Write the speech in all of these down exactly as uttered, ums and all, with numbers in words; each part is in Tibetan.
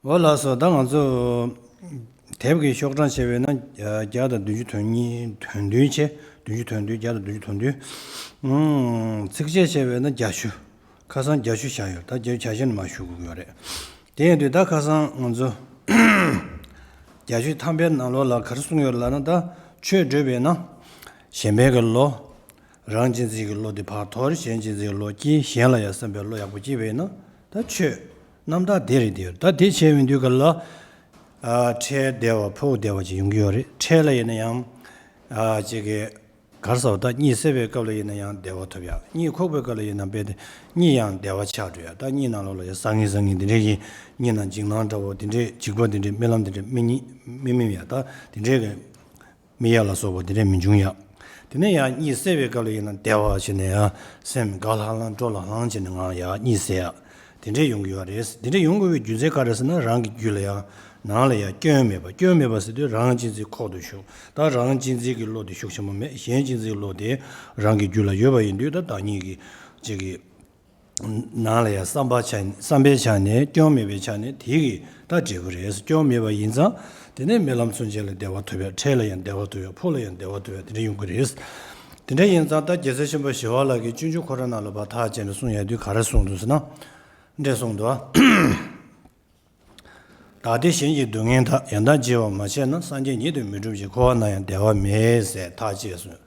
འོ་ལགས་སོ། ད་ང་ཚོ་དེབ་ཀྱི་ཤོག་གྲངས་བྱས་པས་ན་བརྒྱ་དང་བདུན་ཅུ་དོན་གཉིས། དོན་བདུན་བྱས། བདུན་ཅུ་དོན་བདུན། བརྒྱ་དང་བདུན་ཅུ་དོན་བདུན། ཨང་། ཚིགས་བཅད་བྱས་པས་ན་བརྒྱད་ཅུ། ཁ་སང་བརྒྱད་ཅུ་བཞག་ཡོད། ད་བརྒྱད་ཅུ་བྱ་ཤིན་མ་ཞུ་དགོས་ཡོད་རེད། དེ་ཡིན་དུས་ད་ཁ་སང་ང་ཚོ་བརྒྱད་ཅུ་ཐམ་པའི་ནང་ལོགས་ལ་ག་རེ་གསུངས་ཡོད་ལབ་ན། ད་ཆོས་བགྲོད་པས་ན་གཞན་ཕན་གྱི་བློ། རང་གཅེས་འཛིན་གྱི་བློ་དེ་ཕར་དོར། གཞན་གཅེས་འཛིན་གྱི་བློ་སྐྱེས། གཞན་ལ་ཡང་བསམ་པའི་བློ་ཡག་པོ་སྐྱེས་པས་ན་ད་ཆོས་རྣམ་དག་དེ་རེད་དེ། ད་དེ་བྱས་ཡོང་དུས་ག་ལ། ཨ། འཕྲལ་བདེ་བ་ཕུགས་བདེ་བ་ཅིག་ཡོང་གི་ཡོད་རེད། འཕྲལ་ལ་ཡིན་ན་ཡང་། ཨ། ཅིག་གི་ག་རེ་ཟེར་བ། ད་གཉིད་སད་པའི་སྐབས་ལ་ཡིན་ན་ཡང་བདེ་བ་ཐོབ་ཡ། གཉིད་ཁུག་པའི་སྐབས་ལ་ཡིན་ན་རྦད་དེ་གཉིད་ཡང་བདེ་བ་ཆགས་འགྲོ་ཡ། ད་གཉིད་ནང་ལོགས་ལ་ཡང་ཟང་ངེ་ཟང་ངེ་འདི་འདྲའི་གི་གཉིད་ནང་འཇིགས་སྣང་འདྲ་བོ་འདི་འདྲའི། འཇིགས་པ་འདི་འདྲའི། རྨི་ལམ་འདི་འདྲའི་རྨི་ཉི་རྨི་རྨི་ཡ། ད་འདི་འདྲའི་གི་རྨི་ཡ་ལ་སོགས་པ་འདི་འདྲའི་མི་འབྱུང་ཡ། དེ་ནས་ཡང་གཉིད་སད་པའི་སྐབས་ལ་ཡིན་ན་བདེ་བ་བྱས་ནས་ཡང་སེམས་དགའ་ལྷང་ལྷང་སྤྲོ་ལྷང་ལྷང་བྱས་ནས་ངང་ཡང་གཉིད་སད་ཡ། དེ་འདྲས་ཡོང་གི་ཡོད་རེད། དེ་འདྲས་ཡོང་དགོས་པའི་རྒྱུ་མཚན་ག་རེ་ཟེར་ན། རང་གི་རྒྱུད་ལ་ཡང་ནང་ལ་ཡང་སྐྱོན་མེད་པ། སྐྱོན་མེད་པ་ཟེར་དུས་རང་གཅེས་འཛིན་ཁོག་ཏུ་ཞུགས། ད་རང་གཅེས་འཛིན་གྱི་བློ་དེ་ཤུགས་ཆེན་པོ་མེད། གཞན་གཅེས་འཛིན་གྱི་བློ་དེ་རང་གི་རྒྱུད་ལ་ཡོད་པ་ཡིན་དུས། ད་བདག་ཉིད་ཀྱི་གཅིག་གི་ནང་ལ་ཡང་བསམ་པ་ཆ། བསམ་པའི་ཆ་ནས་སྐྱོན་མེད་པའི་ཆ་ནས་དེ་གི་ད་འབྲས་བུ་རེད། སྐྱོན་མེད་པ་ཡིན་ཙང་དེ་ནས་རྨི་ལམ་ཚུན་ཆད་ལ་བདེ་བ་ཐོབ་ཡ། འཕྲལ་ལ་ཡང་བདེ་བ་ཐོབ་ཡ། ཕུགས་ལ་ཡང་བདེ་བ་ཐོབ་ཡ། དེ་འདྲ་ཡོང་གི་རེད། དེ་འདྲ་ཡིན་ཙང་ད་རྒྱལ་སྲས་ཆེན་པོ་ཞི་བ་ལྷ་གིས་སྤྱོད་འཇུག་ཁོ་ར་ནང་ལ་ཕར་ཐག་བཅད་ནས་གསུངས་ཡ་དུས་ག་རེ་གསུངས་འདུག་ཟེར་ན། འདྲ་གསུངས་འདུག། བདག་བདེ་གཞན་གྱི་སྡུག་བསྔལ་དག། ཡང་དག་བརྗེ་བར་མ་བྱས་ན། སངས་རྒྱས་ཉིད་དུ་མི་འགྲུབ་ཅིང་། འཁོར་བ་ན་ཡང་བདེ་བ་མེད་ཟེར་ཐག་བཅད་སོང་།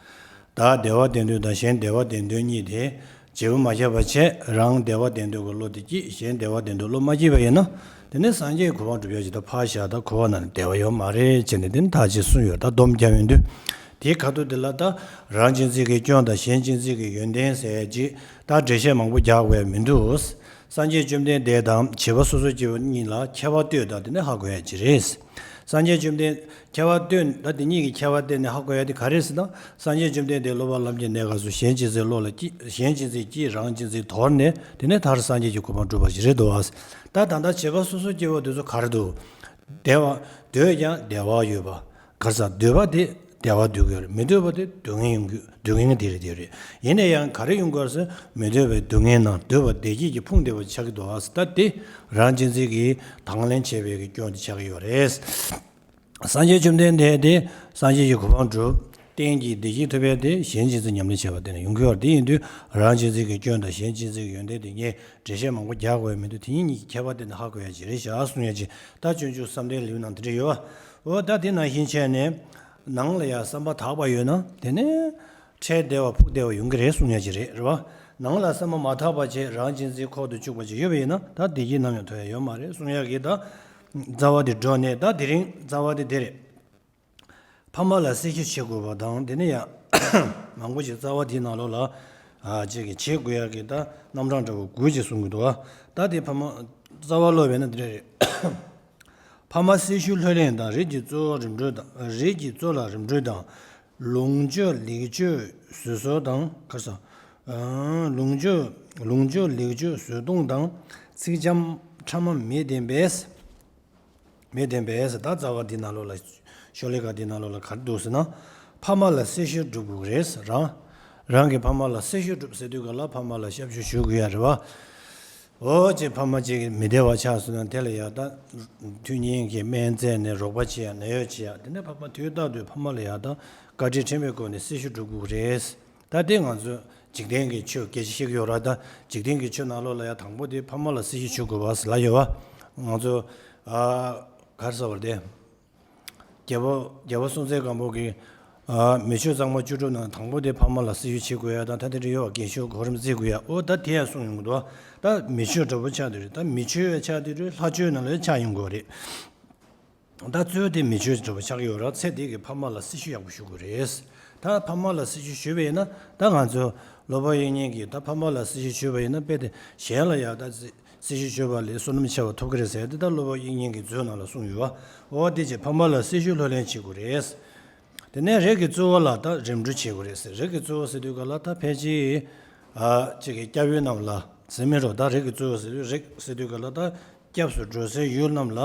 བདག་བདེ་བ་བདེན་དོན་དང་གཞན་བདེ་བ་བདེན་དོན་གཉིས་དེ་བརྗེ་བོ་མ་བྱས་པ་བྱས། རང་བདེ་བ་བདེན་དོན་གྱི་བློ་དེ་སྐྱེས། གཞན་བདེ་བ་བདེན་དོན་བློ་མ་སྐྱེས་པ་ཡིན་ན། དེ་ནས་སངས་རྒྱས་གོ་འཕང་སྒྲུབ་ཡ་ཅིག་ད་ཕར་བཞག། ད་འཁོར་བ་ན་ནི་བདེ་བ་ཡོད་མ་རེད་ཅེས་ནས་དེ་ནི་ཐག་ཅིག་གསུངས་ཡོད། ད་སྡོམ་རྒྱབ་ཡོང་དུས། དེའི་ཁ་ཐུག་དེ་ལ་ད་རང་གཅེས་འཛིན་གྱི་སྐྱོན་དང་གཞན་གཅེས་འཛིན་གྱི་ཡོན་ཏན་ཟེར་ཅིག་ད་འགྲེལ་བཤད་མང་པོ་རྒྱག་དགོས་མི་འདུག། སངས་རྒྱས་བཅོམ་ལྡན་འདས་དང་བྱིས་པ་སོ་སོ་སྐྱེ་བོ་གཉིས་ལ་ཁྱད་པར་ལྟོས་དང་དེ་ནས་ཧ་གོ་ཡ་ཅིག་རེད། སངས་རྒྱས་བཅོམ་ལྡན། ཁྱད་པར་ལྟོས། ད་དེ་གཉིས་ཀྱི་ཁྱད་པར་བལྟས་ནས་ཧ་གོ་ཡ་དེ་ག་རེ་ཟེར་ན། སངས་རྒྱས་བཅོམ་ལྡན་འདས་སློབ་པ་ལམ་གྱི་གནས་སྐབས་སུ་གཞན་གཅེས་འཛིན་བློ་ལ་སྐྱེས། གཞན་གཅེས་འཛིན་སྐྱེས། རང་གཅེས་འཛིན་དོར་ནས་དེ་ནས་མཐར་སངས་རྒྱས་ཀྱི་གོ་འཕང་སྒྲུབ་པ་ཞིག་རེད་འདུག་བ། ད་ད་ལྟ་བྱིས་པ་སོ་སོ་སྐྱེ་བོ་དེ་ཚོ་ག་རེ་འདུག། བདེ་བ། འདོད་ཀྱང་བདེ་བ་ཡོད་པ། ག་རེ་ཟ། འདོད་པ་དེ་བདེ་བ་འདོད་ཀྱི་ཡོད་རེད། མི་འདོད་པ་དེ་སྡུག་བསྔལ་ཡོང་གི། སྡུག་བསྔལ་དེ་རེད། དེ་རེད། ཡིན་ན་ཡང་ག་རེ་ཡོང་གི་ཡོད་རེད་ཟེར། མི་འདོད་པའི་སྡུག་བསྔལ་ནང་འདོད་པ་བདེ་སྐྱིད་ཀྱི་ཕུང་བདེ་བ་ཆགས་ཀྱི་འདུག་བ། ད་དེ་རང་གཅེས་འཛིན་གྱིས་དང་ལེན་བྱས་པའི་གི་སྐྱོན་དེ་ཆགས་ཀྱི་ཡོད་རེད། སངས་རྒྱས་བཅོམ་ལྡན་འདས་དེ་སངས་རྒྱས་ཀྱི་གོ་འཕང་སྒྲུབ། གཏན་གྱི་བདེ་སྐྱིད་ཐོབ་པའི་དེ་གཞན་གཅེས་འཛིན་ཉམས་ལེན་བྱས་པ་དེ་ནས་ཡོང་གི་ཡོད་རེད། དེ་ཡིན་དུས་རང་གཅེས་འཛིན་གྱི་སྐྱོན་དང་གཞན་གཅེས་འཛིན་གྱི་ཡོན་ཏན་དེ་ངས་འགྲེལ་བཤད་མང་པོ་རྒྱག་དགོས་མི་འདུག། དེ་གཉིས་གཉིས་ཀྱི་ཁྱད་པར་དེ་ནི་ཧ་གོ་ཡ་ཅིག་རེད་ཤག་གསུང་ཡ་ཅིག། ད་སྤྱོད་འཇུག་བསམ་གཏན་ལེའུ་ནང་དེ་འདྲ་ཡོད་པ། འོ་ད་དེ་ནང་བཞིན་བྱས་ནས་ནང་ལ་ཡང་བསམ་པ་དག་པ་ཡོད་ན་དེ་ནས་འཕྲལ་བདེ་བ་ཕུགས་བདེ་བ་ཡོང་གི་རེད་གསུང་ཡ་ཅིག་རེད། རེད་བ། ནང་ལ་བསམ་པ་མ་དག་པ་བྱས་རང་གཅེས་འཛིན་ཁོག་ཏུ་བཅུག་པ་ཅིག་ཡོད་པ་ཡིན་ན་ད་བདེ་སྐྱིད་ནམ་ཡང་ཐོབ་ཡ་ཡོད་མ་རེད་གསུང་ཡ་གི། ད་རྩ་བ་དེ་འགྲོ་ནས། ད་དེ་རིང་རྩ་བ་དེ་དེ་རེད། ཕ་མ་ལ་སྲི་ཞུ་བྱེད་དགོས་པ་དང་། དེ་ནས་ཡང་མང་པོ་ཞིག་རྩ་བ་དེའི་ནང་ལོགས་ལ་ཨ་ཅིག་གི་བྱེད་དགོས་ཡག་གི་ད་རྣམ་གྲངས་འདྲ་བོ་དགུ་ཅིག་གསུང་གི་འདུག་ཨ། ད་དེ་ཕ་མ་རྩ་བ་སློབ་པས་ན་དེ་འདྲ་རེད། ཕ་མ་སྲི་ཞུ་ལྷུར་ལེན་དང་། རིགས་ཀྱི་གཙོ་བོ་རིམ་གྲོ་དང་། རིགས་ཀྱི་གཙོ་ལ་རིམ་གྲོ་དང་། ལོངས་སྤྱོད་ལེགས་སྤྱོད་བཟོད་གསོལ་དང་། ག་རེ་ཟ། ཨ། ལོངས་སྤྱོད། ལོངས་སྤྱོད་ལེགས་སྤྱོད་བཟོད་གཏོང་དང་། ཚིག་འཇམ་ཕྲ་མ་མི་བདེན་པས། མི་བདེན་པས་ཟེར། ད་རྩ་བ་འདི་ནང་ལོགས་ལ། ཤོ་ལོ་ཀ་འདི་ནང་ལོགས་ལ་ག་རེ་འདུག་ཟེར་ན། ཕ་མ་ལ་སྲི་ཞུ་སྒྲུབ་དགོས་རེད། རང་རང་གི་ཕ་མ་ལ་སྲི་ཞུ་སྒྲུབ་ཟེར་དུས་ག་ལ་ཕ་མ་ལ་ཞབས་ཞུ་ཞུ་དགོས་ཡ་རེད་བ། འོ་ཅེ་ཕ་མ་ཅིག་མི་བདེ་བ་ཆགས་སོང་ན་དེ་ལ་ཡ་ད་དུས་ངན་གྱི་སྨན་བཙལ་ནས་རོགས་པ་བྱེད་ཡ། ནད་གཡོག་བྱེད་ཡ། དེ་ནས་ཕ་མ་དུས་རྟག་ཏུ་ཕ་མ་ལ་ཡ་ད་བཀའ་དྲིན་དྲན་པའི་སྒོ་ནས་སྲི་ཞུ་སྒྲུབ་དགོས་རེད། ད་དེ་ང་ཚོ་འཇིག་རྟེན་གྱི་ཆོས་སྐད་ཆ་བཤད་ཀྱི་ཡོད་ར། ད་འཇིག་རྟེན་གྱི་ཆོས་ནང་ལོགས་ལ་ཡང་དང་པོ་དེ་ཕ་མ་ལ་སྲི་ཞུ་བྱེད་དགོས་པ་ཟེར་ལབ་ཡོད་པ། ང་ཚོ་ཨ་ག་རེ་ཟེར་བ་དེ། རྒྱལ་པོ་རྒྱལ་པོ་སྲོང་བཙན་སྒམ་པོ་གིས་ཨ་མི་ཆོས་གཙང་མ་བཅུ་དྲུག་ནང་དང་པོ་དེ་ཕ་མ་ལ་སྲི་ཞུ་བྱེད་དགོས་ཡ་དང་། ད་དེ་འདྲ་ཡོད་པ། རྒན་ཤོས་གོ་རིམ་བརྩི་དགོས་ཡ། འོ་ད་དེ་ཡང་གསུངས་ཡོང་གི་འདུག། ད་མི་ཆོས་འདྲ་པོ་ཆགས་དེ་རེད། ད་མི་ཆོས་ཆགས་དེ་རེད། ལྷ་ཆོས་ནང་ལ་ཆགས་ཡོང་དགོས་རེད། ད་གཙོ་བོ་དེ་མི་ཆོས་འདྲ་པོ་ཆགས་ཀྱི་ཡོད་ར། ཚེ་འདི་གི་ཕ་མ་ལ་སྲི་ཞུ་ཡག་པོ་ཞུ་དགོས་རེད། ད་ཕ་མ་ལ་སྲི་ཞུ་ཞུས་པ་ཡིན་ན། ད་ང་ཚོ་སློབ་དཔོན་དབྱིག་གཉེན་གྱིས་ད་ཕ་མ་ལ་སྲི་ཞུ་ཞུས་པ་ཡིན་ན་དཔེ་དེ་གཞན་ལ་ཡང་ད་སྲི་ཞུ་ཞུས་པ་ལས་བསོད་ནམས་ཆེ་བ་ཐོབ་ཀྱི་རེད་ཟེར་ཏེ། ད་སློབ་དཔོན་དབྱིག་གཉེན་གྱིས་མཛོད་ནང་ལ་གསུངས་ཡོད་པ། འོ་དེ་བྱས་ཕ་མ་ལ་སྲི་ཞུ་ལྷུར་ལེན་བྱེད་དགོས་རེད། དེ་ནས་རིགས་ཀྱི་གཙོ་བོ་ལ་ད་རིམ་གྲོ་བྱེད་དགོས་རེད་ཟེར། རིགས་ཀྱི་གཙོ་བོ་ཟེར་དུས་ག་ལ་ད་ཕལ་ཆེར་ཨ་ཅིག་གི་སྐྱབས་ཡུལ་རྣམས་ལ་ཟེར་མིན་འགྲོ། ད་རིགས་ཀྱི་གཙོ་བོ་ཟེར་དུས། རིགས་ཟེར་དུས་ག་ལ་ད་སྐྱབས་སུ་འགྲོ་སའི་ཡུལ་རྣམས་ལ་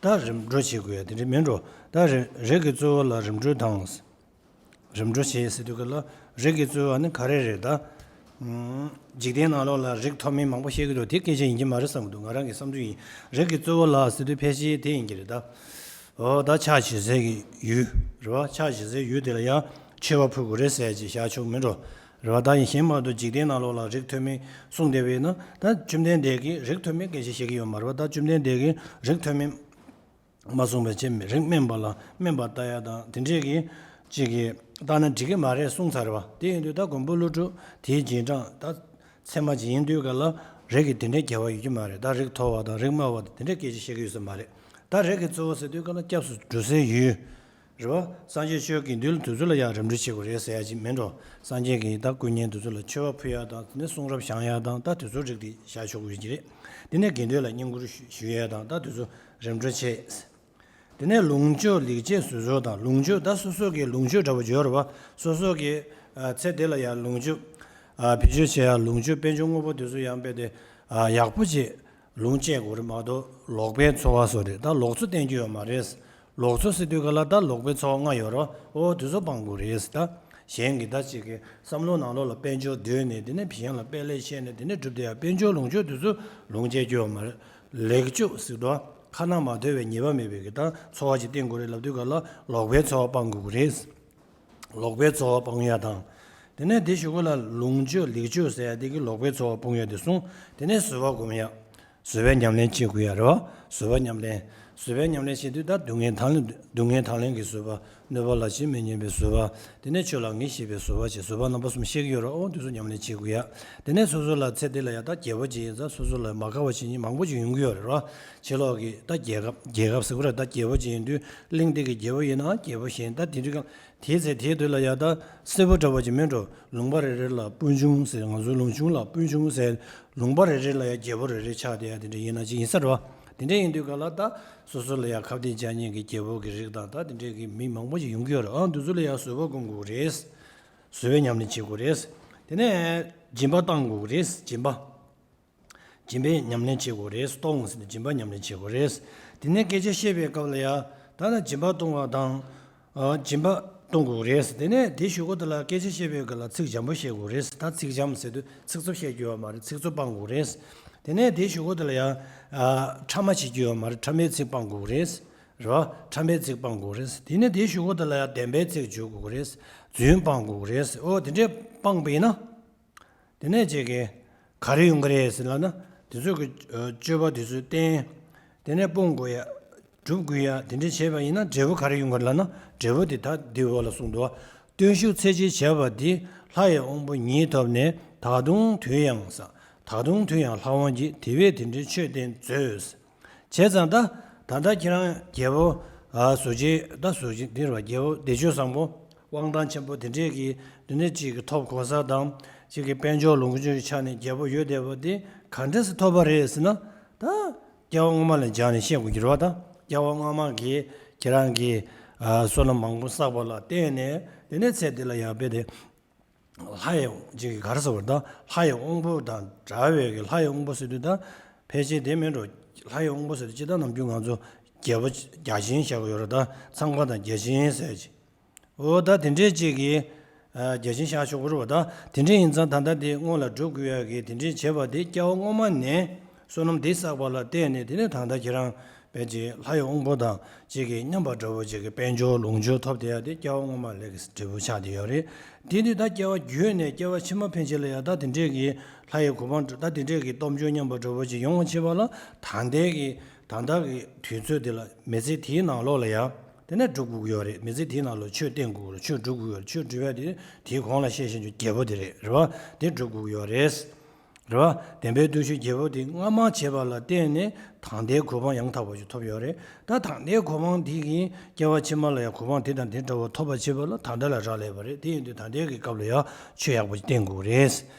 ད་རིམ་གྲོ་བྱེད་དགོས་ཡ་དེ་འདྲ་མིན་འགྲོ། ད་རེ་རིགས་ཀྱི་གཙོ་བོ་ལ་རིམ་གྲོ་དང་། རིམ་གྲོ་བྱེད་ཟེར་དུས་ག་ལ་རིགས་ཀྱི་གཙོ་བོ་ནི་ག་རེ་རེད། ད་ འཇིག་རྟེན་ནང་ལོགས་ལ་རིགས་མཐོ་དམན་མང་པོ་བཤད་ཀྱི་འདུག་དེ་སྐད་ཆ་ཡིན་གྱི་མ་རེད་བསམ་གྱི་འདུག་ང་རང་གི་བསམ་ཚུལ་ཡིན། རིགས་ཀྱི་གཙོ་བོ་ལ་ཟེར་དུས་ཕལ་ཆེར་དེ་ཡིན་གྱི་རེད་ད། འོ་ད་ཆགས་བྱེད་ཚད་ཀྱི་ཡུལ་རེད་བ། ཆགས་བྱེད་ཚད་ཡུལ་དེ་ལ་ཡང་མཆོད་པ་ཕུལ་དགོས་རེད་ཟེར་ཅིག་བཞག་ཆོག་མིན་འགྲོ། རེད་བ། ད་ཡིན་གཞན་མ་གཏོགས་འཇིག་རྟེན་ནང་ལོགས་ལ་རིགས་མཐོ་དམན་གསུངས་བསྡད་པ་ཡིན་ན། ད་བཅོམ་ལྡན་འདས་ཀྱིས་རིགས་མཐོ་དམན་སྐད་ཆ་བཤད་ཀྱི་ཡོད་མ་རེད་བ། ད་བཅོམ་ལྡན་འདས་ཀྱིས་རིགས་མཐོ་དམན་མ་གསུངས་པའི་ཕྱིར་རིགས་དམན་པ་ལ་དམན་པར་ལྟ་ཡ་དང་དེ་འདྲས་ཀྱི་ཅིག་གིས་བལྟས་ན་འགྲིག་གི་མ་རེད་གསུངས་ཚར་བ། དེ་ཡིན་དུས་ད་མགོན་པོ་ཀླུ་སྒྲུབ་དེའི་རྗེས་འབྲང་ད་ཚད་མ་ཅིག་ཡིན་དུས་ག་ལ་རིགས་ཀྱི་དེ་འདྲའི་འགལ་བ་ཡོད་ཀྱི་མ་རེད། ད་རིགས་མཐོ་བ་དང་རིགས་དམའ་བ་དང་དེ་འདྲའི་སྐད་ཆ་བཤད་ཀྱི་ཡོད་ས་མ་རེད། ད་རིགས་ཀྱི་གཙོ་བོ་ཟེར་དུས་ག་ལ་སྐྱབས་སུ་འགྲོ་སའི་ཡུལ་རེད་བ། སངས་རྒྱས་ཆོས་དགེ་འདུན་དེ་ཚོ་ལ་ཡང་རབ་འབྲིང་བྱེད་དགོས་རེད་ཟེར་ཡ་ཅིག་མིན་འགྲོ། སངས་རྒྱས་ཀྱི་ད་སྐུ་བརྙན་དེ་ཚོ་ལ་མཆོད་པ་ཕུལ་ཡ་དང་དེ་ནས་གསུང་རབ་བཞེངས་ཡ་དང་ད་དེ་ཚོ་རིགས་དེ་བཞག་ཆོག་གི་ཡོད་ཀྱི་རེད། དེ་ནས་དགེ་འདུན་ལ་བསྙེན་བཀུར་ཞུ་ཞུ་ཡ་དང་ད་དེ་ཚོ་རིམ་གྲོ་བྱེད། དེ་ནས་ལུང་ཕྱོགས་ལེགས་སྤྱད་ཟུར་འཇོག་དང་། ལུང་ཕྱོགས་ད་སོ་སོ་གི་ལུང་ཕྱོགས་འདྲ་པོ་ཡོད་རེད་བ། སོ་སོ་གི་ཨ་ཚེ་འདི་ལ་ཡང་ལུང་ཕྱོགས་ཨ་བེད་སྤྱོད་བྱེད་ཡ་ལུང་ཕྱོགས་དཔལ་འབྱོར་དངོས་པོ་དེ་ཚོ་ཡང་རྦད་དེ་ཨ་ཡག་པོ་བྱེད། ལུང་སྤྱད་དགོས་རེད་མ་གཏོགས་ལོག་པའི་འཚོ་བ་བཟོ་རེད། ད་ལོག་འཚོ་བསྟེན་རྒྱུ་ཡོད་མ་རེད། ལོག་འཚོ་ཟེར་དུས་ག་ལ་ད་ལོག་པའི་འཚོ་བ་ལྔ་ཡོད་རེད་བ། ཨོ་དེ་ཚོ་སྤང་དགོས་རེད། ད་གཞན་གྱི་ད་ཅིག་གི་བསམ་བློ་ནང་ལོགས་ལ་དཔལ་འབྱོར་འདོད་ནས་དེ་ནས་གཞན་ལ་དཔེ་ལེགས་བཤད་ནས་དེ་ནས་སྒྲུབ་བསྡད་ཡ་དཔལ་འབྱོར་ལོངས་སྤྱོད་དེ་ཚོ་ལུང་སྤྱད་རྒྱུ་ཡོད་མ་རེད། ལེགས་སྤྱོད་ཟེར་དུས་ཁ་ན་མ་ཐོ་བའི་ཉེས་པ་མེད་པའི་གི་ད་འཚོ་བ་ཅིག་བསྟེན་དགོས་རེད་ལབ་དུས་ག་ལ་ལོག་པའི་འཚོ་བ་སྤང་དགོས་ཀྱི་རེད། ལོག་པའི་འཚོ་བ་སྤང་ཡ་དང་། དེ་ནས་དེ་གཞུག་གུ་ལ་ལུང་སྤྱོད་ལེགས་སྤྱོད་ཟེར་ཡ་དེ་གི་ལོག་པའི་འཚོ་བ་སྤོང་ཡ་དེ་གསུངས། དེ་ནས་བཟོད་པ་སྒོམ་ཡ། བཟོད་པའི་ཉམས་ལེན་བྱེད་དགོས་ཡ་རེད་བ། བཟོད་པ་ཉམས་ལེན། བཟོད་པའི་ཉམས་ལེན་བྱེད་དུས་ད་སྡུག་བསྔལ་དང་ལེན། སྡུག་བསྔལ་དང་ལེན་གྱི་བཟོད་པ། གནོད་པ་ལ་ཇི་མི་སྙམ་པའི་བཟོད་པ། དེ་ནས་ཆོས་ལ་ངེས་ཤེས་པའི་བཟོད་པ་བཅས་བཟོད་པ་རྣམ་པ་གསུམ་བཤད་ཀྱི་ཡོད་རེད། འོ་དེ་ཚོ་ཉམས་ལེན་བྱེད་དགོས་ཡ། དེ་ནས་སོ་སོ་ལ་ཚེ་འདི་ལ་ཡ་ད་རྒྱལ་པོ་ཅིག་ཡིན་ཙང་སོ་སོ་ལ་མ་དགའ་བ་བྱེད་མཁན་མང་པོ་ཅིག་ཡོང་གི་ཡོད་རེད་བ། ཕྱི་ལོགས་ཀྱི་ད་རྒྱལ་ཁབ་རྒྱལ་ཁབ་ཟེར་དགོས་རེད། ད་རྒྱལ་པོ་ཅིག་ཡིན་དུས་གླིང་འདི་གི་རྒྱལ་པོ་ཡིན་ནའང་རྒྱལ་པོ་གཞན་ད་དེ་འདྲ་གི། དེའི་ཚེ་དེའི་དུས་ལ་ཡ་ད་སྲིད་པ་འདྲ་བོ་ཅིག་མིན་འགྲོ། ལུང་པ་རེ་རེ་ལ་སྤུན་ཆུང་ཟེར། ང་ཚོའི་ལུང་ཆུང་ལ་སྤུན་ཆུང་ཟེར། ལུང་པ་རེ་རེ་ལ་ཡ་རྒྱལ་པོ་རེ་རེ་ཆགས་བསྡད་ཡ་དེ་འདྲ་ཡིན་ན་ཅིག་ཡིན་ས་རེད་བ། དེ་འདྲ་ཡིན་དུས་ག་ལ་ད་སོ་སོ་ལ་ཡ་ཁ་གཏད་བཅག་མཁན་གྱི་རྒྱལ་པོ་གི་རིགས་དང་ད་དེ་འདྲའི་གི་མི་མང་པོ་ཞིག་ཡོང་གི་ཡོད་རེད། ཨང་དེ་ཚོ་ལ་ཡ་བཟོད་པ་སྒོམ་དགོས་རེད། བཟོད་པའི་ཉམས་ལེན་བྱེད་དགོས་རེད། དེ་ནས་སྦྱིན་པ་བཏང་དགོས་རེད། སྦྱིན་པ། སྦྱིན་པའི་ཉམས་ལེན་བྱེད་དགོས་རེད། གཏོང་ཟེར་ནས་སྦྱིན་པ་ཉམས་ལེན་བྱེད་དགོས་རེད། དེ་ནས་སྐད་ཆ་བཤད་པའི་སྐབས་ལ་ཡ། ད་ནི་སྦྱིན་པ་གཏོང་བ་དང་། ཨ་སྦྱིན་པ་གཏོང་དགོས་རེད། དེ་ནས་དེའི་གཞུག་གུ་དེ་ལ་སྐད་ཆ་བཤད་པའི་སྐབས་ལ་ཚིག་འཇམ་པོ་བཤད་དགོས་རེད། ད་ཚིག་འཇམ་ཟེར་དུས་ཚིག་རྩུབ་བཤད་རྒྱུ་ཡོད་མ་རེད། ཚིག་རྩུབ་སྤང་དགོས་རེད། དེ་ནས་དེའི་གཞུག་གུ་དེ་ལ་ཡ། ཨ་ཕྲ་མ་བྱེད་རྒྱུ་ཡོད་མ་རེད། ཕྲ་མའི་ཚིག་སྤང་དགོས་རེད། རེད་བ། ཕྲ་མའི་ཚིག་སྤང་དགོས་རེད། དེ་ནས་དེའི་གཞུག་གུ་དེ་ལ་ཡ་བདེན་པའི་ཚིག་བརྗོད་དགོས་རེད། རྫུན་སྤང་དགོས་རེད། ཨོ་དེ་འདྲས་སྤངས་པ་ཡིན་ན། དེ་ནས་ཅིག་གིས་ག་རེ་ཡོང་གི་རེད་ཟེར་ལབ་ན། དེ་ཚོ་གི་ཨ་སྤྱོད་པ་དེ་ཚོ་བསྟེན། དེ་ནས་སྤོང་དགོས་ཡ། སྒྲུབ་དགོས་ཡ་དེ་འདྲ་བྱས་པ་ཡིན་ན་འབྲས་བུ་ག་རེ་ཡོང་གི་རེད་ལབ་ན། འབྲས་བུ་དེ་ད་འདིའི་འོག་ལ་གསུངས་འདུག་བ། བརྟུལ་ཞུགས་ཚེ་གཅིག་བྱས་པ་འདི། ལྷ་ཡི་དབང་པོ་ཉིད་ཐོབ་ནས། ད་དུང་དུ་ཡང་ཟེར། ད་དུང་དུ་ཡང་ལྷ་དབང་བགྱིད། དེ་བས་དེ་འདྲའི་ཆོས་བསྟན་མཛོད། བྱས་ཙང་ད། ད་ལྟ་ཁྱེད་རང་རྒྱལ་པོ། ཨ་གཟུགས་ཅན་ད་གཟུགས་ཅན་འདི་རེད་བ། རྒྱལ་པོ་བདེ་སྤྱོད་བཟང་པོ། དབང་ཐང་ཆེན་པོ་དེ་འདྲས་ཀྱི་དེ་འདྲས་ཅིག་གི་ཐོབ་གོ་ས་དང་། ཅིག་གི་དཔལ་འབྱོར་ལོངས་སྤྱོད་ཀྱི་ཆ་ནས་རྒྱལ་པོ་ཡོད་བསྡད་པ་དེ་ག་འདྲས་སེ་ཐོབ་པ་རེད་ཟེར་ན། ད་སྐྱེ་བ་སྔོན་མ་ལ་སྦྱངས་ནས་ཤེས་དགོས་ཀྱི་རེད་བ། ད་སྐྱེ་བ་སྔོན་མ་གི་ཁྱེད་རང་གི་ཨ་བསོད་ནམས་མང་པོ་བསགས་པ་ལ་བརྟེན་ནས་དེ་ནས་ཚེ་འདི་ལ་ཡང་རྦད་དེ། ལྷ་ཡི་ཅིག་གི་ག་རེ་ཟེར་བ་རེད། ད་ལྷ་ཡི་དབང་པོ་དང་འདྲ་བའི་གི། ལྷ་ཡི་དབང་པོ་ཟེར་དུས་ད་ཕལ་ཆེར་དེ་མིན་འགྲོ། ལྷ་ཡི་དབང་པོ་ཟེར་དུས་སྤྱིར་བཏང་ནམ་རྒྱུན་ང་ཚོ་རྒྱལ་པོ་བརྒྱ་བྱིན་བཤད་གི་ཡོད་རེད། ད་ཚངས་པ་དང་བརྒྱ་བྱིན་ཟེར་ཅིག་འོ་ད་དེ་འདྲས་ཅིག་གི་ཨ་བརྒྱ་བྱིན་བཤད་ཆོག་གི་རེད་བ། ད་དེ་འདྲས་ཡིན་ཙང་ད་ལྟ་དེ་སྔོན་ལ་སྒྲུབ་དགོས་ཡ་གི་དེ་འདྲས་བྱས་པ་དེ་སྐྱེ་བ་སྔོན་མ་ནས་བསོད་ནམས་དེ་བསགས་པ་ལ་བརྟེན་ནས་དེ་ནས་ད་ལྟ་ཁྱེད་རང་དཔེ་ཅིག་ལྷ་ཡི་དབང་པོ་དང་གཅིག་གི་མཉམ་པ་འདྲ་བོ་ཅིག་གི་དཔལ་འབྱོར་ལོངས་སྤྱོད་ཐོབ་བསྡད་ཡ་དེ་སྐྱེ་བ་སྔོན་མ་ལས་ཀྱི་འབྲས་བུ་ཆགས་བསྡད་ཡོད་རེད། དེ་དུས་ད་སྐྱེ་བ་བརྒྱུད་ནས་སྐྱེ་བ་ཕྱི་མ་ཕན་ཆད་ལ་ཡ་ད་དེ་འདྲས་ཀྱི་ལྷ་ཡི་གོ་འཕང་ད་དེ་འདྲས་ཀྱི་སྟོབས་འབྱོར་མཉམ་པ་འདྲ་བོ་ཅིག་ཡོང་བ་བྱེད་པ་ལ་ད་ལྟའི་གི་ད་ལྟ་གི་དུས་ཚོད་དེ་ལ་མི་ཚེ་དེའི་ནང་ལོགས་ལ་ཡ་དེ་ནས་སྒྲུབ་དགོས་ཀྱི་ཡོད་རེད། མི་ཚེ་དེའི་ནང་ལོགས་ཆོས་བསྟེན་དགོས་ཀྱི་ཡོད་རེད། ཆོས་སྒྲུབ་དགོས་ཀྱི་ཡོད་རེད། ཆོས་སྒྲུབ་ཡ་དེ་དེའི་གོང་ལ་བཤད་བཞིན་གྱི་རྒྱལ་པོ་དེ་རེད། རེད་བ། དེ་སྒྲུབ་དགོས་ཀྱི་ཡོད་རེད། རེད་བ། བདེན་པའི་བརྟུལ་ཞུགས་རྒྱལ་པོ་དེ་སྔ་མ་བྱས་པ་ལ་བརྟེན་ནས་ད་ལྟའི་གོ་འཕང་ཡང་དག་པ་ཞིག་ཐོབ་ཡོད་རེད། ད་ད་ལྟའི་གོ་འཕང་དེ་གིས་སྐྱེ་བ་ཕྱི་མ་ལ་ཡང་གོ་འཕང་དེ་དང་དེ་འདྲ་བ་ཐོབ་པ་བྱེད་པ་ལ་ད་ལྟ་ལ་རག་ལས་པ་རེད། དེ་ཡིན་དུས་ད་ལྟའི་གི་སྐབས་ལ་ཡང་ཆོས་ཡག་པོ་ཞིག་བསྟེན་དགོས་རེད།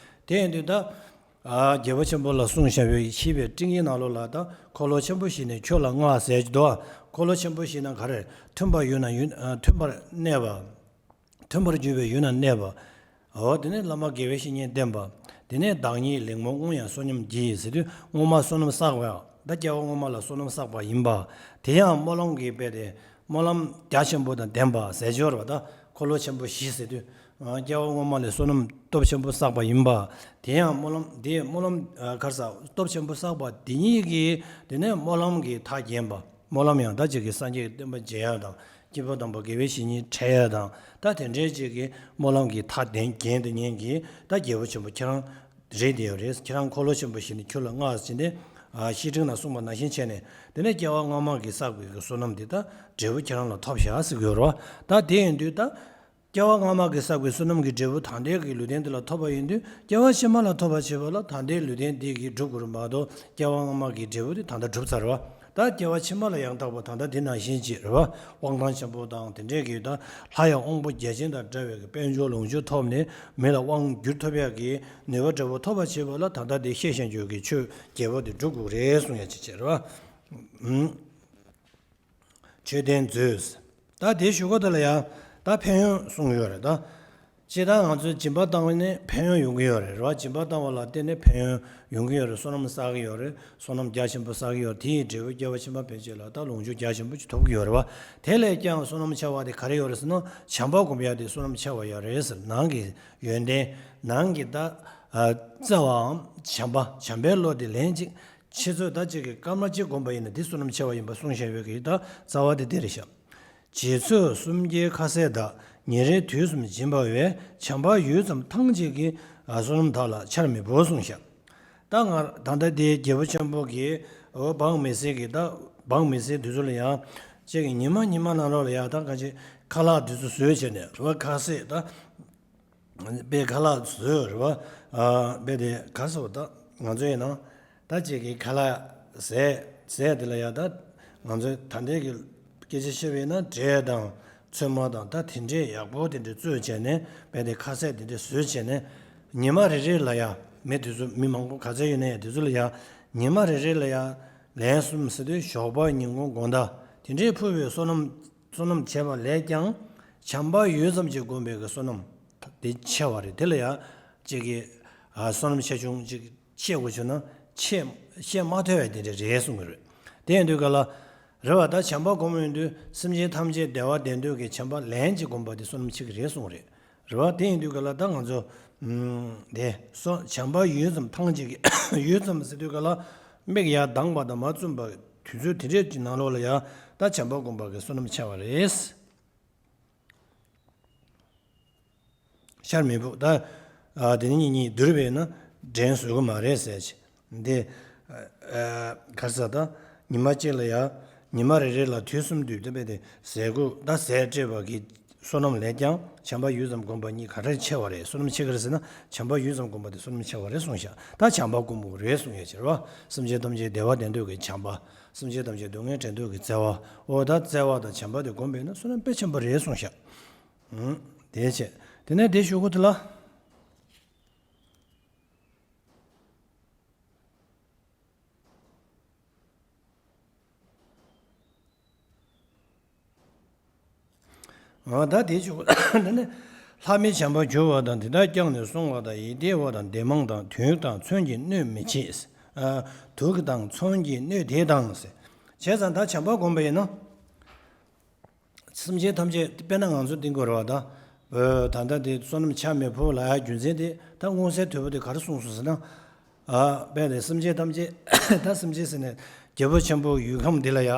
དེ་ཡིན་དུས་ད། ཨ་རྒྱལ་པོ་ཆེན་པོ་ལ་གསུངས་བཞག་པའི་ཤེས་པའི་སྤྲིང་ཡིག་ནང་ལོགས་ལ་ད་འཁོར་ལོ་ཆེན་པོ་བཞི་ནི་ཁྱོད་ལ་མངའ་ཟེར་གྱི་འདུག་འཁོར་ལོ་ཆེན་པོ་བཞི་ན་ག་རེ། མཐུན་པར་ཡོད་ན་ཡོད། ཨ་མཐུན་པར་གནས་པ། མཐུན་པར་གྱུར་པའི་ཡུལ་ན་གནས་པ། འོ་དེ་ནས་བླ་མ་དགེ་བའི་བཤེས་གཉེན་བསྟེན་པ། དེ་ནས་བདག་ཉིད་ལེགས་སྨོན་སྔོན་ཡང་བསོད་སྙོམས་བགྱིས་ཟེར་དུས་སྔོན་མ་བསོད་ནམས་བསགས་པ་ཡང་ད་སྐྱེ་བ་སྔོན་མ་ལ་བསོད་ནམས་བསགས་པ་ཡིན་པ། དེ་ཡང་སྨོན་ལམ་གྱི་དཔེ་དེ་སྨོན་ལམ་རྒྱ་ཆེན་པོ་དང་ལྡན་པ་ཟེར་སྦྱོར་བ་ད་འཁོར་ལོ་ཆེན་པོ་བཞི་ཟེར་དུས་ སྐྱེ་བ་སྔོན་མ་ལས་བསོད་ནམས་སྟོབས་ཆེན་པོ་བསགས་པ་ཡིན་པ། དེ་ཡང་སྨོན་ལམ་དེ་སྨོན་ལམ་ག་རེ་ཟ་སྟོབས་ཆེན་པོ་བསགས་པ་དེ་ཉིད་ཀྱིས་དེ་ནས་སྨོན་ལམ་གྱི་མཐའ་བརྒྱན་པ། སྨོན་ལམ་ཡང་ད་ཅིག་གི་སངས་རྒྱས་ཀྱི་བསྟན་པ་རྒྱས་ཡ་དང་སྐྱེས་བུ་དམ་པ་དགེ་བའི་བཤེས་གཉེན་འཕྲད་ཡ་དང་ད་དེ་འདྲའི་ཅིག་གི་སྨོན་ལམ་གྱི་མཐའ་བརྒྱན་བརྒྱན་དེ་ཉིད་ཀྱིས་ད་རྒྱལ་པོ་ཆེན་པོ་ཁྱེད་རང་རེད་དེ་ཡོད་རེད། ཁྱེད་རང་འཁོར་ལོ་ཆེན་པོ་བཞི་ནི་ཁྱོད་ལ་མངའ་ཟེར་ནས་བཤེས་སྤྲིང་ན་གསུངས་པ་ནང་བཞིན་བྱས་ནས་དེ་ནས་སྐྱེ་བ་སྔ་མ་གི་བསགས་པའི་གི་བསོད་ནམས་དེ་ད་འབྲས་བུ་ཁྱེད་རང་ལ་ཐོབ་ཤག་ཟེར་གི་ཡོད་རེད་བ། ད་དེ་ཡིན་དུས་ད། སྐྱེ་བ་སྔ་མ་གི་བསགས་པའི་བསོད་ནམས་ཀྱི་འབྲས་བུ་ད་ལྟའི་གི་ལུས་རྟེན་འདི་ལ་ཐོབ་པ་ཡིན་དུས་སྐྱེ་བ་ཕྱི་མ་ལ་ཐོབ་པར་བྱེད་པ་ལ་ད་ལྟའི་ལུས་རྟེན་འདི་གིས་འགྲུབ་དགོས་རེད་མ་གཏོགས་སྐྱེ་བ་སྔ་མ་གི་འབྲས་བུ་དེ་ད་ལྟ་གྲུབ་ཚར་བ། ད་སྐྱེ་བ་ཕྱི་མ་ལ་ཡང་དག་པ་ད་ལྟ་འདི་ནང་བཞིན་བྱེད་རེད་བ། དབང་ཐང་ཆེན་པོ་དང་དེ་འདྲའི་གི་ད་ལྷ་ཡི་དབང་པོ་བརྒྱ་བྱིན་དང་འདྲ་བའི་གི་དཔལ་འབྱོར་ལོངས་སྤྱོད་ཐོབ་ནས་མི་ལ་དབང་བསྒྱུར་ཐུབ་ཡག་གི་ནུས་པ་འདྲ་པོ་ཐོབ་པར་བྱེད་པ་ལ་ད་ལྟ་འདི་ཤེས་བཞིན་རྒྱུ་གི་ཆོས་རྒྱལ་པོ་དེ་འགྲུབ་དགོས་རེད་གསུང་ཡ་ཅིག་བྱེད་རེད་བ། ཨུམ། མཆོད་རྟེན་མཛོད། ད་དེའི་གཞུག་གུ་དེ་ལ་ཡང་ད་ཕན་ཡོན་གསུངས་ཡོད་རེད་ད། སྤྱིར་བཏང་ང་ཚོས་སྦྱིན་པ་བཏང་བ་ནས་ཕན་ཡོན་ཡོང་གི་ཡོད་རེད་རེད་བ། སྦྱིན་པ་བཏང་བ་ལ་བརྟེན་ནས་ཕན་ཡོན་ཡོང་གི་ཡོད་རེད། བསོད་ནམས་བསགས་ཀྱི་ཡོད་རེད། བསོད་ནམས་རྒྱ་ཆེན་པོ་བསགས་ཀྱི་ཡོད་རེད། དེ་ཡི་འབྲས་བུ་སྐྱེ་བ་ཕྱི་མ་ཕན་ཆད་ལ་ད་ལོངས་སྤྱོད་རྒྱ་ཆེན་པོ་ཅིག་ཐོབ་ཀྱི་ཡོད་རེད་བ། དེ་ལས་ཀྱང་བསོད་ནམས་ཆེ་བ་དེ་ག་རེ་ཡོད་རེད་ཟེར་ན་བྱམས་པ་སྒོམ་ཡ་དེ་བསོད་ནམས་ཆེ་བ་ཡོད་རེད་ཟེར། ནང་གི་ཡོན་ཏན་ནང་གི་ད་བརྩེ་བའམ་བྱམས་པ་བྱམས་པའི་བློ་དེ་ལན་གཅིག་ཁྱེད་ཚོས་ད་ཅིག་གི་སྐར་མ་གཅིག་བསྒོམས་པ་ཡིན་ན་འདི་བསོད་ནམས་ཆེ་བ་ཡིན་པ་གསུངས་བཞག་ཡོད་ཀྱི་ད་རྩ་བ་དེ་འདི་རེད་ཤག་རྗེ་བཙུན་གསུམ་མཁྱེན་ཁ་ཟས་དག་ཉིན་རེ་དུས་གསུམ་སྦྱིན་པ་བས་བྱམས་པ་ཡུད་ཙམ་ཐང་ཅིག་གིས་བསོད་ནམས་དག་ལ་ཆར་མི་ཕོག་གསུངས་ཤག་ད་ང་ད་ལྟ་དེ་རྒྱལ་པོ་ཆེན་པོ་གིས་འོ་འབངས་མི་སེར་གྱི་ད་འབངས་མི་སེར་དེ་ཚོ་ལ་ཡང་ཅིག་གི་ཉི་མ་ཉི་མ་ནང་ལོགས་ལ་ཡང་ད་ག་ཅིག་ཁ་ལག་དེ་ཚོ་བཟོས་བྱས་ནས་རེད་བ། ཁ་ཟས་ད། དཔེ་ཁ་ལག་བཟོས་རེད་བ། ཨ་དཔེ་དེ་ག་ཟེར་བ་ད་ང་ཚོ་ཡིན་ན་ད་ཅིག་གི་ཁ་ལག་ཟས་ཟས་དེ་ལ་ཡ་ད་ང་ཚོའི་ད་ལྟའི་གི་སྐད་ཆ་བཤད་པ་ཡིན་ན་འབྲས་དང་ཚོད་མ་དང་ད་དེ་འདྲས་ཡག་པོ་དེ་འདྲས་བཙོས་བྱས་ནས་དཔེ་དེ་ཁ་ཟས་དེ་འདྲས་བཟོས་བྱས་ནས་ཉི་མ་རེ་རེ་ལ་ཡ་མི་དེ་ཚོ་མི་མང་པོ་ག་ཚད་ཡོད་ན་ཡ་དེ་ཚོ་ལ་ཡ་ཉི་མ་རེ་རེ་ལ་ཡ་ལན་གསུམ་ཟེར་དུས་ཞོགས་པ་ཉིན་གུང་དགོང་དག་དེ་འདྲས་ཕུལ་བའི་བསོད་ནམས། བསོད་ནམས་བྱས་པ་ལས་ཀྱང་བྱམས་པ་ཡུད་ཙམ་ཅིག་བསྒོམས་པའི་གི་བསོད་ནམས་དེ་ཆེ་བ་རེད། དེ་ལ་ཡང་ཅིག་གི་ཨ་བསོད་ནམས་ཆེ་ཆུང་ཅིག་བཤད་དགོས་བྱུང་ན་ཆེ་བཤད་མ་ཐུབ་པའི་དེ་འདྲ་རེད་གསུང་གི་རེད། དེ་ཡིན་དུས་ག་ལ་རེད་བ། ད་བྱམས་པ་སྒོམ་ཡོང་དུས་སེམས་ཅན་ཐམས་ཅད་བདེ་བ་ལྡན་འདོད་ཀྱི་བྱམས་པ་ལན་ཅིག་བསྒོམས་པ་དེ་བསོད་ནམས་ཆེ་གི་རེད་གསུང་གི་རེད། རེད་བ། དེ་ཡིན་དུས་ག་ལ་ད་ང་ཚོ་ཨུམ་དེ་སོ་བྱམས་པ་ཡུད་ཙམ་ཐང་ཅིག་གི་ཡུད་ཙམ་ཟེར་དུས་ག་ལ་མིག་ཡར་གདངས་པ་དང་མར་བཙུམ་པ་དུས་ཚོད་དེ་འདྲས་ཀྱི་ནང་ལོགས་ལ་ཡང་ད་བྱམས་པ་སྒོམ་པ་གི་བསོད་ནམས་ཆེ་བ་རེད། ཤར་མི་བུ་ད་ཨ་དེ་ནི་གཉིས་གཉིས་བསྡུར་བས་ན་འགྲན་བཟོད་ཀྱི་མ་རེད་ཟེར་གྱི། འདི་ཨ་ག་རེ་ཟེར་ད་ཉི་མ་གཅིག་ལ་ཡ་ཉི་མ་རེ་རེ་ལ་དུས་གསུམ་དུས་དེ་བས་དེ་ཟས་གོས་ད་ཟས་སྤྲད་པ་གི་བསོད་ནམས་ལས་ཀྱང་བྱམས་པ་ཡུད་ཙམ་བསྒོམས་པ་གཉིས་ག་རེ་ཆེ་བ་རེད། བསོད་ནམས་ཆེ་ག་རེ་ཟེར་ན་བྱམས་པ་ཡུད་ཙམ་བསྒོམས་པ་དེ་བསོད་ནམས་ཆེ་བ་རེད་གསུངས་ཤག་ད་བྱམས་པ་སྒོམ་དགོས་རེད་གསུངས་ཡོད་ཕྱིར་བ། སེམས་ཅན་ཐམས་ཅད་བདེ་བ་ལྡན་འདོད་ཀྱི་བྱམས་པ། སེམས་ཅན་ཐམས་ཅད་སྡུག་བསྔལ་བྲལ་འདོད་ཀྱི་བརྩེ་བ། འོ་ད་བརྩེ་བ་དང་བྱམས་པ་དེ་བསྒོམས་པས་ན་བསོད་ནམས་དཔེ་ཆེན་པོ་རེད་གསུངས་ཤག་ཨུང་། དེ་བྱས་དེ་ནས་དེ་གཞུག་གུ་དེ་ལ། འོ་ད་དེ་ཆོག་འདི་ནི་ལྷ་མིའི་བྱམས་པ་གྱུར་པ་དང་དེ་དག་བསྐྱངས་ནས་བསྲུང་བ་དང་ཡིད་བདེ་བ་དང་བདེ་མང་དང་དུག་དང་མཚོན་གྱིས་གནོད་མི་བྱེད། ཨ་དུག་དང་མཚོན་གྱིས་གནོད་དེ་དང་ཟེར། བྱས་ཙང་ད་བྱམས་པ་བསྒོམས་པ་ཡིན་ན། སེམས་ཅན་ཐམས་ཅད་དཔེར་ན་ང་ཚོ་འདི་འགོར་བ་དང་། ད་ལྟ་དེ་བསོད་ནམས་ཆ་མི་ཕོད་ལ་ཡ་རྒྱུ་མཚན་དེ་ད་མངོན་གསལ་དོད་པོ་དེ་ག་རེ་གསུངས་སོང་ཟེར་ན། ཨ་དཔེ་དེ་སེམས་ཅན་ཐམས་ཅད་ད་སེམས་ཅན་ཟེར་ནས་རྒྱལ་པོ་ཆེན་པོ་ཡུལ་ཁམས་འདི་ལ་ཡ་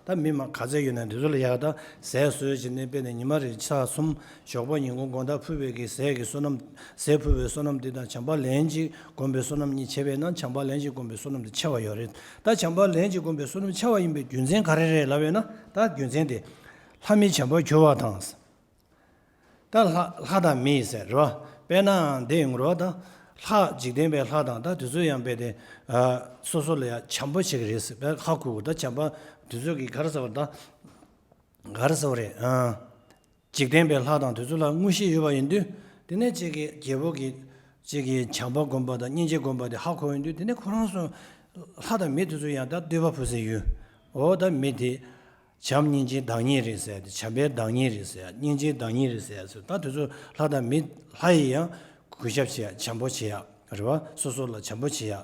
ད་མི་མང་ག་ཚད་ཡོད་ན་འདི་ཚོ་ལ་ཡ་ད་ཟས་ཟོས་བྱས་ནས་དཔེ་དེ་ཉི་མ་རེ་ཆ་གསུམ་ཞོགས་པ་ཉིན་གུང་དགོང་དག་ཕུལ་བའི་གི་ཟས་ཀྱི་བསོད་ནམས་ཟས་ཕུལ་བའི་བསོད་ནམས་འདི་དང་བྱམས་པ་ལན་གཅིག་སྒོམ་པའི་བསོད་ནམས་གཉིས་ཆེ་བས་ན་བྱམས་པ་ལན་གཅིག་སྒོམ་པའི་བསོད་ནམས་དེ་ཆེ་བ་ཡོད་རེད། ད་བྱམས་པ་ལན་གཅིག་སྒོམ་པའི་བསོད་ནམས་ཆེ་བ་ཡིན་པའི་རྒྱུ་མཚན་ག་རེ་རེད་ལབ་ཡོད་ན། ད་རྒྱུ་མཚན་དེ་ལྷ་མིའི་བྱམས་པ་གྱུར་བ་དང་། ད་ལྷ་ལྷ་དང་མི་ཟེར་རོ། དཔེར་ན་འདི་ཡོང་རོ་ད། ལྷ་འཇིག་རྟེན་པའི་ལྷ་དང་ད་དེ་ཚོ་ཡང་དཔེ་དེ་སོ་སོ་ལ་ཡང་བྱམས་པོ་བྱེད་ཀྱི་རེད་ཟེར་བའི་ལྷ་ཁུ་ད་བྱམས་པ་དེ་ཚོ་གི་ག་རེ་ཟེར་བ་ད། ག་རེ་ཟེར་བ་རེད། འཇིག་རྟེན་པའི་ལྷ་དང་དེ་ཚོ་ལ་མངོན་ཤེས་ཡོད་པ་ཡིན་དུས། དེ་ནས་གཅིག་གིས་རྒྱལ་པོ་གིས་གཅིག་གིས་བྱམས་པ་བསྒོམ་པ་དང་སྙིང་རྗེ་བསྒོམ་པ་དེ་ཧ་གོ་ཡོང་དུས་དེ་ནས་ཁོ་རང་ཚོ་ལྷ་དང་མི་དེ་ཚོ་ཡང་ད་འདོད་པ་ཕུལ་སའི་ཡུལ། འོ་ད་མི་དེ་བྱམས་སྙིང་རྗེའི་བདག་ཉིད་རེད་ཟེར་ཏེ་བྱམས་པའི་བདག་ཉིད་རེད་ཟེར་སྙིང་རྗེའི་བདག་ཉིད་རེད་ཟེར་ཚོ་ད་དེ་ཚོ་ལྷ་དང་མི་ལྷ་ཡི་ཡང་གུས་ཞབས་བྱེད་ཡ་བྱམས་པོ་བྱེད་ཡ་རེད་བ། སོ་སོ་ལ་བྱམས་པོ་བྱེད་ཡ།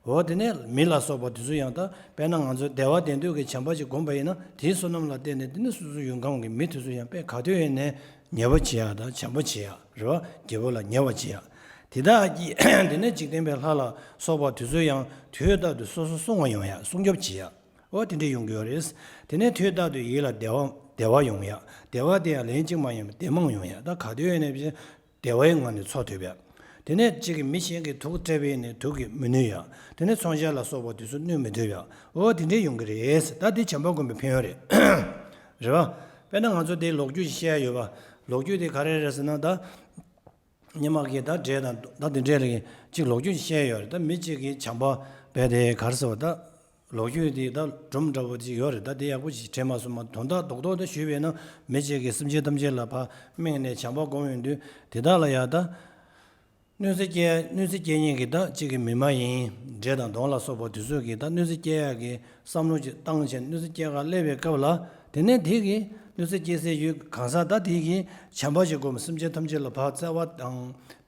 འོ་དེ་ནས་མི་ལ་སོགས་པ་དེ་ཚོ་ཡང་ད་དཔེར་ན་ང་ཚོ་བདེ་བ་ལྡན་འདོད་ཀྱི་བྱམས་པ་ཅིག་བསྒོམས་པ་ཡིན་ན་དེའི་བསོད་ནམས་ལ་བརྟེན་ནས་དེ་ནས་སོ་སོ་ཡུལ་ཁམས་ཀྱི་མི་དེ་ཚོ་ཡང་དཔེ་ག་དུས་ཡིན་ནའི་ ཉེས་པ་བྱེད་ཡག་དང་བྱམས་པ་བྱེད་ཡག་རེད་བ། རྒྱལ་པོ་ལ་ཉེས་པ་བྱེད་ཡག་དེ་དག་གིས་དེ་ནས་འཇིག་རྟེན་པའི་ལྷ་ལ་སོགས་པ་དེ་ཚོ་ཡང་དུས་རྟག་ཏུ་སོ་སོ་སྲུང་བ་ཡོང་ཡག་སྲུང་སྐྱོབ་བྱེད་ཡག་འོ་དེ་འདྲས་ཡོང་གི་ཡོད་རེད། དེ་ནས་དུས་རྟག་ཏུ་ཡིད་ལ་བདེ་བ་བདེ་བ་ཡོང་ཡག་བདེ་བ་དེ་ཡང་ལན་གཅིག་མ་ཡིན་པར་བདེ་མང་ཡོང་ཡག་ད་ག་དུས་ཡིན་ནའི་བདེ་བའི་ངང་ནས་འཚོ་ཐུབ་ཡག་དེ་ནས་གཅིག་གིས་མི་གཞན་གྱི་དུག་སྤྲད་པས་ནི་དུག་གིས་མི་གནོད་ཡག་དེ་ནས་ཚོང་ཆས་ལ་སོགས་པ་དེ་ཚོ་གནོད་མི་ཐུབ་ཡག་འོ་དེ་འདྲས་ཡོང་གི་རེད། ད་དེ་བྱམས་པ་སྒོམ་པའི་ཕན་ཡོན་རེད། རེད་བ། དཔེར་ན་ང་ཚོ་དེ་ལོ་རྒྱུས་ཤིག་བཤད་ཡ་ཡོད་པ། ལོ་རྒྱུས་དེ་ག་རེ་རེད་ཟེར་ན་ད། སྔོན་མ་གི་ད་འདྲེ་དང་ད་དེ་འདྲས་ལ་གཅིག་ལོ་རྒྱུས་ཤིག་བཤད་ཡོད་རེད། ད་མི་གཅིག་གིས་བྱམས་པ་བས་དེ་ག་རེ་ཟེར་བ་ད། ལོ་རྒྱུས་དེ་ད་སྒྲུང་འདྲ་པོ་ཅིག་ཡོད་རེད། ད་དེ་ཡག་པོ་ཞིག་དྲན་མ་སོང་། མ་དོན་དག་རྡོག་རྡོག་དེ་ཞུས་པས་ན་མི་གཅིག་གིས་སེམས་ཅན་ཐམས་ཅད་ལ་ཕར་དམིགས་ནས་བྱམས་པ་སྒོམ་ཡོང་དུས་དེ་དག་ལ་ཡང་ད། གནོད་འཚེ་སྐྱེལ་གནོད་འཚེ་སྐྱེལ་མཁན་གྱི་ད་གཅིག་གི་མི་མ་ཡིན་འདྲེ་དང་གདོན་ལ་སོགས་པ་དེ་ཚོས་ཀྱི་ད་གནོད་འཚེ་སྐྱེལ་ཡག་གི་བསམ་བློ་ཅིག་བཏང་བྱས་གནོད་འཚེ་སྐྱེལ་གར་སླེབས་པའི་སྐབས་ལ་དེ་ནས་དེ་གི་གནོད་འཚེ་སྐྱེལ་སའི་ཡུལ་གང་ཟག་ད་དེ་གི་བྱམས་པ་ཞིག་སྒོམ། སེམས་ཅན་ཐམས་ཅད་ལ་ཕར་བརྩེ་བ་དང་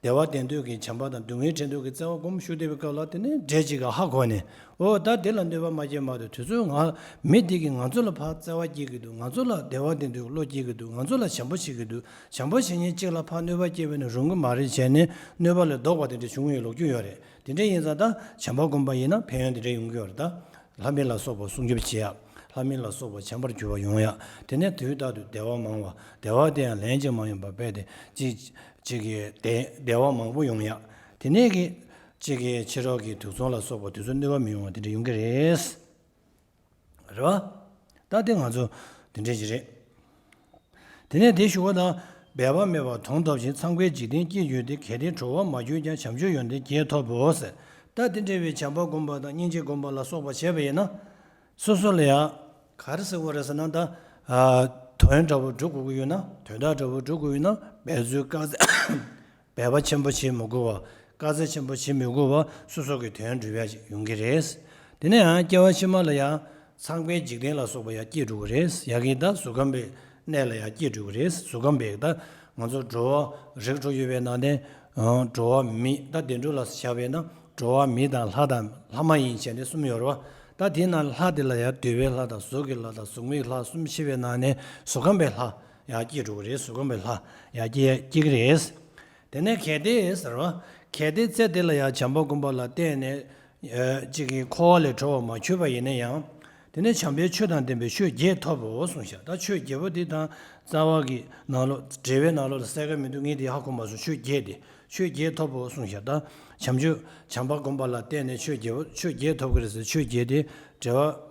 བདེ་བ་ལྡན་འདོད་ཀྱི་བྱམས་པ་དང་སྡུག་བསྔལ་བྲལ་འདོད་ཀྱི་བརྩེ་བ་སྒོམ་ཞུ་བསྡད་པའི་སྐབས་ལ་དེ་ནས་འདྲེ་གཅིག་གིས་ཧ་གོ་ནས་འོ་ད་དེ་ལ་གནོད་པ་མ་སྐྱེལ་མ་གཏོགས་དུས་ཚོད་ང་མི་དེ་གིས་ང་ཚོ་ལ་ཕར་བརྩེ་བ་སྐྱེལ་གྱི་འདུག་ང་ཚོ་ལ་བདེ་བ་ལྡན་འདོད་བློ་སྐྱེལ་གྱི་འདུག་ང་ཚོ་ལ་བྱམས་པ་བྱེད་ཀྱི་འདུག་བྱམས་པ་བྱེད་མཁན་གཅིག་ལ་ཕར་གནོད་པ་སྐྱེལ་བས་ན་རུང་གི་མ་རེད་བྱས་ནས་གནོད་པ་ལས་ལྡོག་པ་དེ་འདྲ་བྱུང་བའི་ལོ་རྒྱུས་ཡོད་རེད། དེ་འདྲ་ཡིན་ཙང་ད་བྱམས་པ་སྒོམ་པ་ཡིན་ན་ཕན་ཡོན་དེ་འདྲ་ཡོང་གི་ཡོད་རེད་ད། ལྷ་མི་ལ་སོགས་པ་སྲུང་སྐྱོབ་བྱེད་ཡག་ལྷ་མི་ལ་སོགས་པ་བྱམས་པར་འགྱུར་བ་ཡོང་ཡག་དེ་ནས་དུས་རྟག་ཏུ་བདེ་བ་མང་བ། བདེ་བ་དེ་ཡང་ལན་གཅིག་མ་ཡིན་པ་རྦད་དེ་གཅིག་གཅིག་གི་བདེ་བདེ་བ་མང་པོ་ཡོང་ཡག་དེ་ནས་གི་གཅིག་གི་ཕྱི་རོལ་གྱི་དུག་མཚོན་ལ་སོགས་པ་དེ་ཚོ་གནོད་པ་མི་ཡོང་བ་དེ་འདྲ་ཡོང་གི་རེད། རེད་བ། ད་དེ་ང་ཚོ་དེ་འདྲས་ཅིག་རེད། དེ་ནས་དེ་ཞུ་བ་དང་། འབད་པ་མེད་པར་དོན་ཐོབ་ཅིང་། ཚངས་པའི་འཇིག་རྟེན་སྐྱེ་གྱུར་ཏེ། གལ་ཏེ་འགྲོ་བར་མ་གྱུར་ཀྱང་། བྱང་ཆུབ་ཡོན་ཏན་རྒྱས་ཐོབ་བོ་ཟེར། ད་དེ་འདྲ་བའི་བྱམས་པ་སྒོམ་པ་དང་སྙིང་རྗེ་སྒོམ་པ་ལ་སོགས་པ་བྱས་པ་ཡིན་ན། སོ་སོ་ལ་ཡང་ག་རེ་ཟེར་དགོས་རེད་ཟེར་ན་ད། དོན་འདྲ་པོ་སྒྲུབ་དགོས་ཀྱི་ཡོད་ན་དོན་དག་འདྲ་པོ་སྒྲུབ་དགོས་ཡོད་ན་འབད་རྩོལ་དཀའ་ཚེགས། འབད་པ་ཆེན་པོ་བྱེད་མི་དགོས་པ། དཀའ་ཚེགས་ཆེན་པོ་བྱེད་མི་དགོས་པ་སོ་སོ་གི་དོན་འགྲུབ་ཡ་ཞིག་ཡོང་གི་རེད། དེ་ནས་ཡང་སྐྱེ་བ་ཕྱི་མ་ལ་ཡང་ཚངས་པའི་འཇིག་རྟེན་ལ་སོགས་པ་ཡང་སྐྱེ་འགྲོ་གི་རེད། ཡ་གི་ད་གཟུགས་ཁམས་པའི་གནས་ལ་ཡང་སྐྱེ་འགྲོ་གི་རེད། གཟུགས་ཁམས་པའི་ད་ང་ཚོ་འགྲོ་བ་རིགས་དྲུག་ཡོད་པའི་ནང་ནས་འགྲོ་བ་མི་ད་བདེ་འགྲོ་ལ་བཞག་པས་ན་འགྲོ་བ་མི་དང་ལྷ་དང་ལྷ་མ་ཡིན་བྱས་ནས་གསུམ་ཡོད་རེད་བ། ད་དེའི་ནང་ལྷ་དེ་ལ་ཡང་འདོད་པའི་ལྷ་དང་གཟུགས་ཀྱི་ལྷ་དང་གཟུགས་མེད་ལྷ་གསུམ་ཤེས་པའི་ནང་ནས་གཟུགས་ཁམས་པའི་ལྷ་ཡང་སྐྱེ་འགྲོ་གི་རེད། གཟུགས་ཁམས་པའི་ལྷ་ཡང་སྐྱེ་སྐྱེ་གི་རེད། དེ་ནས་གལ་ཏེ་ཟེར་བ། གལ་ཏེ་ཚེ་འདི་ལ་ཡང་བྱམས་པ་སྒོམ་པ་ལ་བརྟེན་ནས་ཨ་གཅིག་གིས་འཁོར་བ་ལས་གྲོལ་བར་མ་གྱུར་པ་ཡིན་ན་ཡང་། དེ་ནས་བྱམས་པའི་ཆོས་དང་ལྡན་པའི་ཆོས་བརྒྱད་ཐོབ་བོ་གསུངས་ཤག་ད་ཆོས་བརྒྱད་པོ་འདི་དང་རྩ་བ་གི་ནང་ལོགས་འགྲེལ་པའི་ནང་ལོགས་ལ་གསལ་ཁ་མི་འདུག་ངས་འདི་ཧ་གོ་མ་སོང་། ཆོས་བརྒྱད་དེ་ཆོས་བརྒྱད་ཐོབ་བོ་གསུངས་ཤག་ད་བྱམས་ཆོས་བྱམས་པ་སྒོམ་པ་ལ་བརྟེན་ནས་ཆོས་བརྒྱད་པོ་ཆོས་བརྒྱད་ཐོབ་ཀྱི་རེད་ཟེར། ཆོས་བརྒྱད་དེ་འགྲེལ་པ།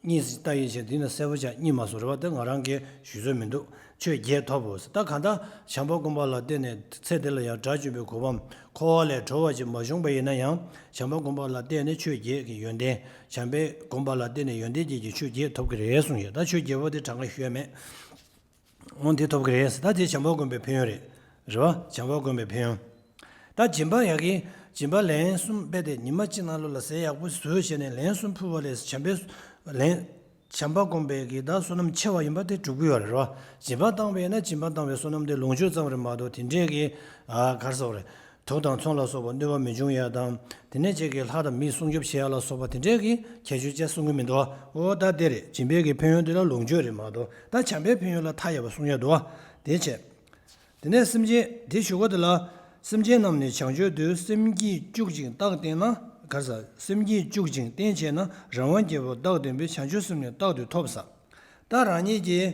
གཉིས་སུ་ལྟ་ཡིན་ཞེས་འདི་ནི་གསལ་པོ་ཆགས་གཉིས་མ་སོང་རེད་བ། དེ་ང་རང་གིས་ཞུ་ཚོད་མི་འདུག་ཆོས་བརྒྱད་ཐོབ་བོ་ཟེར། ད་གང་ལྟར་བྱམས་པ་སྒོམ་པ་ལ་བརྟེན་ནས་ཚེ་འདི་ལ་ཡང་དགྲ་བཅོམ་པའི་གོ་འཕང་འཁོར་བ་ལས་གྲོལ་བ་ཅིག་མ་བྱུང་པ་ཡིན་ན་ཡང་བྱམས་པ་སྒོམ་པ་ལ་བརྟེན་ནས་ཆོས་བརྒྱད་ཀྱི་ཡོན་ཏན་བྱམས་པའི་སྒོམ་པ་ལ་བརྟེན་ནས་ཡོན་ཏན་བརྒྱད་ཀྱི་ཆོས་བརྒྱད་ཐོབ་ཀྱི་རེད་གསུངས་ཡོད། ད་ཆོས་བརྒྱད་པོ་དེ་གྲངས་ཀ་ཞུས་མེད། འོ་འདི་ཐོབ་ཀྱི་རེད། ད་དེ་བྱམས་པ་སྒོམ་པའི་ཕན་ཡོན་རེད། རེད་བ། བྱམས་པ་སྒོམ་པའི་ཕན་ཡོན། ད་སྦྱིན་པ་ཡ་གི་སྦྱིན་པ་ལན་གསུམ་སྦས་ཏེ་ཉི་མ་གཅིག་ནང་ལོགས་ལ་ཟས་ཡག་པོ་བཟོས་བྱས་ནས་ལན་གསུམ་ཕུལ་བ་ལས་བྱམས་པའི་ལན། བྱམས་པ་སྒོམ་པའི་གི་ད་བསོད་ནམས་ཆེ་བ་ཡིན་པ་དེ་སྒྲུབ་ཀྱི་ཡོད་རེད་བ། སྦྱིན་པ་བཏང་བས་ན་སྦྱིན་པ་བཏང་བའི་བསོད་ནམས་དེ་ལོངས་སྤྱོད་ཙམ་རེད་མ་གཏོགས་དེ་འདྲས་ཀྱི་ཨ་ག་རེ་ཟེར་དགོས་རེད། དུག་དང་མཚོན་ལ་སོགས་པ་གནོད་པ་མི་འབྱུང་ཡ་དང་། དེ་ནས་ཅིག་གིས་ལྷ་དང་མི་སྲུང་སྐྱོབ་བྱེད་ཡ་ལ་སོགས་པ་དེ་འདྲས་ཀྱི་ཁྱད་ཆོས་ཅིག་གསུང་གི་མི་འདུག་བ། འོ་ད་དེ་རེད། སྦྱིན་པའི་གི་ཕན་ཡོན་དེ་ལ་ལོངས་སྤྱོད་རེད་མ་གཏོགས་ད་བྱམས་པའི་ཕན་ཡོན་ལ་མཐའ་ཡས་པ་གསུང་ཡ་འདུག་བ། དེ་བྱས། དེ་ནས་སེམས་ཅན་དེ་ཞུ་གོ་དེ་ལ། སེམས་ཅན་རྣམས་ནི་བྱང་ཆུབ་ཏུ། སེམས་བསྐྱེད་བཅུག་ཅིང་རྟག་བརྟན་ན། ག་རེ་ཟ། སེམས་བསྐྱེད་བཅུག་ཅིང་བརྟན་བྱས་ན། རང་དབང་རྒྱལ་པོ་རྟག་བརྟན་པའི། བྱང་ཆུབ་སེམས་ནི་རྟག་ཏུ་ཐོབ་ཟེར། ད་རང་ཉིད་ཀྱིས།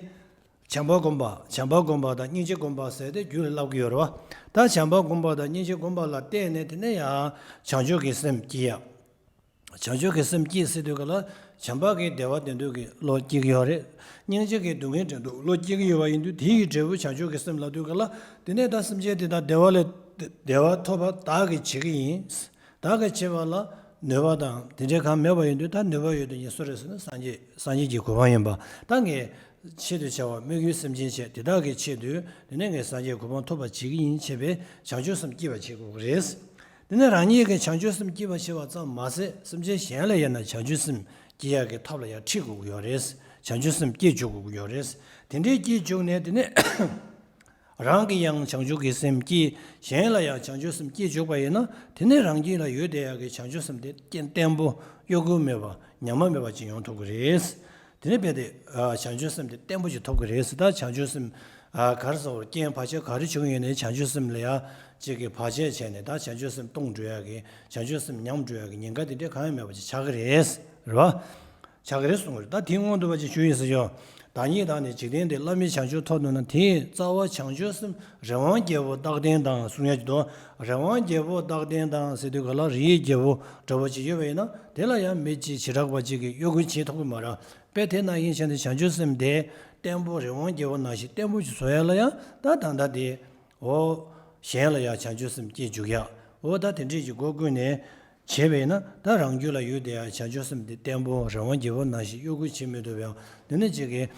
བྱམས་པ་སྒོམ་པ། བྱམས་པ་སྒོམ་པ་དང་སྙིང་རྗེ་སྒོམ་པ་ཟེར་ཏེ་རྒྱུད་ལ་བསླབ་ཀྱི་ཡོད་རེད་བ། ད་བྱམས་པ་སྒོམ་པ་དང་སྙིང་རྗེ་སྒོམ་པ་ལ་བརྟེན་ནས་དེ་ནས་ཡང་བྱང་ཆུབ་ཀྱི་སེམས་སྐྱེ་ཡ། བྱང་ཆུབ་ཀྱི་སེམས་སྐྱེ་ཟེར་དུས་ག་ལ་བྱམས་པ་གི་བདེ་བ་ལྡན་འདོད་ཀྱི་བློ་སྐྱེ་གི་ཡོད་རེད། སྙིང་རྗེ་གི་སྡུག་བསྔལ་བྲལ་འདོད་བློ་སྐྱེ་གི་ཡོད་པ་ཡིན་དུས་དེ་ཡི་འབྲས་བུ་བྱང་ཆུབ་ཀྱི་སེམས་ལབ་དུས་ག་ལ་དེ་ནས་ད་སེམས་ཅན་དེ་དག་བདེ་བ་ལས་བདེ་བ་ཐོབ་པ་བདག་གིས་བྱེད་ཀྱི་ཡིན། བདག་གིས་བྱེད་པ་ལ་ནུས་པ་དང་དེ་འདྲའི་གང་མེད་པ་ཡིན་དུས་ད་ནུས་པ་ཡོད་དུས་ངས་སུ་རེད་ཟེར་ན་སངས་རྒྱས་སངས་རྒྱས་ཀྱི་གོ་འཕང་ཡིན་པ། ད་ངས་ཆེད་དུ་བྱ་བ་དམིགས་ཡུལ་སེམས་ཅན་བྱས་དེ་དག་གི་ཆེད་དུ་དེ་ནས་ངས་སངས་རྒྱས་གོ་འཕང་ཐོབ་པར་བྱེད་ཀྱི་ཡིན་བྱས་པའི་བྱང་ཆུབ་སེམས་སྐྱེ་བར་བྱེད་དགོས་ཀྱི་རེད། དེ་ནས་རང་ཉིད་ཀྱིས་བྱང་ཆུབ་སེམས་སྐྱེ་བར་བྱེད་པ་ཙམ་མ་ཟད་སེམས་ཅན་གཞན་ལ་ཡང་ན་བྱང་ཆུབ་སེམས་སྐྱེ་ཡག་གི་ཐབས་ལ་ཡང་ཁྲིད་དགོས་ཀྱི་ཡོད་རེད། བྱང་ཆུབ་སེམས་སྐྱེ་འཇུག་དགོས་ཀྱི་ཡོད་རེད། དེ་འདྲའི་སྐྱེ་འཇུག་ནས་དེ་ནས་རང་གིས་ཡང་བྱང་ཆུབ་ཀྱི་སེམས་སྐྱེ། གཞན་ལ་ཡང་བྱང་ཆུབ་སེམས་སྐྱེ་འཇུག་པ་ཡིན་ན་དེ་ནས་རང་རྒྱུད་ལ་ཡོད་བསྡད་ཡག་གི་བྱང་ཆུབ་སེམས་དེ་རྐྱེན་བརྟན་པོ་གཡོ་འགུལ་མེད་པ་ཉམས་པ་མེད་པ་ཅིག་ཡོང་ཐུབ་ཀྱི་རེད། དེ་ནས་རྦད་དེ་བྱང་ཆུབ་སེམས་དེ་བརྟན་པོ་ཅིག་ཐོབ་ཀྱི་རེད། ད་བྱང་ཆུབ་སེམས་ ཨ་ག་རེ་ཟེར། རྐྱེན་བར་ཆད་ག་རེ་བྱུང་ཡོད་ནའི་བྱང་ཆུབ་སེམས་ལ་ཡ་གཅིག་གི་བར་ཆད་བྱས་ནས་ད་བྱང་ཆུབ་སེམས་སྟོངས་འགྲོ་ཡ་གི། བྱང་ཆུབ་སེམས་ཉམས་འགྲོ་ཡ་གི་ཉེན་ཁ་དེ་འདྲ་གང་ཡང་མེད་པ་ཅིག་ཆགས་ཀྱི་རེད། རེད་བ། ཆགས་ཀྱི་རེད་གསུང་གི་རེད། ད་དེའི་སྔོན་དུ་བ་ཅིག་ཞུ་ཡིན་ཟེར་ཞོ། བདག་ཉིད་དང་ནི་འཇིག་རྟེན་འདིར། བླ་མེད་བྱང་ཆུབ་ཐོབ་འདོད་ན། དེའི་རྩ་བ་བྱང་ཆུབ་སེམས། རི་དབང་རྒྱལ་པོ་རྟག་བརྟན་དང་གསུང་ཡ་ཅིག་འདུག། རི་དབང་རྒྱལ་པོ་རྟག་བརྟན་དང་ཟེར་དུས་ག་ལ། རིའི་རྒྱལ་པོ་འདྲ་བོ་ཅིག་ཡོད་པ་ཡིན་ན་དེ་ལ་ཡང་མི་གཅིག་བྱེ་བྲག་པ་གཅིག་གིས་གཡོ་འགུལ་བྱེད་ཐུབ་ཀྱི་མ་རེད། དཔེ་དེ་ནང་བཞིན་བྱས་ནས་བྱང་ཆུབ་སེམས་དེ་བརྟན་པོ། རི་དབང་རྒྱལ་པོ་ནང་བཞིན་བརྟན་པོ་ཞིག་བཟོ་ཡ་ལ་ཡང་ད་ད་ལྟ་དེ། འོ། གཞན་ལ་ཡང་བྱང་ཆུབ་སེམས་སྐྱེ་འཇུག་ཡ། འོ་ད་དེ་འདྲས་ཀྱི་སྒོ་ཀུན་ནས་བྱས་པས་ན་ད་རང་རྒྱུད་ལ་ཡོད་དེ་ཡང་བྱང་ཆུབ་སེམས་དེ་བརྟན་པོ། རི་དབང་རྒྱལ་པོ་ནང་བཞིན་གཡོ་འགུལ་བྱེད་མི་ཐུབ་ཡང་དེ་ནི་གཅིག་གིས།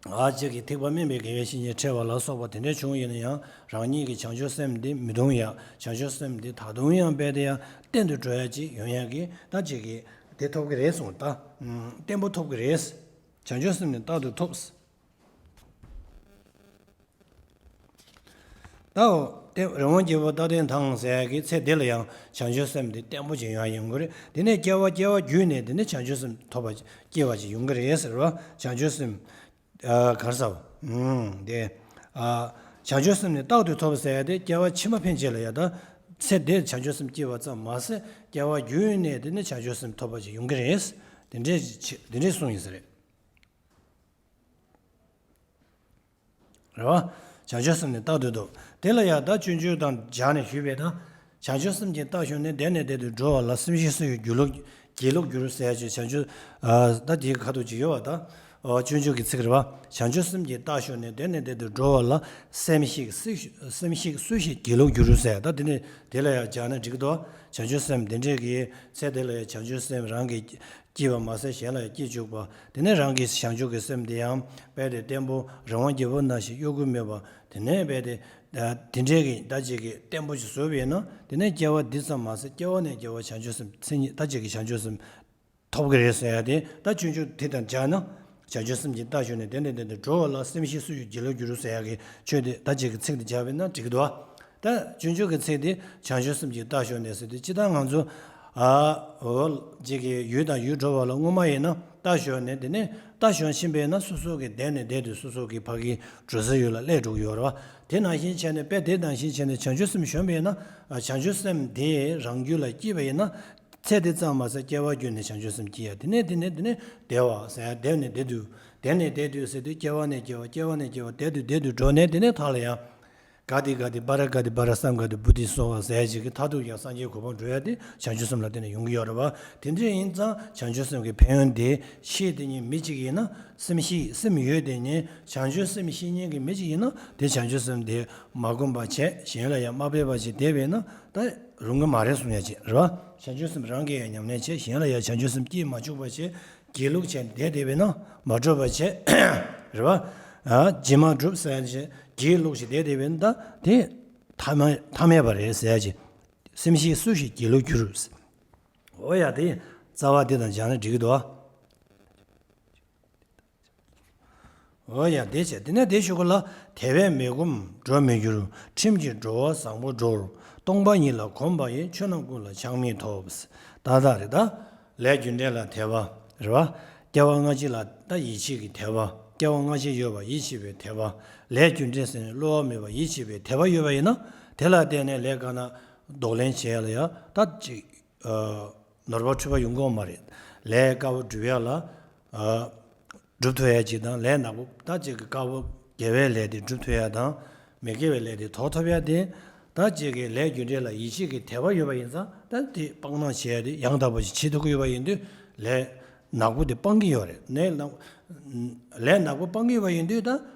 ཨ་གཅིག་གིས་ཐེག་པ་དམན་པའི་དགེ་བའི་བཤེས་གཉེན་འཕྲད་པ་ལ་སོགས་པ་དེ་འདྲས་བྱུང་ཡིན་ན་ཡང་རང་ཉིད་ཀྱི་བྱང་ཆུབ་སེམས་དེ་མི་གདུང་ཡ། བྱང་ཆུབ་སེམས་དེ་ད་དུང་ཡང་རྦད་དེ་ཡང་བརྟན་དུ་འགྲོ་ཡ་ཅིག་ཡོང་ཡ་གི་ད་གཅིག་གིས་དེ་ཐོབ་ཀྱི་རེད་གསུངས། ད་བརྟན་པོ་ཐོབ་ཀྱི་རེད། བྱང་ཆུབ་སེམས་ནི་རྟག་ཏུ་ཐོབ། ད་འོ་དེ་རི་དབང་རྒྱལ་པོ་རྟག་བརྟན་དང་ཟེར་ཡ་གི་ཚེ་འདི་ལ་ཡང་བྱང་ཆུབ་སེམས་འདི་བརྟན་པོ་ཅིག་ཡོང་ཡ་ཡོང་གི་རེད། དེ་ནས་སྐྱེ་བ་སྐྱེ་བ་བརྒྱུད་ནས་དེ་ནས་བྱང་ཆུབ་སེམས་ཐོབ་པ་སྐྱེ་བ་ཅིག་ཡོང་གི་རེད་ཟེར་བ། བྱང་ཆུབ་སེམས། ཨ་ག་རེ་ཟེར་བ། ཨུམ་དེ། ཨ་བྱང་ཆུབ་སེམས་ནི་རྟག་ཏུ་ཐོབ་ཟེར་ཡ་དེ་སྐྱེ་བ་ཕྱི་མ་ཕན་ཆད་ལ་ཡ་ད། ཚེ་འདིར་བྱང་ཆུབ་སེམས་སྐྱེ་བ་ཙམ་མ་ཟད་སྐྱེ་བ་བརྒྱུད་ནས་དེ་ནས་བྱང་ཆུབ་སེམས་ཐོབ་པ་ཅིག་ཡོང་གི་རེད། དེ་འདྲས་ཅིག་དེ་འདྲས་གསུངས་ཡིན་ས་རེད། རེད་བ། བྱང་ཆུབ་སེམས་ནི་རྟག་ཏུ་ཐོབ། དེ་ལ་ཡང་ད་སྤྱོད་འཇུག་དང་སྦྱར་ནས་ཞུས་པས་ན། བྱང་ཆུབ་སེམས་ཀྱི་རྟགས་ཤོག་ནི། བདེ་ནས་བདེ་དུ་འགྲོ་བ་ལ། སེམས་ཤེས་སུ་ཡི་སྒྱིད་ལུག་སྒྱིད་ལུག་འགྱུར་ཟེར་ཡ་ཅིག་བྱང་ཆུབ། ཨ་ད་དེའི་ཁ་ཐུག་ཅིག་ཡོད་བ་ད། ཨོ་སྤྱོད་འཇུག་གི་ཚིག་རེད་བ། བྱང་ཆུབ་སེམས་ཀྱི་རྟགས་ཤོག་ནི། བདེ་ནས་བདེ་དུ་འགྲོ་བ་ལ། སེམས་ཤེས་སུ་སེམས་ཤེས་སུ་ཞིག་སྒྱིད་ལུག་འགྱུར་ཟེར། ད་དེ་ནི་དེ་ལ་ཡང་སྦྱར་ན་འགྲིག་གི་འདུག། བྱང་ཆུབ་སེམས་དེ་འདྲས་ཀྱི་ཚེ་དེ་ལ་ཡང་བྱང་ཆུབ་སེམས་རང་གི་སྐྱེས་པ་མ་ཟད་གཞན་ལ་ཡང་སྐྱེ་བཅུག་པ། དེ་ནས་རང་གི་བྱང་ཆུབ་ཀྱི་སེམས་དེ་ཡང་རྦད་དེ་བརྟན་པོ་རི་དབང་རྒྱལ་པོ་ནང་བཞིན་གཡོ་འགུལ་མེད་པ། དེ་ནས་རྦད་དེ་དེ་འདྲའི་གི་ད་ཅིག་གི་བརྟན་པོ་ཞིག་བཟོས་པས་ན་དེ་ནས་སྐྱེ་བ་འདི་ཙམ་མ་ཟད་སྐྱེ་བ་ནས་སྐྱེ་བ་བྱང་ཆུབ་སེམས་མཚན་ཉིད་ད་ཅིག་གི་བྱང་ཆུབ་སེམས་ཐོབ་ཀྱི་རེད་ཟེར་ཡ་དེ་ད་སྤྱོད་འཇུག་དེ་དང་སྦྱར་ན། བྱང་ཆུབ་སེམས་ཀྱི་རྟགས་ཤོག་ནི། བདེ་ནས་བདེ་དུ་འགྲོ་བ་ལ། སེམས་ཤེས་སུ་ཡི་སྒྱིད་ལུག་འགྱུར་ཟེར་ཡ་གི་ཆོས་དེ་ད་ཅིག་གི་ཚིག་དེ་སྦྱར་བས་ན་འགྲིག་གི་འདུག་ཨ། ད་སྤྱོད་འཇུག་གི་ཚིག་དེ་བྱང་ཆུབ་སེམས་ཀྱི་རྟགས་ཤོག་ནི་ཟེར་དུས་ཅི་ལྟར་ང་ཚོ། ཨ། འོ། ཅིག་གི་ཡུལ་དང་ཡུལ་འགྲོ་བ་ལ་སྔོན་མ་ཡིན་ན་རྟགས་ཤོག་ནས་དེ་ནས་རྟགས་ཤོག་ཕྱིན་པས་ན་སོ་སོ་གི་བདེ་ནས་བདེ་དུ་སོ་སོ་གི་ཕ་གི་འགྲོ་ས་ཡུལ་ལ་སླེབས་འགྲོ་གི་ཡོད་རེད་བ། དེ་ནང་བཞིན་བྱས་ནས་དཔེ་དེ་ནང་བཞིན་བྱས་ནས་བྱང་ཆུབ་སེམས་བྱོན་པས་ན། ཨ། བྱང་ཆུབ་སེམས་དེ་རང་རྒྱུད་ལ་སྐྱེས་པ་ཡིན་ན། ཚེ་འདི་ཙམ་མ་ཟད་སྐྱེ་བ་བརྒྱུད་ནས་བྱང་ཆུབ་སེམས་སྐྱེ་ཡ། དེ་ནས་དེ་ནས་དེ་ནས་བདེ་བ་ཟེར་ཡ། བདེ་ནས་བདེ་དུ། བདེ་ནས་བདེ་དུ་ཟེར་དུས་སྐྱེ་བ་ནས་སྐྱེ་བ། སྐྱེ་བ་ནས་སྐྱེ་བ། བདེ་དུ་བདེ་དུ་འགྲོ་ནས་དེ་ནས་མཐའ་ལ་ཡང་། ག་ཏི་ག་ཏི་པ་ར་ག་ཏི་པ་ར་སམ་ག་ཏི་བུ་ཏི་སོ་བ་ཟེར་ཡ་ཅིག་གི་མཐར་ཐུག་ཡང་སངས་རྒྱས་གོ་འཕང་འགྲོ་ཡ་དེ་བྱང་ཆུབ་སེམས་ལ་བརྟེན་ནས་ཡོང་གི་ཡོད་རེད་བ། དེ་འདྲ་ཡིན་ཙང་བྱང་ཆུབ་སེམས་ཀྱི་ཕན་ཡོན་དེ་ཤེས་དེ་ཉིད་མི་གཅིག་ཡིན་ན། སེམས་ཤེས་སེམས་ཡོད་དེ་ཉིད་བྱང་ཆུབ་སེམས་ཤེས་མཁན་གྱི་མི་གཅིག་ཡིན་ན་དེ་བྱང་ཆུབ་སེམས་དེ་མ་བསྒོམ་པ་བྱས་གཞན་ལ་ཡང་མ་སྤེལ་བ་ཅིག་བསྡད་པས་ན་ད་རུང་གི་མ་རེད་གསུང་ཡ་ཅིག་རེད་བ། བྱང་ཆུབ་སེམས་རང་གིས་ཡང་ཉམས་ལེན་བྱས་གཞན་ལ་ཡང་བྱང་ཆུབ་སེམས་སྐྱེས་མ་བཅུག་པ་བྱས་སྒྱིད་ལུག་བྱས་བསྡད་བསྡད་པས་ན་མ་གྲུབ་པ་བྱས་རེད་བ། ཨ་ཇི་མ་གྲུབ་ཟེར་ཡ་ཅིག་སྒྱིད་ལུག་ཅིག་བསྡད་བསྡད་པས་ན་ད་དེ་ཐ་མ་ཐ་མལ་པ་རེད་ཟེར་ཡ་ཅིག་སེམས་ཤེས་སུ་ཞིག་སྒྱིད་ལུག་འགྱུར། འོ་ཡ་དེ་རྩ་བ་དེ་དང་སྦྱར་ན་འགྲིག་གི་འདུག་ཨ། འོ་ཡ་དེ་བྱས་དེ་ནས་དེ་ཞུ་གོ་ལ། དད་པས་མི་བསྒོམ་འགྲོ་མི་འགྱུར། ཁྲིམས་ཀྱིས་འགྲོ་བ་བཟང་པོར་འགྲོ། སྟོང་པ་ཉིད་ལ་གོམས་པ་ཡིས། ཆོས་རྣམས་ཀུན་ལ་ཆགས་མེད་ཐོབ། ད་ལྟ་རེད་ད། ལས་རྒྱུ་འབྲས་ལ་དད་པ་རེད་བ། སྐྱེ་བ་སྔ་ཕྱི་ལ་ད་ཡིད་ཆེས་ཀྱི་དད་པ། སྐྱེ་བ་སྔ་ཕྱི་ཡོད་པ་ཡིད་ཆེས་པའི་དད་པ། ལས་རྒྱུ་འབྲས་ཟེར་ནས་བསླུ་བ་མེད་པ་ཡིད་ཆེས་པའི་དད་པ་ཡོད་པ་ཡིན་ན་དེ་ལ་བརྟེན་ནས་ལས་དཀར་ནག་གདོང་ལེན་བྱེད་ཡ་ལ་ཡ་ད་ཅིག་ཨ། ནོར་བ་འཁྲུལ་པ་ཡོང་གི་ཡོད་མ་རེད། ལས་དཀར་པོ་སྒྲུབ་ཡ་ལ། ཨ། སྒྲུབ་ཐུབ་ཡ་ཅིག་དང་ལས་ནག་པོ་ད་ཅིག་གི་དཀར་པོ་དགེ་བའི་ལས་དེ་སྒྲུབ་ཐུབ་ཡ་དང་མི་དགེ་བའི་ལས་དེ་དོར་ཐུབ་ཡ་དེ། ད་ཅིག་གི་ལས་རྒྱུ་འབྲས་ལ་ཡིད་ཆེས་ཀྱི་དད་པ་ཡོད་པ་ཡིན་ཙང་ད་དེ་སྤང་བླང་བྱེད་ཡ་དེ་ཡང་དག་པ་ཞིག་བྱེད་ཐུབ་ཀྱི་ཡོད་པ་ཡིན་དུས་ལས་ནག་པོ་དེ་སྤང་གི་ཡོད་རེད། ནས་ལས་ནག་པོ་སྤང་གི་ཡོད་པ་ཡིན་དུས་ད་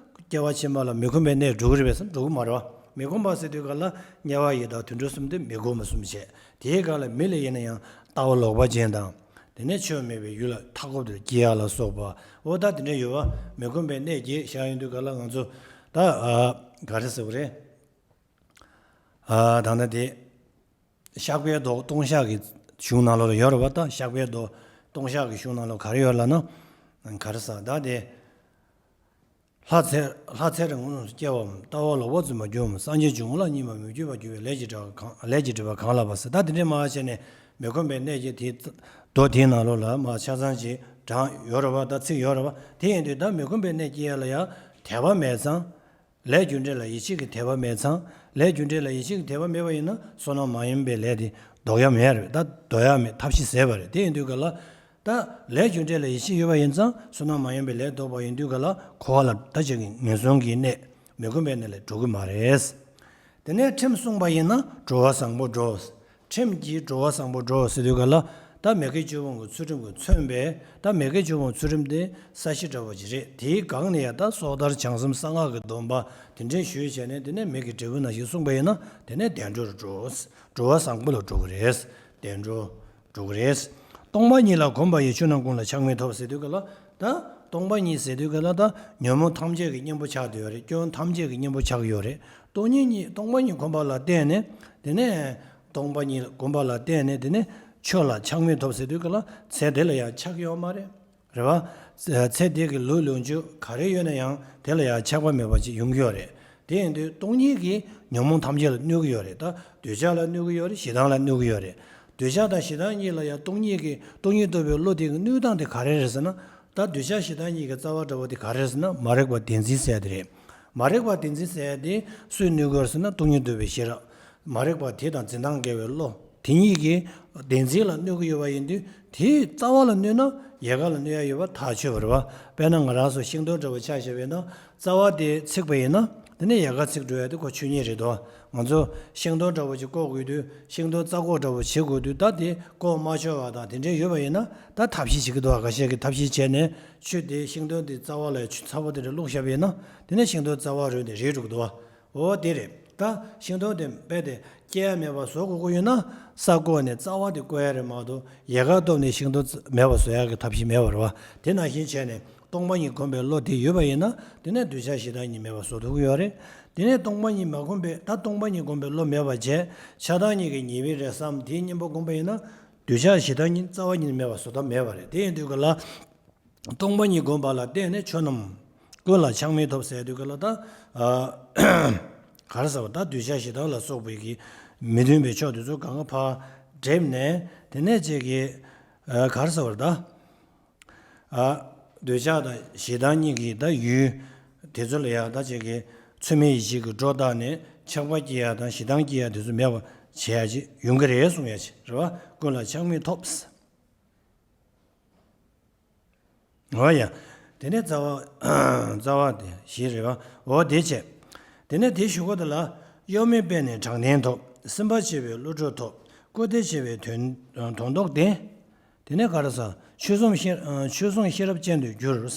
སྐྱེ་བ་ཕྱི་མ་ལ་མི་ཁོམ་པའི་གནས་འགྲོ་གི་རེད་པས་སམ་འགྲོ་གི་མ་རེད་བ། མི་ཁོམ་པ་ཟེར་དུས་ག་ལ་དམྱལ་བ་ཡི་དྭགས་དུད་འགྲོ་གསུམ་དེ་མི་ཁོམ་པ་གསུམ་བྱས། དེའི་སྒང་ལ་མི་ལ་ཡིན་ན་ཡང་ལྟ་བ་ལོག་པ་ཅན་དང་། དེ་ནས་ཆོས་མེད་པའི་ཡུལ་ལ་མཐའ་འཁོབ་ཏུ་སྐྱེ་ཡ་ལ་སོགས་པ། འོ་ད་དེ་འདྲ་ཡོད་བ། མི་ཁོམ་པའི་གནས་བརྒྱད་བཞག་ཡོང་དུས་ག་ལ་ང་ཚོ་ད་ཨ་ག་རེ་ཟེར་བ་རེད། ཨ་ད་ལྟ་དེ་བཤགས་པའི་མདོ་ལྟུང་བཤགས་ཀྱི་གཞུང་ནང་ལོགས་ལ་ཡོད་རེད་བ། ད་བཤགས་པའི་མདོ་ལྟུང་བཤགས་ཀྱི་གཞུང་ནང་ལོགས་ག་རེ་ཡོད་ལབ་ན། ག་རེ་ཟེར་ད་དེ། ལྷ་ཚེ་ལྷ་ཚེ་རིང་པོར་སྐྱེ་བའམ། ལྟ་བ་ལོག་པ་འཛིན་པ་སྐྱེ་བའམ། སངས་རྒྱས་འབྱུང་པོ་ལ་སྙེམས་པ་མི་བསྐྱོད་པར་གྱུར་པའི་ལས་ཀྱི་སྒྲིབ་པ་གང་ལས་ཀྱི་སྒྲིབ་པ་གང་ལགས་པ་ཟེར། ད་དེ་འདྲའི་མ་བྱས་ནས་མི་ཁོམ་པའི་གནས་ཀྱི་དེ་མདོ་དེའི་ནང་ལོགས་ལ་མ་ཆ་ཚང་ཅིག་དྲངས་ཡོད་རེད་བ། ད་ཚིག་ཡོད་རེད་བ། དེ་ཡིན་དུས་ད་མི་ཁོམ་པའི་གནས་སྐྱེ་ཡ་ལ་ཡང་དད་པ་མེད་ཙང་ ལས་རྒྱུ་འབྲས་ལ་ཡིད་ཆེས་ཀྱི་དད་པ་མེད་ཙང་། ལས་རྒྱུ་འབྲས་ལ་ཡིད་ཆེས་ཀྱི་དད་པ་མེད་པ་ཡིན་ན་བསོད་ནམས་མ་ཡིན་པའི་ལས་དེ་ལྡོག་ཡ་མེད་རེད། ད་ལྡོག་ཡ་མེད། ཐབས་ཤེས་ཟད་པ་རེད། དེ་ཡིན་དུས་ག་ལ། ད་ལས་རྒྱུ་འབྲས་ལ་ཡིད་ཆེས་ཡོད་པ་ཡིན་ཙང་བསོད་ནམས་མ་ཡིན་པའི་ལས་ལྡོག་པ་ཡིན་དུས་ག་ལ། འཁོར་བ་ལ་ད་ཅིག་གི་ངན་སོང་གི་གནས། མི་ཁོམ་པའི་གནས་ལ་འགྲོ་གི་མ་རེད། དེ་ནས་ཁྲིམས་བསྲུངས་པ་ཡིན་ན་འགྲོ་བ་བཟང་པོ་འགྲོ། ཁྲིམས་ཀྱིས་འགྲོ་བ་བཟང་པོ་འགྲོ་ཟེར་དུས་ག་ལ། ད་མ་གི་ཆོས་སྤོང་གི་ཚུལ་ཁྲིམས་ཀྱིས་མཚོན་པའི། ད་མ་གི་ཆོས་སྤོང་ཚུལ་ཁྲིམས་དེ་ས་གཞི་འདྲ་བོ་ཅིག་རེད། དེའི་སྒང་ནས་ཡང་ད་སོ་ཐར་བྱང་སེམས་གསང་སྔགས་ཀྱི་སྡོམ་པ་དེ་འདྲས་ཞུས་བྱས་ནས། དེ་ནས་མ་གི་འབྲས་བུ་ནང་བཞིན་བསྲུངས་པ་ཡིན་ན། དེ་ནས་བདེ་འགྲོར་འགྲོ། འགྲོ་བ་བཟང་པོ་ལ་འགྲོ་གི་རེད། བདེ་འགྲོ། འགྲོ་གི་རེད། སྟོང་པ་ཉིད་ལ་གོམས་པ་ཡིས། ཆོས་རྣམས་ཀུན་ལ་ཆགས་མི་ཐོབ་ཟེར་དུས་ག་ལ། ད་སྟོང་པ་ཉིད་ཟེར་དུས་ག་ལ། ད་ཉོན་མོངས་ཐམས་ཅད་ཀྱི་གཉེན་པོ་ཆགས་བསྡད་ཡོད་རེད། སྐྱོན་ཐམས་ཅད་ཀྱི་གཉེན་པོ་ཆགས་ཡོད་རེད། སྟོང་ཉིད་ཉིད། སྟོང་པ་ཉིད་གོམས་པ་ལ་བརྟེན་ནས། དེ་ནས་སྟོང་པ་ཉིད་གོམས་པ་ལ་བརྟེན་ནས། དེ་ནས་ཆོས་ལ་ཆགས་མི་ཐོབ་ཟེར་དུས་ག་ལ། ཚེ་འདི་ལ་ཡང་ཆགས་ཡོད་མ་རེད། རེད་བ། ཚེ་འདི་གི་ལུས་ལོངས་སྤྱོད་ག་རེ་ཡོད་ན་ཡང་དེ་ལ་ཡང་ཆགས་པ་མེད་པ་ཅིག་ཡོང་གི་ཡོད་རེད། དེ་ཡིན་དུས་སྟོང་ཉིད་ཀྱིས་ཉོན་མོངས་ཐམས་ཅད་ལ་གནོད་ཀྱི་ཡོད་རེད། ད་འདོད་ཆགས་ལ་གནོད་ཀྱི་ཡོད་རེད། ཞེ་སྡང་ལ་གནོད་ཀྱི་ཡོད་རེད། འདོད་ཆགས་དང་ཞེ་སྡང་གཉིས་ལ་ཡང་སྟོང་ཉིད་ཀྱི། སྟོང་ཉིད་རྟོགས་པའི་བློ་དེ་གི་གནོད་སྟངས་དེ་ག་རེ་རེད་ཟེར་ན། ད་འདོད་ཆགས་ཞེ་སྡང་གཉིས་ཀྱི་རྩ་བ་འདྲ་བོ་དེ་ག་རེ་རེད་ཟེར་ན། མ་རིག་པ་བདེན་འཛིན་ཟེར་ཡ་དེ་རེད། མ་རིག་པ་བདེན་འཛིན་ཟེར་ཡ་དེ་སུས་གནོད་ཀྱི་ཡོད་རེད་ཟེར་ན། སྟོང་ཉིད་རྟོགས་པའི་ཤེས་རབ། མ་རིག་པ་དེ་དང་འཛིན་སྟངས་འགལ་བའི་བློ། དེ་གཉིས་ཀྱིས་བདེན་འཛིན་ལ་གནོད་ཀྱི་ཡོད་པ་ཡིན་དུས། དེའི་རྩ་བ་ལ་གནོད་ན་ཡལ་ག་ལ་གནོད་ཡ་ཡོད་པ་ཐག་ཆོད་པ་རེད་བ། དཔེར་ན་ང་རང་ཚོ་ཤིང་སྡོང་འདྲ་བོ་ཆ་བཞག་པ་ཡིན་ན། རྩ་བ་དེ་ཚིག་པ་ཡིན་ན། དེ་ནས་ཡལ་ག་ཚིག་འགྲོ་ཡ་དེ་ཁོ་ཆོས་ཉིད་རེད་དོ། ང་ཚོ་ཤིང་སྡོང་འདྲ་བོ་ཅིག་བཀོག་དགོས་དུས། ཤིང་སྡོང་རྩ་བཀོག་འདྲ་བོ་བྱེད་དགོས་དུས། ད་དེ་བཀོག་མ་ཆོག་པ་དང་དེ་འདྲས་ཡོད་པ་ཡིན་ན། ད་ཐབས་ཤེས་བྱེད་ཀྱི་འདུག་བ། འགའ་ཤས་ཀྱིས་ཐབས་ཤེས་བྱས་ནས་ཆུ་དེ། ཤིང་སྡོང་དེ་རྩ་བ་ལ་ཆུ་ཚ་པོ་དེ་འདྲ་བླུགས་བཞག་པ་ཡིན་ན། དེ་ནས་ཤིང་སྡོང་རྩ་བ་རུལ་ནས་རིལ་འགྲོ་གི་འདུག་བ། འོ་དེ་རེད། ད་ཤིང་སྡོང་དེ་རྦད་དེ་སྐྱེ་ཡ་མེད་པ་བཟོ་དགོས་ཀྱི་ཡོད་ན། ས་བརྐོས་ནས་རྩ་བ་དེ་བརྐོ་ཡ་རེད་མ་གཏོགས། ཡལ་ག་གཏུབ་ནས་ཤིང་སྡོང་མེད་པ་བཟོ་ཡ་གི་ཐབས་ཤེས་མེད་པ་རེད་བ། དེ་ནང་བཞིན་བྱས་ནས་སྟོང་པ་ཉིད་སྒོམ་པའི་བློ་དེ་ཡོད་པ་ཡིན་ན། དེ་ནས་འདོད་ཆགས་ཞེ་སྡང་གཉིས་མེད་པ་བཟོ་ཐུབ་ཀྱི་ཡོད་རེད། དེ་ནས་སྟོང་པ་ཉིད་མ་སྒོམ་པའི། ད་སྟོང་པ་ཉིད་སྒོམ་པའི་བློ་མེད་པ་བྱས། ཆགས་སྡང་གཉིས་ཀྱི་ཉེས་པའི་རེ་བསམ་དེའི་གཉེན་པོ་སྒོམ་པ་ཡིན་ན། འདོད་ཆགས་ཞེ་སྡང་གཉིས་རྩ་བ་ཉིད་ནས་མེད་པ་བཟོ་ཐབས་མེད་པ་རེད། དེ་ཡིན་དུས་ག་ལ། སྟོང་པ་ཉིད་སྒོམ་པ་ལ་བརྟེན་ནས་ཆོས་རྣམས་ཀུན་ལ་ཆགས་མི་ཐོབ་ཟེར་དུས་ག་ལ། ད་ཨ་ག་རེ་ཟེར་བ། ད་འདོད་ཆགས་ཞེ་སྡང་ལ་སོགས་པའི་གི་མི་མཐུན་པའི་ཕྱོགས་དེ་ཚོ་གང་ག་ཕར་བསྒྲིབས་ནས། དེ་ནས་ཅིག་གི་ཨ་ག་རེ་ཟེར་བ། ད་ཨ་འདོད་ཆགས་དང་ཞེ་སྡང་གཉིས་ཀྱི་ད་ཡུལ་དེ་ཚོ་ལ་ཡང་ད་ཅིག་གི་མཚན་མའི་ཡིད་ཆེས་ཀྱིས་སྒྲོ་བཏགས་ནས། ཆགས་པ་སྐྱེ་ཡ་དང་ཞེ་སྡང་སྐྱེ་ཡ་དེ་ཚོ་མེད་པ་བྱེད་ཡ་ཅིག་ཡོང་གི་རེད་གསུང་ཡ་ཅིག་རེད་བ། ཀུན་ལ་ཆགས་མི་ཐོབ། འོ་ཡ། དེ་ནས་རྩ་བ། རྩ་བ་དེ་བཞི་རེད་བ། འོ་དེ་བྱས། དེ་ནས་དེའི་གཞུག་གུ་དེ་ལ། གཡོ་མེད་པས་ནི་དྲང་བདེན་ཐོབ། སེམས་དཔའ་ཆེ་བས་བློ་གྲོས་ཐོབ། བཀུར་སྟི་ཆེ་བས་དོན་དོན་ལྡོག་ལྡན། དེ་ནས་ག་རེ་ཟེར། ཆོས་སྲུང་ཤེས། ཆོས་སྲུང་ཤེས་རབ་ཅན་དུ་འགྱུར།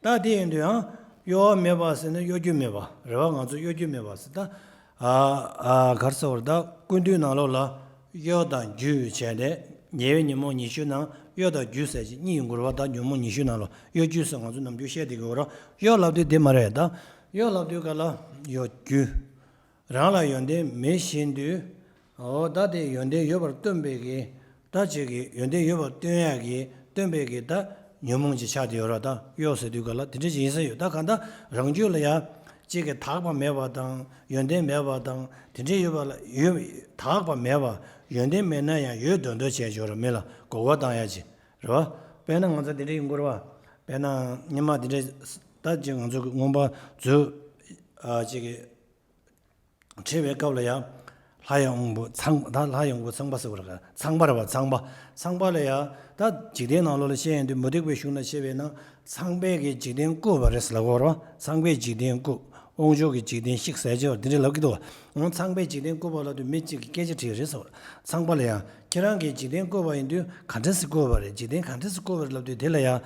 ད་དེ་ཡིན་དུས་ཡང་གཡོ་བ་མེད་པ་ཟེར་ན་གཡོ་སྒྱུ་མེད་པ་རེད་བ། ང་ཚོ་གཡོ་སྒྱུ་མེད་པ་ཟེར། ད་ཨ་ཨ་ག་རེ་ཟེར་བ་རེད། ད་ཀུན་བཏུས་ནང་ལོགས་ལ་གཡོ་དང་སྒྱུ་བྱས་ཏེ། ཉེ་བའི་ཉོན་མོངས་ཉི་ཤུ་ནང་གཡོ་དང་སྒྱུ་ཟེར་གྱི་གཉིས་ཡོང་གི་རེད་བ། ད་ཉོན་མོངས་ཉི་ཤུ་ནང་ལོགས་གཡོ་སྒྱུ་ཟེར་ང་ཚོ་ནམ་རྒྱུན་བཤད་བསྡད་ཀྱི་ཡོད་རེད། གཡོ་ལབ་དུས་དེ་མ་རེད། ད་གཡོ་ལབ་དུས་ག་ལ་གཡོ་སྒྱུ། རང་ལ་ཡོན་ཏན་མེད་བཞིན་དུ། འོ་ད་དེ་ཡོན་ཏན་ཡོད་པར་སྟོན་པའི་གི། ད་ཅིག་གི་ཡོན་ཏན་ཡོད་པར་སྟོན་ཡག་གི་སྟོན་པའི་གི་ད་ཉོན་མོངས་ཅིག་ཆགས་བསྡད་ཡོད་རེད། ད་གཡོ་ཟེར་དུས་ག་ལ་དེ་འདྲ་ཅིག་ཡིན་ས་ཡོད། ད་གང་ལྟར་རང་རྒྱུད་ལ་ཡ་ཅིག་གི་དག་པ་མེད་པ་དང་། ཡོན་ཏན་མེད་པ་དང་། དེ་འདྲ་ཡོད་པ་ལ་ཡོད། དག་པ་མེད་པ། ཡོན་ཏན་མེད་ན་ཡང་ཡོད་འདོད་འདོད་བྱས་ཡོད་རེད། མི་ལ་མགོ་སྐོར་བཏང་ཡ་ཅིག་རེད་བ། དཔེར་ན་ང་ཚོ་དེ་འདྲ་ཡིན་དགོས་རེད་བ། དཔེར་ན་སྔོན་མ་དེ་འདྲ། ད་ཅིག་ང་ཚོ་གི་མངོན་པ་མཛོད་ཨ་ཅིག་གི་ཁྲིད་པའི་སྐབས་ལ་ཡང་། ལྷ་ཡི་དབང་པོ་ཚངས། ད་ལྷ་ཡི་དབང་པོ་ཚངས་པ་ཟེར་བ་རེད། ཚངས་པ་རེད་བ། ཚངས་པ། ཚངས་པ་ལ་ཡང་ད་འཇིག་རྟེན་ནང་ལོགས་ལ་བཤད་ཡོང་དུས། མུ་སྟེགས་པའི་གཞུང་ལ་བཤད་པས་ན། ཚངས་པས་ཀྱིས་འཇིག་རྟེན་བཀུག་པ་རེད་ཟེར་ལབ་ཀྱི་ཡོད་རེད་བ། ཚངས་པས་འཇིག་རྟེན་བཀུག། དབང་ཕྱུག་གིས་འཇིག་རྟེན་བཤིག་ཟེར་གྱི་ཡོད་རེད། དེ་འདྲ་ལབ་ཀྱི་འདུག་བ། འོ་ཚངས་པས་འཇིག་རྟེན་བཀུག་པ་ལབ་དུས་མི་གཅིག་གིས་སྐད་ཆ་དྲིས་རེད་ཟེར་བ། ཚངས་པ་ལ་ཡང་ཁྱེད་རང་གིས་འཇིག་རྟེན་བཀུག་པ་ཡིན་དུས་ག་འདྲ་སེ་བཀུག་པ་རེད། འཇིག་རྟེན་ག་འདྲ་སེ་བཀུག་པ་རེད་ལབ་དུས། དེ་ལ་ཡང་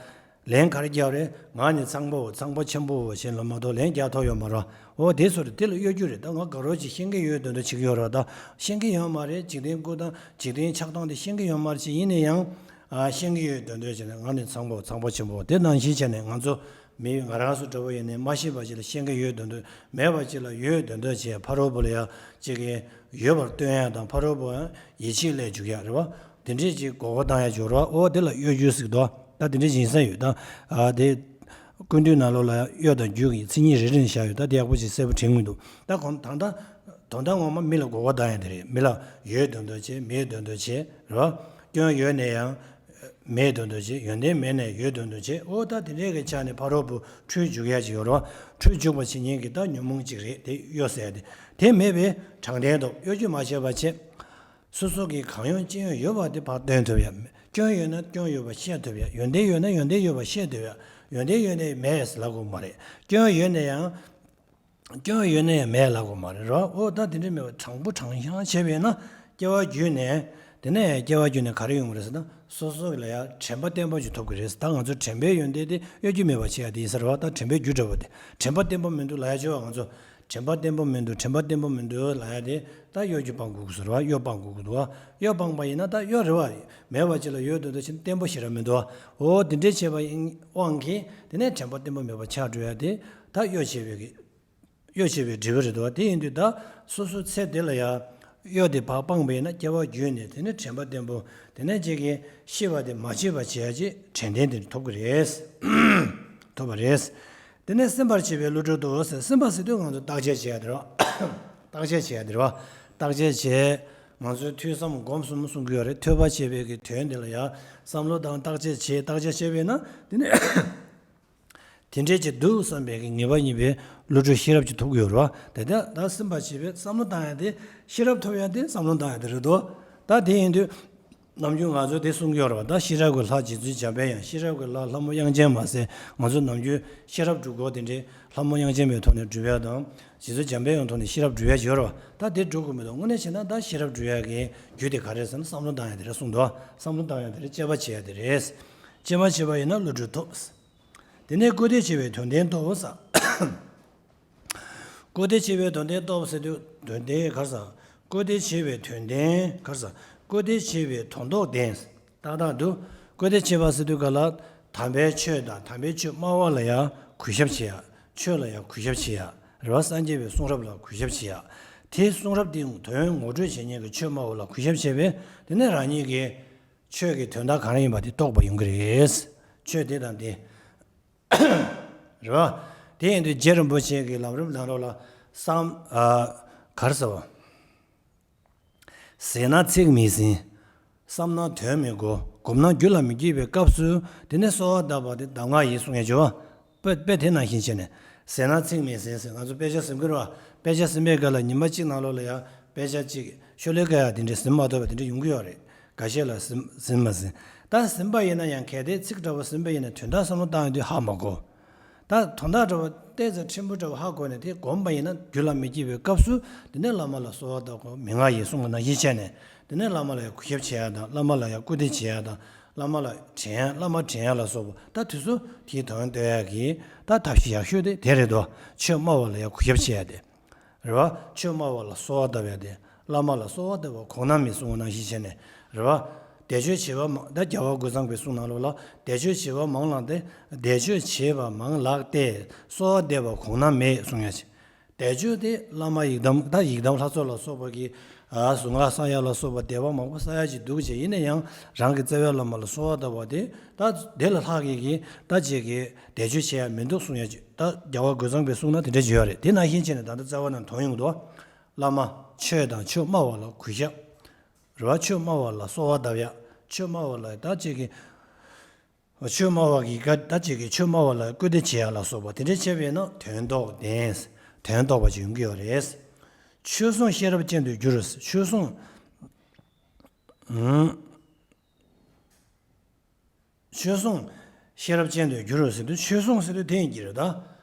ལན་ག་རེ་རྒྱག་རེད། ང་ནི་ཚངས་པའོ། ཚངས་པ་ཆེན་པོའོ་ཞེས་ལབ་མ་གཏོགས་ལན་རྒྱག་ཐུབ་ཡོད་མ་རེད། འོ་དེ་ཚོ་རེད། དེ་ལ་གཡོ་སྒྱུ་རེད། ད་ང་དགའ་རོགས་ཅིག་ཤེས་ཀྱི་ཡོད་འདོད་འདོད་བྱེད་ཀྱི་ཡོད་རེད། ད་ཤེས་ཀྱི་ཡོད་མ་རེད། འཇིག་རྟེན་བཀུག་སྟངས། འཇིག་རྟེན་ཆགས་སྟངས་དེ་ཤེས་ཀྱི་ཡོད་མ་རེད་ཅེས་ཡིན་ན་ཡང་། ཨ་ཤེས་ཀྱི་ཡོད་འདོད་འདོད་བྱས་ནས། ང་ནི་ཚངས་པའོ། ཚངས་པ་ཆེན་པོའོ། དེ་ནང་བཞིན་བྱས་ནས་ང་ཚོ་མི། ང་རང་ཚོ་འདྲ་བོ་ཡིན་ནའི་མ་ཤེས་པ་ཅིག་ལ་ཤེས་ཀྱི་ཡོད་འདོད་འདོད། མེད་པ་ཅིག་ལ་ཡོད་འདོད་འདོད་བྱས། ཕ་རོལ་པོ་ལ་ཡང་ཅིག་གིས་ཡོད་པར་སྟོན་ཡ་དང་། ཕ་རོལ་པོ་ཡང་ཡིད་ཆེས་སླེབས་འཇུག་ཡ་རེད་བ། དེ་འདྲས་ཅིག་མགོ་སྐོར་བཏང་ཡ་འཇོག་རོགས། འོ་དེ་ལ་གཡོ་སྒྱུ་ཟེར་འདུག་ད་དེ་འདྲས་ཅིག་ཡིན་ས་ཡོད། ད་ཨ་དེ་ཀུན་བཏུས་ནང་ལོགས་ལ་གཡོ་དང་སྒྱུ་གི་མཚན་ཉིད་རེ་རེ་ནས་བཞག་ཡོད། ད་དེ་ཡག་པོ་ཅིག་གསལ་པོ་དྲན་གྱི་མི་འདུག་ད་གོང་ད་ལྟ་དོན་དག་ངོ་མ་མི་ལ་མགོ་སྐོར་བཏང་ཡ་དེ་རེད། མི་ལ་ཡོད་འདོད་འདོད་བྱས། མེད་འདོད་འདོད་བྱས་རེད་བ། སྐྱོན་ཡོད་ནས་ཡང་ མེད་དོན་དུ་བྱེད། ཡོན་ཏན་མེད་ནས་ཡོད་དོན་དུ་བྱེད། འོ་ད་དེ་འདྲའི་གི་ཆ་ནས་ཕ་རོལ་པོ་འཁྲུལ་འཇུག་ཡ་ཅིག་ཡོད་རེད་བ། འཁྲུལ་འཇུག་པ་བྱེད་མཁན་གྱི་ད་ཉོན་མོངས་ཅིག་རེད། དེ་གཡོ་ཟེར་ཡ་དེ། དེ་མེད་པའི་དྲང་བདེན་སྟོབས། གཡོ་སྒྱུ་མ་བྱས་པ་བྱེད། སོ་སོ་གི་གང་ཡོད་ཅི་ཡོད་ཡོད་པ་དེ་ཕར་སྟོན་ཐུབ་ཡ། སྐྱོན་ཡོད་ན་སྐྱོན་ཡོད་པ་བཤད་ཐུབ་ཡ། ཡོན་ཏན་ཡོད་ན་ཡོན་ཏན་ཡོད་པ་བཤད་ཐུབ་ཡ། ཡོན་ཏན་ཡོད་ནས་མེད་ལབ་དགོས་མ་རེད། སྐྱོན་ཡོད་ནས་ཡང་། སྐྱོན་ཡོད་ནས་ཡང་མེད་ལབ་དགོས་མ་རེད་རོ། འོ་ད་དེ་འདྲ་མེད་པ་དྲང་པོ་དྲང་བཞག་བྱས་པས་ན། སྐྱེ་བ་བརྒྱུད་ནས། དེ་ནས་སྐྱེ་བ་བརྒྱུད་ནས་ག་རེ་ཡོང་གི་རེད་ཟེར་ན། སོ་སོ་ལ་ཡང་དྲན་པ་བརྟན་པོ་ཞིག་ཐོབ་ཀྱི་རེད། ད་ང་ཚོ་དྲན་པའི་ཡོན་ཏན་དེ་གཡོ་སྒྱུ་མེད་པ་བྱེད་ཡ་དེ་ཡིན་ས་རེད་བ། ད་དྲན་པའི་རྒྱུ་འདྲ་བོ་དེ། དྲན་པ་བརྟན་པོ་མི་འདུག་ལབ་ཡ་ཅིག་ཡོད་པ། ང་ཚོ་དྲན་པ་བརྟན་པོ་མི་འདུག་དྲན་པ་བརྟན་པོ་མི་འདུག་ལབ་ཡ་དེ། ད་གཡོ་སྒྱུ་སྤང་དགོས་ཀྱི་ཟེར་བ། གཡོ་སྤང་དགོས་ཀྱི་འདུག་བ། གཡོ་སྤངས་པ་ཡིན་ན་ད་གཡོ་རེད་བ། མེད་པ་ཅིག་ལ་ཡོད་དོན་དུ་བྱེད་ན་བརྟན་པོ་ཞིག་རང་མི་འདུག་བ། འོ་དེ་འདྲའི་བྱས་པ་ཡིན་དབང་གིས་དེ་ནས་དྲན་པ་བརྟན་པོ་མེད་པ་ཆགས་འགྲོ་ཡ་དེ། ད་གཡོ་བྱས་པའི་གི། གཡོ་བྱས་པའི་འབྲས་བུ་རེད་འདུག་བ། དེ་ཡིན་དུས་ད་སོ་སོ་ཚེ་འདི་ལ་ཡ་གཡོ་དེ་ཕར་སྤངས་པ་ཡིན་ན། སྐྱེ་བ་བརྒྱུད་ནས་དེ་ནས་དྲན་པ་བརྟན་པོ། དེ་ནས་ཅིག་གི་ཤེས་པ་དེ་མ་སྐྱེས་པ་བྱེད་ཡ་ཅིག་དྲན་རྟེན་དེ་ཐོབ་ཀྱི་རེད། ཐོབ་པ་རེད། དེ་ནས་སེམས་པར་བྱེད་པའི་བློ་གྲོས་སྟོབས་ཟེར། སེམས་པ་ཟེར་དུས་ང་ཚོ་བརྟག་དཔྱད་བྱེད་ཡ་དེ་རེད་བ། བརྟག་དཔྱད་བྱེད་ཡ་དེ་རེད་བ། བརྟག་དཔྱད་བྱེད། ང་ཚོས་ཐོས་བསམ་སྒོམ་གསུམ་གསུང་གི་ཡོད་རེད། ཐོས་པ་བྱེད་པའི་གི་དོན་དེ་ལ་ཡང་བསམ་བློ་བཏང་། བརྟག་དཔྱད་བྱེད། བརྟག་དཔྱད་བྱས་པས་ན་དེ་ནས་དེ་འདྲས་ཅིག་འདུག་བསམ་པའི་གི་ངེས་པ་རྙེད་པའི་བློ་གྲོས་ཤེས་རབ་ཅིག་ཐོབ་ཀྱི་ཡོད་རེད་བ། དེ་ལྟར་ད་སེམས་པར་བྱེད་པའི་བསམ་བློ་བཏང་ཡ་དེ། ཤེས་རབ་ཐོབ་ཡ་དེ་བསམ་བློ་བཏང་ཡ་དེ་རེད་དོ། ད་དེ་ཡིན་དུས། ནམ་རྒྱུན་ང་ཚོས་དེ་གསུང་གི་ཡོད་རེད་བ། ད་ཤེས་རབ་ཀྱི་ལྷ་རྗེ་བཙུན་འཇམ་པའི་དབྱངས། ཤེས་རབ་ཀྱི་ལྷ་ལྷ་མོ་དབྱངས་ཅན་མ་ཟེར། ང་ཚོ་ནམ་རྒྱུན་ཤེས་རབ་སྒྲུབ་སྐོར་དེ་འདྲའི་ལྷ་མོ་དབྱངས་ཅན་མའི་ཐོག་ནས་སྒྲུབ་ཡ་དང་། རྗེ་བཙུན་འཇམ་པའི་དབྱངས་ཐོག་ནས་ཤེས་རབ་སྒྲུབ་ཡ་ཡོད་རེད་བ། ད་དེ་སྒྲུབ་དགོས་མི་འདུག་དངོས་གནས་བྱས་ན་ད་ཤེས་རབ་སྒྲུབ་ཡ་གི་རྒྱུ་དེ་ག་རེ་རེད་ཟེར་ན། བསམ་བློ་བཏང་ཡ་དེ་རེད་གསུངས་འདུག་བསམ་བློ་བཏང་ཡ་དེ་རེད། དཔྱད་པ་བྱེད་ཡ་དེ་རེད། དཔྱད་པ་བྱས་པ་ཡིན་ན་བློ་གྲོས་ཐོབ། དེ་ནས་སྐུར་འདེབས་བྱེད་པའི་དོན་ལྡན་སྟོབས་ཟེར། སྐུར་འདེབས་བྱེད་པའི་དོན་ལྡན་སྟོབས་ཟེར་དུས། དོན་ལྡན་ག་རེ་ཟེར། སྐུར་འདེབས་བྱེད་པའི་དོན་ལྡན་ག་རེ་ཟེར། སྐུར་འདེབས་བྱེད་པའི་དོན་ལྡོག་ལྡན། ཏག་ཏག་འདུག་སྐུར་འདེབས་བྱེད་པ་ཟེར་དུས་ག་ལ། དམ་པའི་ཆོས་དང་དམ་པའི་ཆོས་སྨྲ་བ་ལ་ཡང་གུས་ཞབས་བྱེད་ཡ། ཆོས་ལ་ཡང་གུས་ཞབས་བྱེད་ཡ་རེད་བ། སངས་རྒྱས་པའི་གསུང་རབ་ལ་གུས་ཞབས་བྱེད་ཡ། དེ་གསུང་རབ་དེ་དོན་ངོ་སྤྲོད་བྱེད་མཁན་གྱི་ཆོས་སྨྲ་བ་ལ་གུས་ཞབས་བྱས་པས། དེ་ནས་རང་ཉིད་ཀྱི་ཆོས་ཀྱི་དོན་དག་གང་ཡིན་པ་དེ་རྟོགས་པ་ཡོང་གི་རེད། ཆོས་དེ་དང་དེ། རེད་བ། དེ་ཡིན་དུས་རྗེ་རིན་པོ་ཆེ་གི་ལམ་རིམ་ནང་ལོགས་ལ་བསམ། ཨ། ག་རེ་ཟེར་བ། ཟེར་ན་ཚིག་མི་ཟིན། བསམ་ན་དོན་མི་གོ། སྒོམ་ན་རྒྱུད་ལ་མི་སྐྱེ་བའི་སྐབས་སུ། དེ་ནས་གསོལ་བ་བཏབ་པ་དེ་གདམས་ངག་ཡིན་གསུང་ཡ་བྱོས་བ། དཔེ་དཔེ་དེ་ནང་བཞིན་བྱས་ནས། ཟེར་ན་ཚིག་མི་ཟིན་ཟེར། ང་ཚོ་དཔེ་ཆ་ཟིན་གི་རེད་བ། དཔེ་ཆ་ཟིན་པའི་སྐབས་ལ་ཉི་མ་གཅིག་ནང་ལོགས་ལ་ཡང་དཔེ་ཆ་གཅིག་ཤོ་ལོ་ཀ་ཡ་དེ་འདྲས་ཟིན་མ་ཐུབ་པ་དེ་འདྲས་ཡོང་གི་ཡོད་རེད། འགའ་ཤས་ལ་ཟིན་ཟིན་མ་ཟིན། ད་ཟིན་པ་ཡིན་ན་ཡང་གལ་ཏེ་ཚིག་འདྲ་བོ་ཟིན་པ་ཡིན་ན་དོན་དག་བསམ་བློ་བཏང་ཡོང་དུས་ཧ་མ་གོ། ད་དོན་དག་འདྲ་བོ་ཏོག་ཙམ་ཕྲན་བུ་འདྲ་བོ་ཧ་གོ་ནས་དེ་སྒོམ་པ་ཡིན་ན་རྒྱུད་ལ་མི་སྐྱེ་བའི་སྐབས་སུ། དེ་ནས་བླ་མ་ལ་གསོལ་བ་བཏབ་དགོས། མན་ངག་ཡིན་གསུང་བ་ནང་བཞིན་བྱས་ནས། དེ་ནས་བླ་མ་ལ་ཡང་གུས་ཞབས་བྱེད་ཡ་དང་། བླ་མ་ལ་ཡང་སྐུར་འདེབས་བྱེད་ཡ་དང་། བླ་མ་ལ་དྲན་ཡ། བླ་མ་དྲན་ཡ་ལ་སོགས་པ། ད་དེ་ཚོ་དེའི་དོན་སྟོན་ཡ་གི་ད་ཐབས་ཤེས་ཡག་ཤོས་དེ་དེ་རེད་དོ། ཆོས་སྨྲ་བ་ལ་ཡང་གུས་ཞབས་བྱེད་ཡ་དེ། རེད་བ། ཆོས་སྨྲ་བ་ལ་གསོལ་བ་བཏབ་ཡ་དེ། བླ་མ་ལ་གསོལ་བ་འདེབས་པ་གོང་ན་མེད་གསུང་བ་ནང་བཞིན་བྱས་ནས། རེད་བ། བཟླས་བརྗོད་བྱེད་པ་མང་། ད་རྒྱལ་བ་རྒོད་ཚང་པའི་གསུང་ནང་ལོགས་ལ། བཟླས་བརྗོད་བྱེད་པ་མང་ལགས་ཏེ། བཟླས་བརྗོད་བྱེད་པ་མང་ལགས་ཏེ། གསོལ་བ་འདེབས་པ་གོང་ན་མེད་གསུང་ཡ་ཅིག་བཟླས་བརྗོད་དེ་བླ་མ་ཡི་དམ། ད་ཡི་དམ་ལྷ་ཚོགས་ལ་སོགས་པ་གི། ཨ། གཟུངས་སྔགས་བསགས་ཡ་ལ་སོགས་པ་བཟླས་པ་མང་པོ་བསགས་ཡ་ཅིག་འདུག་ཅེས། ཡིན་ན་ཡང་རང་གི་རྩ་བའི་བླ་མ་ལ་གསོལ་བ་བཏབ་པ་དེ། ད་དེ་ལས་ལྷག་གི་གི་ད་ཅིག་གི་བཟླས་བརྗོད་བྱེད་ཡ་མི་འདུག་གསུང་ཡ་ཅིག་ད་རྒྱལ་བ་རྒོད་ཚང་པའི་གསུང་ན་དེ་འདྲ་ཅིག་ཡོད་རེད། དེ་ནང་བཞིན་བྱས་ནས་ད་ལྟ་རྩ་བ་ནས་མཐོང་ཡོང་གི་འདུག་བླ་མ་ཆོས་དང་ཆོས་སྨྲ་བ་ལ་གུས་ཞབས། རེད་བ། ཆོས་སྨྲ་བ་ལ་གསོལ་བ་བཏབ་ཡ། ཆོས་སྨྲ་བ་ལ་ད་ཅིག་གི་ཆོས་སྨྲ་བ་གི་ཀ་ད་ཅིག་གི་ཆོས་སྨྲ་བ་ལ་སྐུར་འདེབས་བྱེད་ཡ་ལ་སོགས་པ་དེ་འདྲ་བྱས་པས་ན་དོན་རྟོགས་ལྡན། དོན་རྟོགས་པ་ཅིག་ཡོང་གི་ཡོད་རེད། ཆོས་གསུང་ཤེས་རབ་ཅན་དུ་འགྱུར། ཆོས་གསུང་། ཨང་། ཆོས་གསུང་ཤེས་རབ་ཅན་དུ་འགྱུར་ཟེར་དུས། ཆོས་གསུང་ཟེར་དུས་དེ་ཡིན་གྱི་རེད་ད།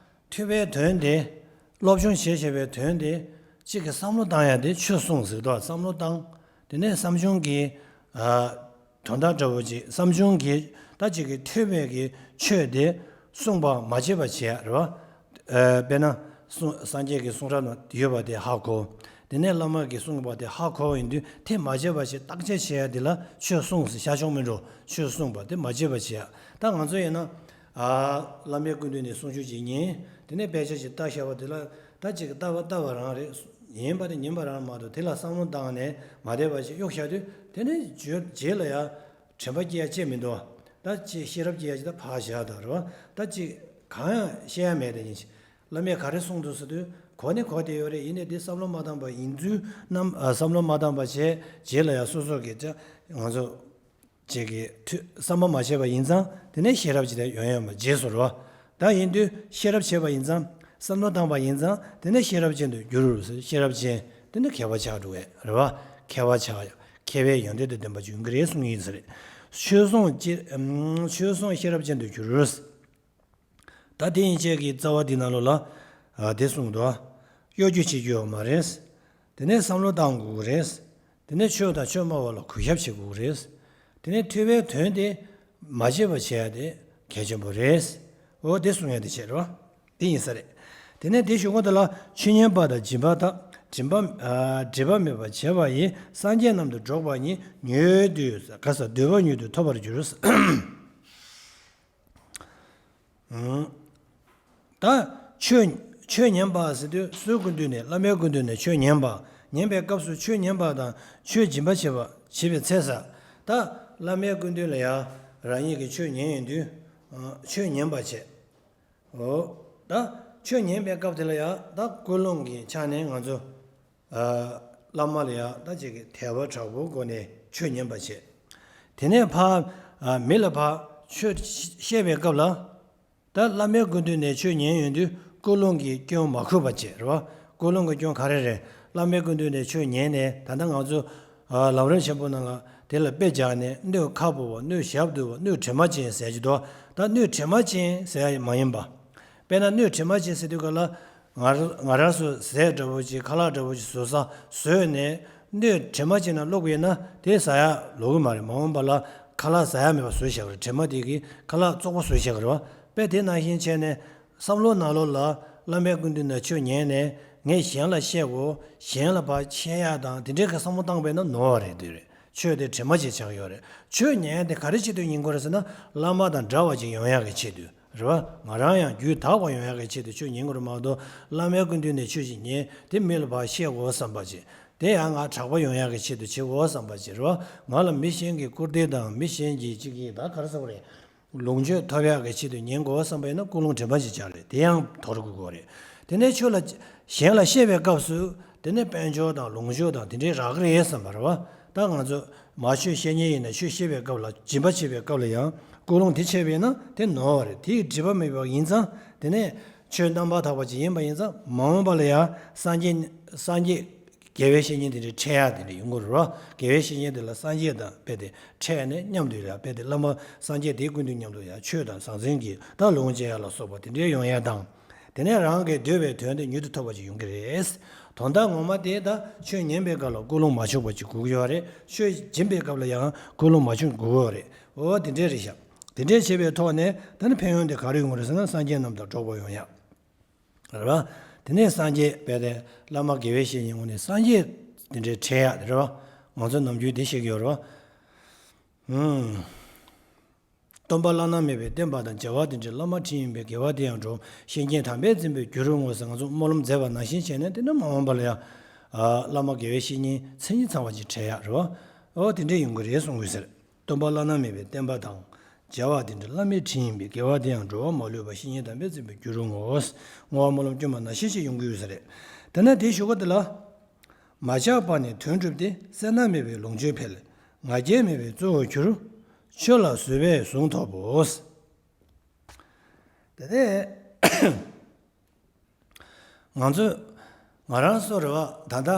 ཐོས་པའི་དོན་དེ། སློབ་སྦྱོང་བྱེད་བྱེད་པའི་དོན་དེ། གཅིག་གི་བསམ་བློ་བཏང་ཡ་དེ་ཆོས་གསུང་ཟེར་དོ། བསམ་བློ་བཏང་། དེ་ནས་བསམ་བྱུང་གི། ཨ། དོན་དག་འདྲ་བོ་ཅིག་བསམ་བྱུང་གི་ད་ཅིག་གི་ཐོས་པའི་གི་ཆོས་དེ་གསུངས་པ་མ་བརྗེད་པ་བྱེད་ཡ་རེད་བ། ཨ། དཔེར་ན་གསུང་། སངས་རྒྱས་ཀྱི་གསུང་རབ་ན་ཡོད་པ་དེ་ཧ་གོ། དེ་ནས་བླ་མ་གིས་གསུངས་པ་དེ་ཧ་གོ་བ་ཡིན་དུས་དེ་མ་བརྗེད་པ་ཞིག་བརྟག་དཔྱད་བྱེད་ཡ་དེ་ལ་ཆོས་གསུངས་ཟེར། ཤར་ཕྱོགས་སྨིན་གྲོལ་ཆོས་གསུངས་པ་དེ་མ་བརྗེད་པ་བྱེད་ཡ། ད་ང་ཚོ་ཡིན་ན། ཨ། བླ་མའི་སྐུ་མདུན་ནས་གསུང་ཆོས་ཅིག་ཉན། དེ་ནས་དཔེ་ཆ་ཞིག་ལྟ་བཞག་པ་དེ་ལ་ད་ཅིག་ལྟ་བ་ལྟ་བ་རང་རེད། ཉན་པ་དེ་ཉན་པ་རང་མ་གཏོགས་དེ་ལ་བསམ་བློ་བཏང་ནས་མ་བསྡད་པ་ཞིག་གཡུག་བཞག་དུས། དེ་ནས་རྗེས་རྗེས་ལ་ཡ་དྲན་པ་སྐྱེ་ཡ་ཅིག་མི་འདུག་ད་ཅིག་ཤེས་རབ་སྐྱེ་ཡ་ཅིག་ད་ཕར་བཞག་དང་རེད་བ། ད་ཅིག་གང་ཡང་ཤེས་ཡ་མེད་དེ་ཡིན་ཞིང་། བླ་མས་ག་རེ་གསུངས་འདུག་ཟེར་དུས་གོ་ནི་གོ་བསྡད་ཡོད་རེད། ཡིན་ནའི་དེ་བསམ་བློ་མ་བཏང་པ་ཡིན་ཚུལ་རྣམས། ཨ། བསམ་བློ་མ་བཏང་པ་བྱས། རྗེས་ལ་ཡང་སོ་སོ་གི་ཅག་ང་ཚོ་ ཅིག་གི་ཐོས་བསམ་པ་མ་བྱས་པ་ཡིན་ཙང་དེ་ནས་ཤེས་རབ་ཅིག་དེ་ཡོང་ཡོང་བ་རྗེས་སུ་རེད་བ། ད་ཡིན་དུས་ཤེས་རབ་བྱས་པ་ཡིན་ཙང་བསམ་བློ་བཏང་པ་ཡིན་ཙང་དེ་ནས་ཤེས་རབ་ཅན་དུ་འགྱུར། ཤེས་རབ་ཅན་དེ་ནི་མཁས་པ་ཆགས་འགྲོ་བས་རེད་བ། མཁས་པ་ཆགས་ཡ་མཁས་པའི་ཡོན་ཏན་དང་ལྡན་པ་ཅིག་ཡོང་གི་རེད་གསུང་གི་ཡིན་ས་རེད། ཆོས་སྲུང་ཅེ་ཆོས་སྲུང་ཤེས་རབ་ཅན་དུ་འགྱུར། ད་དེ་ཡན་ཆད་ཀྱི་རྩ་བ་འདི་ནང་ལོགས་ལ་ཨ་དེ་གསུངས་འདུག་གཡོ་སྒྱུ་བྱེད་རྒྱུ་ཡོད་མ་རེད། དེ་ནས་བསམ་བློ་བཏང་དགོས་ཀྱི་རེད། དེ་ནས་ཆོས་དང་ཆོས་སྨྲ་བ་ལ་གུས་ཞབས་བྱེད་དགོས་ཀྱི་རེད། དེ་ནས་ཐོས་པའི་དོན་དེ་མ་བརྗེད་པ་བྱེད་ཡ་དེ་གལ་ཆེན་པོ་རེད། འོ་དེ་གསུང་ཡ་དེ་བྱས་རེད་བ། དེ་ཡིན་ས་རེད། དེ་ནས་དེ་གཞུག་གུ་དེ་ལ་ཆོས་ཉན་པ་དང་སྦྱིན་པ་དག་སྦྱིན་པ་ཨ་སྒྲིབ་པ་མེད་པར་བྱེད་པ་ཡིས་སངས་རྒྱས་རྣམས་དང་འགྲོགས་པ་ཉིད་མྱུར་དུ་ག་ས་འདོད་པ་མྱུར་དུ་ཐོབ་པར་འགྱུར། ད་ཆོས་ཆོས་ཉན་པ་ཟེར་དུས་སུའི་སྐུ་མདུན་ནས་བླ་མའི་སྐུ་མདུན་ནས་ཆོས་ཉན་པ། ཉན་པའི་སྐབས་སུ་ཆོས་ཉན་པ་དང་ཆོས་སྦྱིན་པ་བྱེད་པ་བྱེད་པའི་ཚེ་ས། ད་བླ་མའི་སྐུ་མདུན་ལ་ཡང་རང་ཉིད་ཀྱིས་ཆོས་ཉན་ཡོང་དུས་ཆོས་ཉན་པ་བྱེད། འོ། ད་ཆོས་ཉན་པའི་སྐབས་དེ་ལ་ཡང་ད་ཀུན་སློང་གི་ཆ་ནས་ང་ཚོ་ཨ་བླ་མ་ལ་ཡང་ད་ཅིག་གི་དད་པ་དྲག་པོའི་སྒོ་ནས་ཆོས་ཉན་པ་བྱེད། དེ་ནས་ཕ་ཨ་མི་ལ་ཕ་ཆོས་བཤད་པའི་སྐབས་ལ་ད་བླ་མའི་སྐུ་མདུན་ནས་ཆོས་ཉན་ཡོང་དུས་ཀུན་སློང་གི་སྐྱོན་མ་གོས་པ་བྱེད་རེད་བ། ཀུན་སློང་གི་སྐྱོན་ག་རེ་རེད། བླ་མའི་སྐུ་མདུན་ནས་ཆོས་ཉན་ནས་ད་ལྟ་ང་ཚོ་ཨ་ལམ་རིམ་ཆེན་པོ་ནང་ལ་དེ་ལ་དཔེ་སྦྱར་ནས་སྣོད་ཁ་བོར་བ། སྣོད་ཞབས་བསྡུ་བ། སྣོད་དྲི་མ་ཅན་ཟེར་གྱི་འདུག་ད་སྣོད་དྲི་མ་ཅན་ཟེར་ཡ་མ་ཡིན་པ། དཔེར་ན་སྣོད་དྲི་མ་ཅན་ཟེར་དུས་ག་ལ་ང་ང་རང་ཚོ་ཟས་འདྲ་བོ་ཅིག་ཁ་ལག་འདྲ་བོ་ཅིག་བཟོ་ས་བཟོས་ནས་སྣོད་དྲི་མ་ཅན་ནང་བླུགས་པ་ཡིན་ན་དེ་ཟ་ཡ་ལོ་གི་མ་རེད། མ་འོངས་པ་ལ་ཁ་ལག་ཟ་ཡ་མེད་པ་བཟོས་བཞག་གི་རེད། དྲི་མ་དེ་གིས་ཁ་ལག་བཙོག་པ་བཟོས་བཞག་གི་རེད་བ། དཔེ་དེ་ནང་བཞིན་བྱས་ནས་བསམ་བློ་ནང་ལོགས་ལ་བླ་མའི་སྐུ་མདུན་ནས་ཆོས་ཉན་ནས་ངས་གཞན་ལ་བཤད་དགོས། གཞན་ལ་ཕར་འཆད་ཡ་དང་དེ་འདྲའི་གི་བསམ་བློ་བཏང་པས་ན་ནོར་བ་རེད། དེ་རེད། ཆོས་དེ་དྲི་མ་ཅན་ཆགས་ཡོད་རེད། ཆོས་ཉན་ཡ་དེ་ག་རེ་ཆེད་དུ་ཉན་དགོས་རེད་ཟེར་ན་བླ་མ་དང་འདྲ་བ་ཅིག་ཡོང་ཡ་གི་ཆེད་དུ་རེད་བ། ང་རང་ཡང་རྒྱུད་དག་པ་ཡོང་ཡ་གི་ཆེད་དུ་ཆོས་ཉན་དགོས་རེད་མ་གཏོགས་བླ་མའི་སྐུ་མདུན་ནས་ཆོས་ཤིག་ཉན་དེ་མི་ལ་ཕར་བཤད་དགོས་བསམ་པ་ཅིག་དེ་ཡང་ང་གྲགས་པ་ཡོང་ཡག་གི་ཆེད་དུ་བྱེད་དགོས་བསམ་པ་ཅིག་རེད་བ། ང་ལ་མི་གཞན་གྱི་བཀུར་སྟི་དང་མི་གཞན་གྱི་ཅིག་གིས་ད་ག་རེ་ཟེར་བ་རེད། ལོངས་སྤྱོད་ཐོབ་ཡག་གི་ཆེད་དུ་ཉན་དགོས་བསམ་པ་ཡིན་ན་ཀུན་སློང་དྲན་པ་ཅིག་ཆགས་རེད། དེ་ཡང་དོར་དགོས་ཀྱི་རེད། དེ་ནས་ཆོས་ལ་གཞན་ལ་བཤད་པའི་སྐབས་སུ་དེ་ནས་དཔལ་འབྱོར་དང་ལོངས་སྤྱོད་དང་དེ་འདྲའི་རག་གི་རེད་བསམ་པ་རེད་བ། ད་ང་ཚོ་མ་ཆོས་བཤད་མཁན་ཡིན་ན་ཆོས་བཤད་པའི་སྐབས་ལ་སྦྱིན་པ་བྱེད་པའི་སྐབས་ལ་ཡང་ཀུན་སློང་དེ་ཆད་པ་ཡིན་ན་དེ་ནོར་བ་རེད། དེ་ཡི་སྒྲིབ་པ་མེད་པ་ཡིན་ཙང་དེ་ནས་ཆོས་རྣམ་པར་དག་པ་ཅིག་ཡིན་པ་ཡིན་ཙང་མ་འོངས་པ་ལ་ཡང་སངས་རྒྱས་སངས་རྒྱས་དགེ་བའི་བཤེས་གཉེན་དེ་འདྲའི་འཕྲད་ཡག་དེ་འདྲ་ཡོང་གི་རེད་བ། དགེ་བའི་བཤེས་གཉེན་དེ་ལ་སངས་རྒྱས་དང་དཔེ་དེ་འཕྲད་ནས་མཉམ་དུ་ཡོད་ཡག་དཔེ་དེ་བླ་མ་སངས་རྒྱས་དེའི་སྐུ་མདུན་མཉམ་དུ་ཡང་ཆོས་དང་ཟང་ཟིང་གི་ད་ལོངས་སྤྱད་ཡག་ལ་སོགས་པ་དེ་འདྲའི་ཡོང་ཡག་དང་། དེ་ནས་རང་གི་འདོད་པའི་དོན་དེ་མྱུར་དུ་ཐོབ་པ་ཅིག་ཡོང་གི་རེད། དོན་དག་ངོ་མ་དེ་ད་ཆོས་ཉན་པའི་སྐབས་ལ་ཀུན་སློང་མ་འཆུག་པ་ཅིག་དགོས་ཀྱི་ཡོད་རེད། ཆོས་སྦྱིན་པའི་སྐབས་ལ་ཡང་ཀུན་སློང་མ་འཆུག་དགོས་ཀྱི་ཡོད་རེད། འོ་དེ་འདྲའི་རེད་ཤག་དེ་འདྲའི་བྱེད་པའི་ཐོག་ནས་ད་ནི་ཕན་ཡོན་དེ་ག་རེ་ཡོང་གི་རེད་ཟེར་ན་སངས་རྒྱས་རྣམས་དང་འགྲོགས་པ་ཡོང་ཡག་རེད་བ། དེ་ནས་སངས་རྒྱས་དཔེ་དེ་བླ་མ་དགེ་བའི་བཤེས་གཉེན་ངོ་ནས་སངས་རྒྱས་དེ་འདྲའི་འཕྲད་ཡག་དེ་རེད་བ། ང་ཚོ་ནམ་རྒྱུན་དེ་བཤད་ཀྱི་ཡོད་རེད་བ། ཨུམ། སྟོན་པ་བླ་ན་མེད་པའི་བསྟན་པ་དང་། རྒྱལ་བ་དེ་འདྲའི་བླ་མ་ཁྲིད་ཡིན་པས། དགེ་བ་དེ་ཡང་འགྲོ། བཤེས་གཉེན་དམ་པས་འཛིན་པའི་རྒྱུར་ངོ་ཟེར་ང་ཚོ་སྨོན་ལམ་མཛད་པ་ནང་བཞིན་བྱས་ནས་དེ་ནས་མ་འོངས་པ་ལ་ཡང་། ཨ་བླ་མ་དགེ་བའི་བཤེས་གཉེན་མཚན་ཉིད་ཚང་བ་ཅིག་འཕྲད་ཡག་རེད་བ། ཨོ་དེ་འདྲའི་ཡོང་གི་རེད་གསུང་གི་ཟེར། སྟོན་པ་བླ་ན་མེད་པའི་བསྟན་པ་དང་། རྒྱལ་བ་དེ་འདྲའི་བླ་མའི་ཁྲིད་ཡིན་པས། དགེ་བ་དེ་ཡང་འགྲོ་བ་མ་ལུས་པ། བཤེས་གཉེན་དམ་པས་འཛིན་པའི་རྒྱུར་ངོ་། བསྔོ་བ་སྨོན་ལམ་བསྐྱོན་པ་ནང་བཞིན་ཞིག་ཡོང་གི་ཡོད་ས་རེད། དེ་ནས་དེའི་གཞུག་གུ་དེ་ལ། མ་ཆགས་པ་ནི་དོན་གྲུབ་སྟེ། སེར་སྣ་མེད་པའི་ལོངས་སྤྱོད་འཕེལ། ང་རྒྱལ་མེད་པའི་གཙོ་བོར་གྱུར། ཆོས་ལ་བཟོད་པས་ཟུངས་ཐོབ་བོ། དེ་ནས་ང་ཚོས་ང་རང་ཚོ་རེད་བ། ད་ལྟ་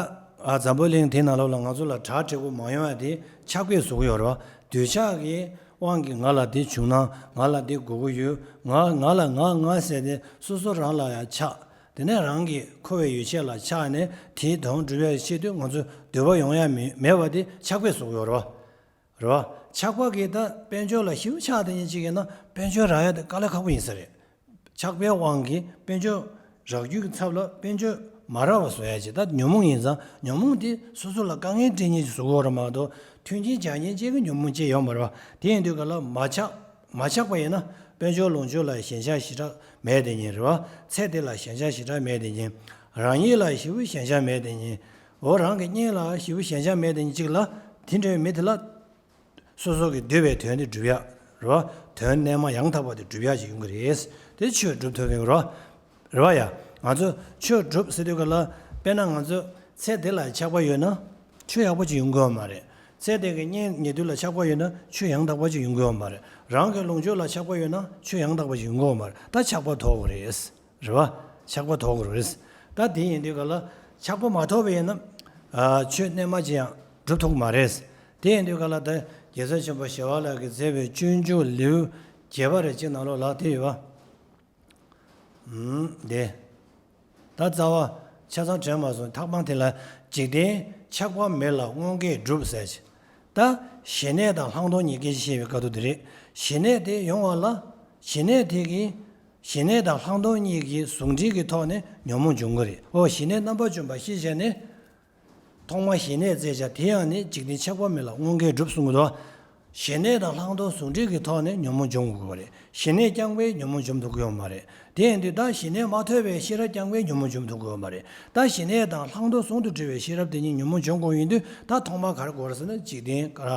ཨ་འཛམ་བུ་གླིང་དེ་ནང་ལོགས་ལ་ང་ཚོ་ལ་གྲ་སྒྲིག་པོ་མ་ཡོང་ཡ་དེ་ཆགས་པས་བཟོ་གི་ཡོད་རེད་བ། འདོད་ཆགས་ཀྱི་དབང་གིས་ང་ལ་དེ་བྱུང་ན་ང་ལ་དེ་དགོས་ཀྱི་ཡོད། ང་ང་ལ་ང་ང་ཟེར་ཏེ་སོ་སོ་རང་ལ་ཡང་ཆགས། དེ་ནས་རང་གི་འཁོར་བའི་ཡོ་བྱད་ལ་ཆགས་ནས་དེའི་དོན་སྒྲུབ་ཡ་ཆེད་དུ་ང་ཚོ་འདོད་པ་ཡོང་ཡ་མེད་མེད་པ་དེ་ཆགས་པས་བཟོ་གི་ཡོད་རེད་བ། རེད་བ། ཆགས་པ་གིས་ད་དཔལ་འབྱོར་ལ་ཞེ་པོ་ཆགས་བསྡད་མཁན་ཅིག་ཡིན་ན་དཔལ་འབྱོར་རག་ཡ་དེ་དཀའ་ལས་ཁག་པོ་ཡིན་ས་རེད། ཆགས་པའི་དབང་གིས་དཔལ་འབྱོར་རག་རྒྱུ་གི་ཚབ་ལ་དཔལ་འབྱོར་མ་རག་པ་བཟོ་ཡ་ཅིག་ད་ཉོན་མོངས་ཡིན་ཙང་ཉོན་མོངས་དེ་སོ་སོ་ལ་དཀའ་ངལ་སྤྲད་མཁན་ཅིག་བཟོ་གི་ཡོད་རེད་མ་གཏོགས་མཐུན་རྐྱེན་སྦྱར་མཁན་ཅིག་གི་ཉོན་མོངས་ཅིག་ཡོད་མ་རེད་བ། དེ་ཡིན་དུས་ག་ལ་མ་ཆགས། མ་ཆགས་པ་ཡིན་ན་དཔལ་འབྱོར་ལོངས་སྤྱོད་ལ་ཞེན་ཆགས་ཞེ་དྲག་མེད་བསྡད་མཁན་རེད་བ། ཚེ་འདི་ལ་ཞེན་ཆགས་ཞེ་དྲག་མེད་བསྡད་མཁན། རང་ཉིད་ལ་ཞེ་པོ་ཞེན་ཆགས་མེད་བསྡད་མཁན། འོ་རང་གི་གཉེན་ལ་ཞེ་པོ་ཞེན་ཆགས་མེད་བསྡད་མཁན་ཅིག་ལ་དེ་འདྲ་བའི་མི་དེ་ལ་སོ་སོ་གི་འདོད་པའི་དོན་དེ་སྒྲུབ་ཡག་རེད་བ། དོན་རྣལ་མ་ཡང་དག་པ་དེ་སྒྲུབ་ཡག་ཅིག་ཡོང་གི་རེད། དེ་ཆོས་སྒྲུབ་ཐུབ་མཁན་རེད་བ། རེད་བ་ཡ། ང་ཚོ་ཆོས་སྒྲུབ་ཟེར་དུས་ག་ལ་དཔེར་ན་ང་ཚོ་ཚེ་འདི་ལ་ཆགས་པ་ཡོད་ན་ཆོས་ཡག་པོ་ཅིག་ཡོང་གི་ཡོད་མ་རེད། ཚེ་འདི་གི་གཉེན་ཉེ་དུ་ལ་ཆགས་པ་ཡོད་ན་ཆོས་ཡང་དག་པ་ཅིག་ཡོང་གི་ཡོད་མ་རེད། རང་གི་ལོངས་སྤྱོད་ལ་ཆགས་པ་ཡོད་ན་ཆོས་ཡང་དག་པ་ཅིག་ཡོང་གི་ཡོད་མ་རེད། ད་ཆགས་པ་དོར་དགོས་རེད། རེད་བ། ཆགས་པ་དོར་དགོས་རེད། ད་དེ་ཡིན་དུས་ག་ལ་ཆགས་པ་མ་དོར་བ་ཡིན་ན། ཨ། ཆོས་རྣལ་མ་ཅིག་ཡང་སྒྲུབ་ཐུབ་ཀྱི་མ་རེད། དེ་ཡིན་དུས་ག་ལ་ད་རྒྱལ་སྲས་ཆེན་པོ་ཞི་བ་ལྷ་གིས་མཛད་པའི་སྤྱོད་འཇུག་ལེའུ་བརྒྱད་པ་རེད་ཅིག་ནང་ལོགས་ལ་དེ་ཡོད་བ། ཨུམ། དེ། ད་རྩ་བ་ཆ་ཚང་དྲན་མ་སོང་། ཐེག་དམན་དེ་ལ་འཇིག་རྟེན་ཆགས་པ་མེད་ལ་དངོས་འགལ་སྒྲུབ་ཟེར་ཅིག་ད་ཞི་གནས་དང་ལྷག་མཐོང་གཉིས་ཀྱི་བཤད་པའི་སྐབས་དུ་དེ་རེད། ཞི་གནས་དེ་ཡོང་བ་ལ། ཞི་གནས་དེ་གིས་ཞི་གནས་དང་ལྷག་མཐོང་གཉིས་ཀྱི་ཟུང་འབྲེལ་གྱི་ཐོག་ནས་ཉོན་མོངས་འབྱུང་གི་རེད། ཨོ། ཞི་གནས་རྣམ་པར་འཇོམས་པ་ཤེས་བྱས་ནས། ཐོག་མར་ཞི་གནས་བཙལ་བྱ་དེ་ཡང་ནི་འཇིག་རྟེན་ཆགས་པ་མེད་ལ་དངོས་འགལ་སྒྲུབ་གསུང་གི་འདུག་ཞི་གནས་དང་ལྷག་མཐོང་ཟུང་འབྲེལ་གྱི་ཐོག་ནས་ཉོན་མོངས་འཇོམས་དགོས་པ་རེད། ཞི་གནས་རྐྱང་པས་ཉོན་མོངས་འཇོམས་ཐུབ་ཀྱི་ཡོད་མ་རེད། དེ་ཡིན་དུས་ད་ཞི་གནས་མ་ཐོབ་པའི་ཤེས་རབ་རྐྱང་པས་ཉོན་མོངས་འཇོམས་ཐུབ་ཀྱི་ཡོད་མ་རེད། ད་ཞི་གནས་དང་ལྷག་མཐོང་ཟུང་དུ་འབྲེལ་བའི་ཤེས་རབ་དེ་གཉིས་ཉོན་མོངས་འཇོམས་དགོས་ཡིན་དུས་ད་ཐོག་མར་ག་རེ་དགོས་རེད་ཟེར་ན་འཇིག་རྟེན་ག་ར་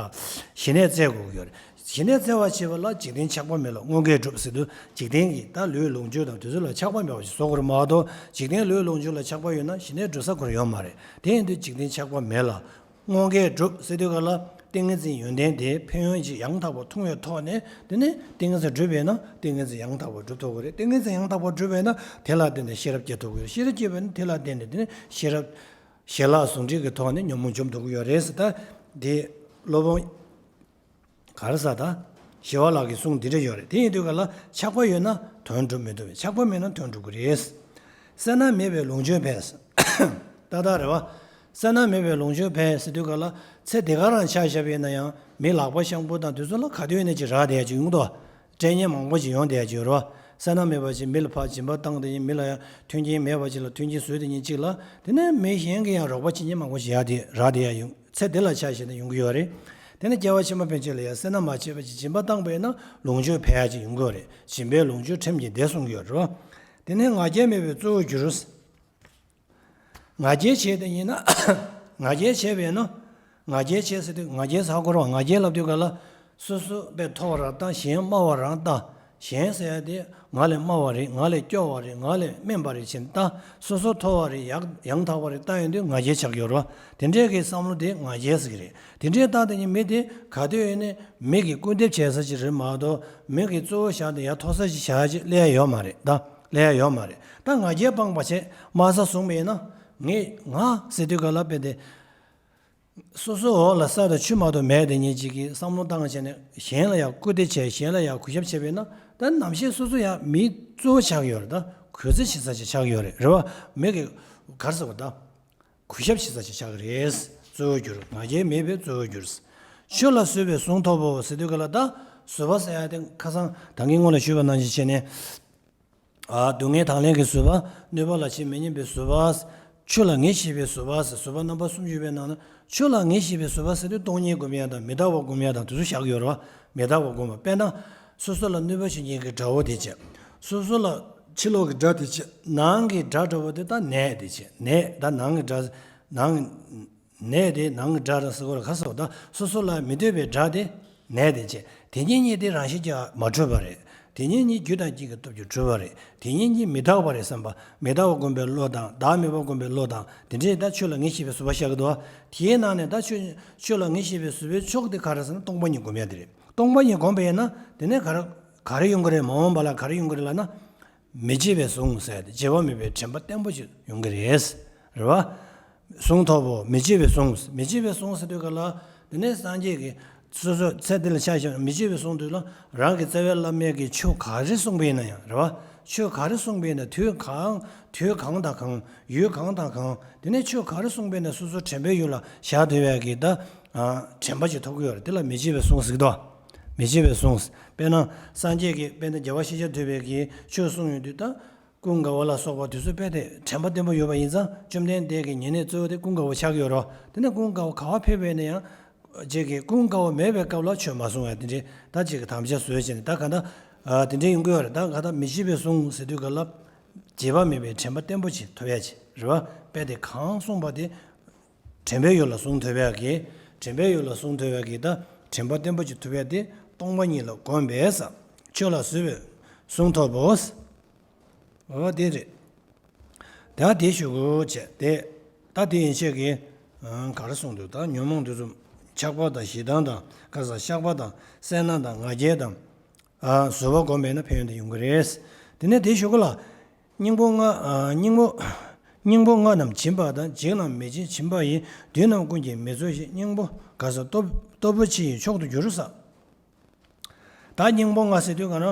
ཞི་གནས་བཙལ་དགོས་ཀྱི་ཡོད་རེད། ཞི་གནས་བཙལ་བར་བྱེད་པ་ལ་འཇིག་རྟེན་ཆགས་པ་མེད་ལ་དངོས་འགལ་སྒྲུབ་ཟེར་དུས་འཇིག་རྟེན་གྱི་ད་ལུས་ལོངས་སྤྱོད་དང་དེ་ཚོ་ལ་ཆགས་པ་མེད་པ་ཞིག་བཟོ་དགོས་རེད་མ་གཏོགས། འཇིག་རྟེན་ལུས་ལོངས་སྤྱོད་ལ་ཆགས་པ་ཡོད་ན་ཞི་གནས་སྒྲུབ་ས་ཁོ་རང་ཡོད་མ་རེད། དེ་ཡིན་དུས་འཇིག་རྟེན་ཆགས་པ་མེད་ལ་དངོས་འགལ་སྒྲུབ་ཟེར་དུས་ག་ལ་ཏིང་ངེ་འཛིན་ཡོན་ཏན་དེ་ཕན་ཡོན་ཅིག་ཡང་དག་པར་མཐོང་བའི་ཐོག་ནས། དེ་ནས་ཏིང་ངེ་འཛིན་སྒྲུབ་པས་ན་ཏིང་ངེ་འཛིན་ཡང་དག་པར་སྒྲུབ་ཐུབ་ཀྱི་རེད། ཏིང་ངེ་འཛིན་ཡང་དག་པར་སྒྲུབ་པས་ན་དེ་ལ་བརྟེན་ནས་ཤེས་རབ་སྐྱེ་ཐུབ་ཀྱི་རེད། ཤེས་རབ་སྐྱེས་པས་ན་དེ་ལ་བརྟེན་ནས་དེ་ནས་ཤེས་རབ། ཞི་ལྷག་ཟུང་འབྲེལ་གྱི་ཐོག་ནས་ཉོན་མོངས་འཇོམས་ཐུབ་ཀྱི་ཡོད་རེད་ཟེར། ད་འདི་སློབ་དཔོན་ག་རེ་ཟེར། ད་ཞི་བ་ལྷ་གི་གསུང་འདི་འདྲ་ཡོད་རེད། དེ་ཡིན་དུས་ག་ལ་ཆགས་པ་ཡོད་ན་དོན་སྒྲུབ་མི་ཐུབ་པས། ཆགས་པ་མེད་ན་དོན་སྒྲུབ་ཀྱི་རེད། བསོད་ནམས་མེད་པའི་ལོངས་སྤྱོད་འཕེལ། ཏག་ཏག་རེད་བ། བསོད་ནམས་མེད་པའི་ལོངས་སྤྱོད་འཕེལ་ཟེར་དུས་ག་ལ་ཚེ་འདི་ག་རང་ཆ་བཞག་པ་ཡིན་ན་ཡང་མི་ལག་པ་ཤང་པོ་དང་དེ་ཚོ་ལ་ག་དུས་ཡིན་ན་ཅིག་རག་བསྡད་ཡ་ཅིག་ཡོང་གི་འདུག་སྤྲད་མཁན་མང་པོ་ཅིག་ཡོང་བསྡད་ཡ་ཅིག་ཡོད་རེད་བ། བསོད་ནམས་མེད་པ་ཅིག་མི་ལ་ཕར་སྦྱིན་པ་བཏང་དེ་ཡིན། མི་ལ་ཡང་མཐུན་རྐྱེན་མེད་པ་ཅིག་ལ་མཐུན་རྐྱེན་བཟོས་དེ་ཡིན་གཅིག་ལ། དེ་ནས་མི་གཞན་གྱིས་ཡང་རོགས་པ་བྱེད་མཁན་མང་པོ་ཞིག་ཡར་དེ་རག་བསྡད་ཡ་ཡོང་། ཚེ་འདི་ལ་ཆ་བཞག་ན་ཡོང་གི་ཡོད་རེད། དེ་ནས་སྐྱེ་བ་ཕྱི་མ་ཕན་ཆད་ལ་ཡང་བསོད་ནམས་མ་བྱས་པ་ཅིག་སྦྱིན་པ་བཏང་པས་ན་ལོངས་སྤྱོད་འཕེལ་ཡ་ཅིག་ཡོང་གི་ཡོད་རེད། སྦྱིན་པས་ལོངས་སྤྱོད་ཁྲིམས་ཀྱིས་བདེ་གསུང་གི་ཡོད་རེད་བ། དེ་ནས་ང་རྒྱལ་མེད་པའི་གཙོ་བོར་གྱུར། ང་རྒྱལ་བྱས་དེ་ཡིན་ན། ང་རྒྱལ་བྱས་པས་ན། ང་རྒྱལ་བྱས་ཟེར་དུས་ང་རྒྱལ་ཟེར་ཧ་གོ་རེད་བ། ང་རྒྱལ་ལབ་དུས་ག་ལ། སོ་སོ་དཔེ་མཐོ་བ་རང་ལྟ། གཞན་དམའ་བ་རང་ལྟ། གཞན་ཟེར་ཡ་དེ་ང་ལས་དམའ་བ་རེད། ང་ལས་སྐྱོ་བ་རེད། ང་ལས་དམན་པ་རེད་ཅེས་ལྟ། སོ་སོ་མཐོ་བ་རེད། ཡག་ཡང་དག་པ་རེད་ལྟ་ཡོང་དུས་ང་རྒྱལ་ཆགས་ཡོད་རེད་བ། དེ་འདྲའི་གི་བསམ་བློ་དེ་ང་རྒྱལ་ཟེར་གི་རེད། དེ་འདྲའི་ལྟ་དེ་ནི་མི་དེ་ག་དུས་ཡིན་ནའི་མི་གི་སྐུར་འདེབས་བྱེད་ས་ཅིག་རེད་མ་གཏོགས་མི་གི་གཙོ་བོ་བཞག་སྟེ་ཡ་མཐོ་ས་ཅིག་བཞག་ཡ་ཅིག་སླེབས་ཡ་ཡོད་མ་རེད་ད། སླེབས་ཡ་ཡོད་མ་རེད། ད་ང་རྒྱལ་སྤངས་པ་བྱས་དམའ་ས་བཟུང་བ་ཡིན་ན། ངས་ང་ཟེར་དུས་ག་ལ་དཔེ་དེ། སོ་སོ་འོག་ལ་ས་དང་ཆུ་མ་གཏོགས་མེད་དེ་ཉིད་ཅིག་གི་བསམ་བློ་བཏང་བྱས་ནས་གཞན་ལ་ཡང་སྐུར་འདེབས་བྱས། གཞན་ལ་ཡང་གུས་ཞབས་བྱས་པས་ན། ད་ནམ་ཞིག་སོ་སོ་ཡང་མིའི་གཙོ་བོ་ཆགས་ཡོད་རེད། ད་གུས་བརྩི་བྱེད་ས་ཅིག་ཆགས་ཡོད་རེད། རེད་བ། མི་གི་ག་རེ་ཟེར་བ་ད། གུས་ཞབས་བྱེད་ས་ཅིག་ཆགས་ཀྱི་རེད། གཙོ་བོར་གྱུར། ང་རྒྱལ་མེད་པའི་གཙོ་བོར་གྱུར། ཆོས་ལ་བཟོད་པའི་གཟུངས་ཐོབ་བོ་ཟེར་དུས་ག་ལ། ད་བཟོད་པ་ཟེར་ཡ་དེ་ཁ་སང་ད་གིན་སྔོན་ལ་ཞུས་པ་ནང་བཞིན་བྱས་ནས། ཨ། སྡུག་བསྔལ་དང་ལེན་གྱི་བཟོད་པ། གནོད་པ་ལ་ཇི་མི་སྙམ་པའི་བཟོད་པ། ཆོས་ལ་ངེས་ཤེས་པའི་བཟོད་པ་ཟེར། བཟོད་པ་རྣམ་པ་གསུམ་ཡོད་པའི་ནང་ན། ཆོས་ལ་ངེས་ཤེས་པའི་བཟོད་པ་ཟེར་དུས་སྟོང་ཉིད་སྒོམ་ཡ་དང་མི་རྟག་པ་སྒོམ་ཡ་དང་དེ་ཚོ་བཞག་ཡོད་རེད་བ། མི་རྟག་པ་སྒོམ་པ། དཔེར་ན། སོ་སོ་ལ་གནོད་པ་བྱེད་མཁན་གྱི་དགྲ་བོ་དེ་བྱས། སོ་སོ་ལ་ཕྱི་ལོགས་ཀྱི་དགྲ་དེ་བྱས། ནང་གི་དགྲ་འདྲ་བོ་དེ་ད་ནད་དེ་བྱས། ནད་ད་ནང་གི་དགྲ། ནང་གི་ནད་དེ་ནང་གི་དགྲ་རེད་ཟེར་དགོས་རེད། ག་རེ་ཟེར་བ་ད། སོ་སོ་ལ་མི་འདོད་པའི་དགྲ་དེ་ནད་དེ་བྱས། དེ་གཉིས་གཉིས་དེ་རང་བཞིན་གྱིས་མ་གྲུབ་པ་རེད། དེ་གཉིས་གཉིས་རྒྱུ་དང་རྐྱེན་གྱི་སྟོབས་ཀྱིས་གྲུབ་པ་རེད། དེ་གཉིས་གཉིས་མི་རྟག་པ་རེད་བསམ་པ། མི་རྟག་པ་སྒོམ་པའི་བློ་དང་། བདག་མེད་པ་སྒོམ་པའི་བློ་དང་། དེ་འདྲས་ད་ཆོས་ལ་ངེས་ཤེས་པའི་བཟོད་པ་བཞག་གི་འདུག་བ། དེའི་ནང་ནས་ད་ཆོས་ཆོས་ལ་ངེས་ཤེས་པའི་བཟོད་པའི་མཆོག་དེ་ག་རེ་ཟེར་ན་སྟོང་པ་ཉིད་སྒོམ་ཡ་དེ་རེད། སྟོང་པ་ཉིད་སྒོམ་པ་ཡིན་ན་དེ་ནས་ག་རེ་ག་རེ་ཡོང་གི་རེད། མ་འོངས་པ་ལ་ག་རེ་ཡོང་གི་རེད་ལབ་ན། མི་བརྗེད་པའི་གཟུངས་ཟེར་ཏེ་བརྗེད་པ་མེད་པའི་དྲན་པ་བརྟན་པོ་ཞིག་ཡོང་གི་རེད། རེད་བ། གཟུངས་ཐོབ་བོ། མི་བརྗེད་པའི་གཟུངས། མི་བརྗེད་པའི་གཟུངས་ཟེར་དུས་ག་ལ། དེ་ནས་སངས་རྒྱས་ཀྱིས་སོ་སོ་ཚེ་འདི་ལ་ཆ་བཞག་མི་བརྗེད་པའི་གཟུངས་དུས་ལ། རང་གི་རྩ་བའི་བླ་མས་ཀྱིས་ཆོས་ག་རེ་གསུངས་པ་ཡིན་ན་ཡང་། རེད་བ། ཆོས་ག་རེ་གསུངས་པ་ཡིན་ན་དུས་གང་དུས་གང་དང་གང་། ཡུལ་གང་དང་གང་། དེ་ནས་ཆོས་ག་རེ་གསུངས་པ་ཡིན་ན་སོ་སོ་དྲན་པའི་ཡུལ་ལ་བཞག་ཐུབ་ཡག་གི་ད། དྲན་པ་ཞིག་ཐོབ་ཀྱི་ཡོད་རེད། དེ་ལ་མི་བརྗེད་པའི་གཟུངས་ཟེར་གྱི་འདུག་མི་བརྗེད་པའི་གཟུངས། དཔེར་ན་སངས་རྒྱས་ཀྱིས་དཔེར་ན་རྒྱལ་བ་ཤཱཀྱ་ཐུབ་པས་ཀྱིས་ཆོས་གསུངས་ཡོང་དུས་ད། ཀུན་དགའ་བོ་ལ་སོགས་པ་དེ་ཚོ་དཔེ་དེ་དྲན་པ་བརྟན་པོ་ཡོད་པ་ཡིན་ཙང་བཅོམ་ལྡན་འདས་ཀྱི་ཉེ་གནས་གཙོ་བོ་དེ་ཀུན་དགའ་བོ་ཆགས་ཡོད་རེད། དེ་ནས་ཀུན་དགའ་བོ་ག་པར་ཕེབས་པ་ཡིན་ན་ཡང་། ཅིག་གིས་ཀུན་དགའ་བོ་མེད་པའི་སྐབས་ལ་ཆོས་མ་གསུང་བ་དེ་འདྲའི་ད་ཅིག་གི་དམ་བཅའ་བཟོས་བྱས་ནས་ད་ག་ད། དེ་འདྲའི་ཡོང་གི་ཡོད་རེད། ད་ག་ད་མི་བརྗེད་པའི་གཟུངས་ཟེར་དུས་ག་ལ། བརྗེད་པ་མེད་པའི་དྲན་པ་བརྟན་པོ་ཅིག་ཐོབ་ཡ་ཅིག་རེད་བ། དཔེ་དེ་གང་གསུངས་པ་དེ། དྲན་པའི་ཡུལ་ལ་བཟུང་ཐུབ་ཡག་གི། དྲན་པའི་ཡུལ་ལ་བཟུང་ཐུབ་ཡག་གི་ད། དྲན་པ་བརྟན་པོ་ཅིག་ཐོབ་ཡག་དེ་སྟོང་པ་ཉིད་ལ་གོམས་པས་ཟེར། ཆོས་ལ་བཟོད་པའི་གཟུངས་ཐོབ་བོ། འོ་དེ་རེད། ད་དེ་ཞུ་དགོས་བྱས་དེ། ད་དེ་ཡན་ཆད་ཀྱི། ག་རེ་གསུངས་འདུག་ད་ཉོན་མོངས་འདི་ཚོ་ ཆགས་པ་དང་ཞེ་སྡང་དང་ག་ས་བཤགས་པ་དང་སེར་སྣ་དང་ང་རྒྱལ་དང་། ཨ་བཟོད་པ་སྒོམ་པས་ན་ཕན་ཡོན་དེ་ཡོང་གི་རེད། དེ་ནས་དེའི་གཞུག་གུ་ལ། སྙིང་པོ་ལྔ། ཨ་སྙིང་པོ། སྙིང་པོ་ལྔ་རྣམས་སྦྱིན་པ་དང་། འཇིགས་རྣམས་མེད་ཅིང་སྦྱིན་པ་ཡིས། བདུད་རྣམས་ཀུན་གྱིས་མི་ཚོར་ཞིང་། སྙིང་པོ་ག་ས་སྟོབས་སྟོབས་པོ་ཆེ་ཡི་མཆོག་ཏུ་གྱུར་ཟེར། ད་སྙིང་པོ་ལྔ་ཟེར་དུས་ག་ན།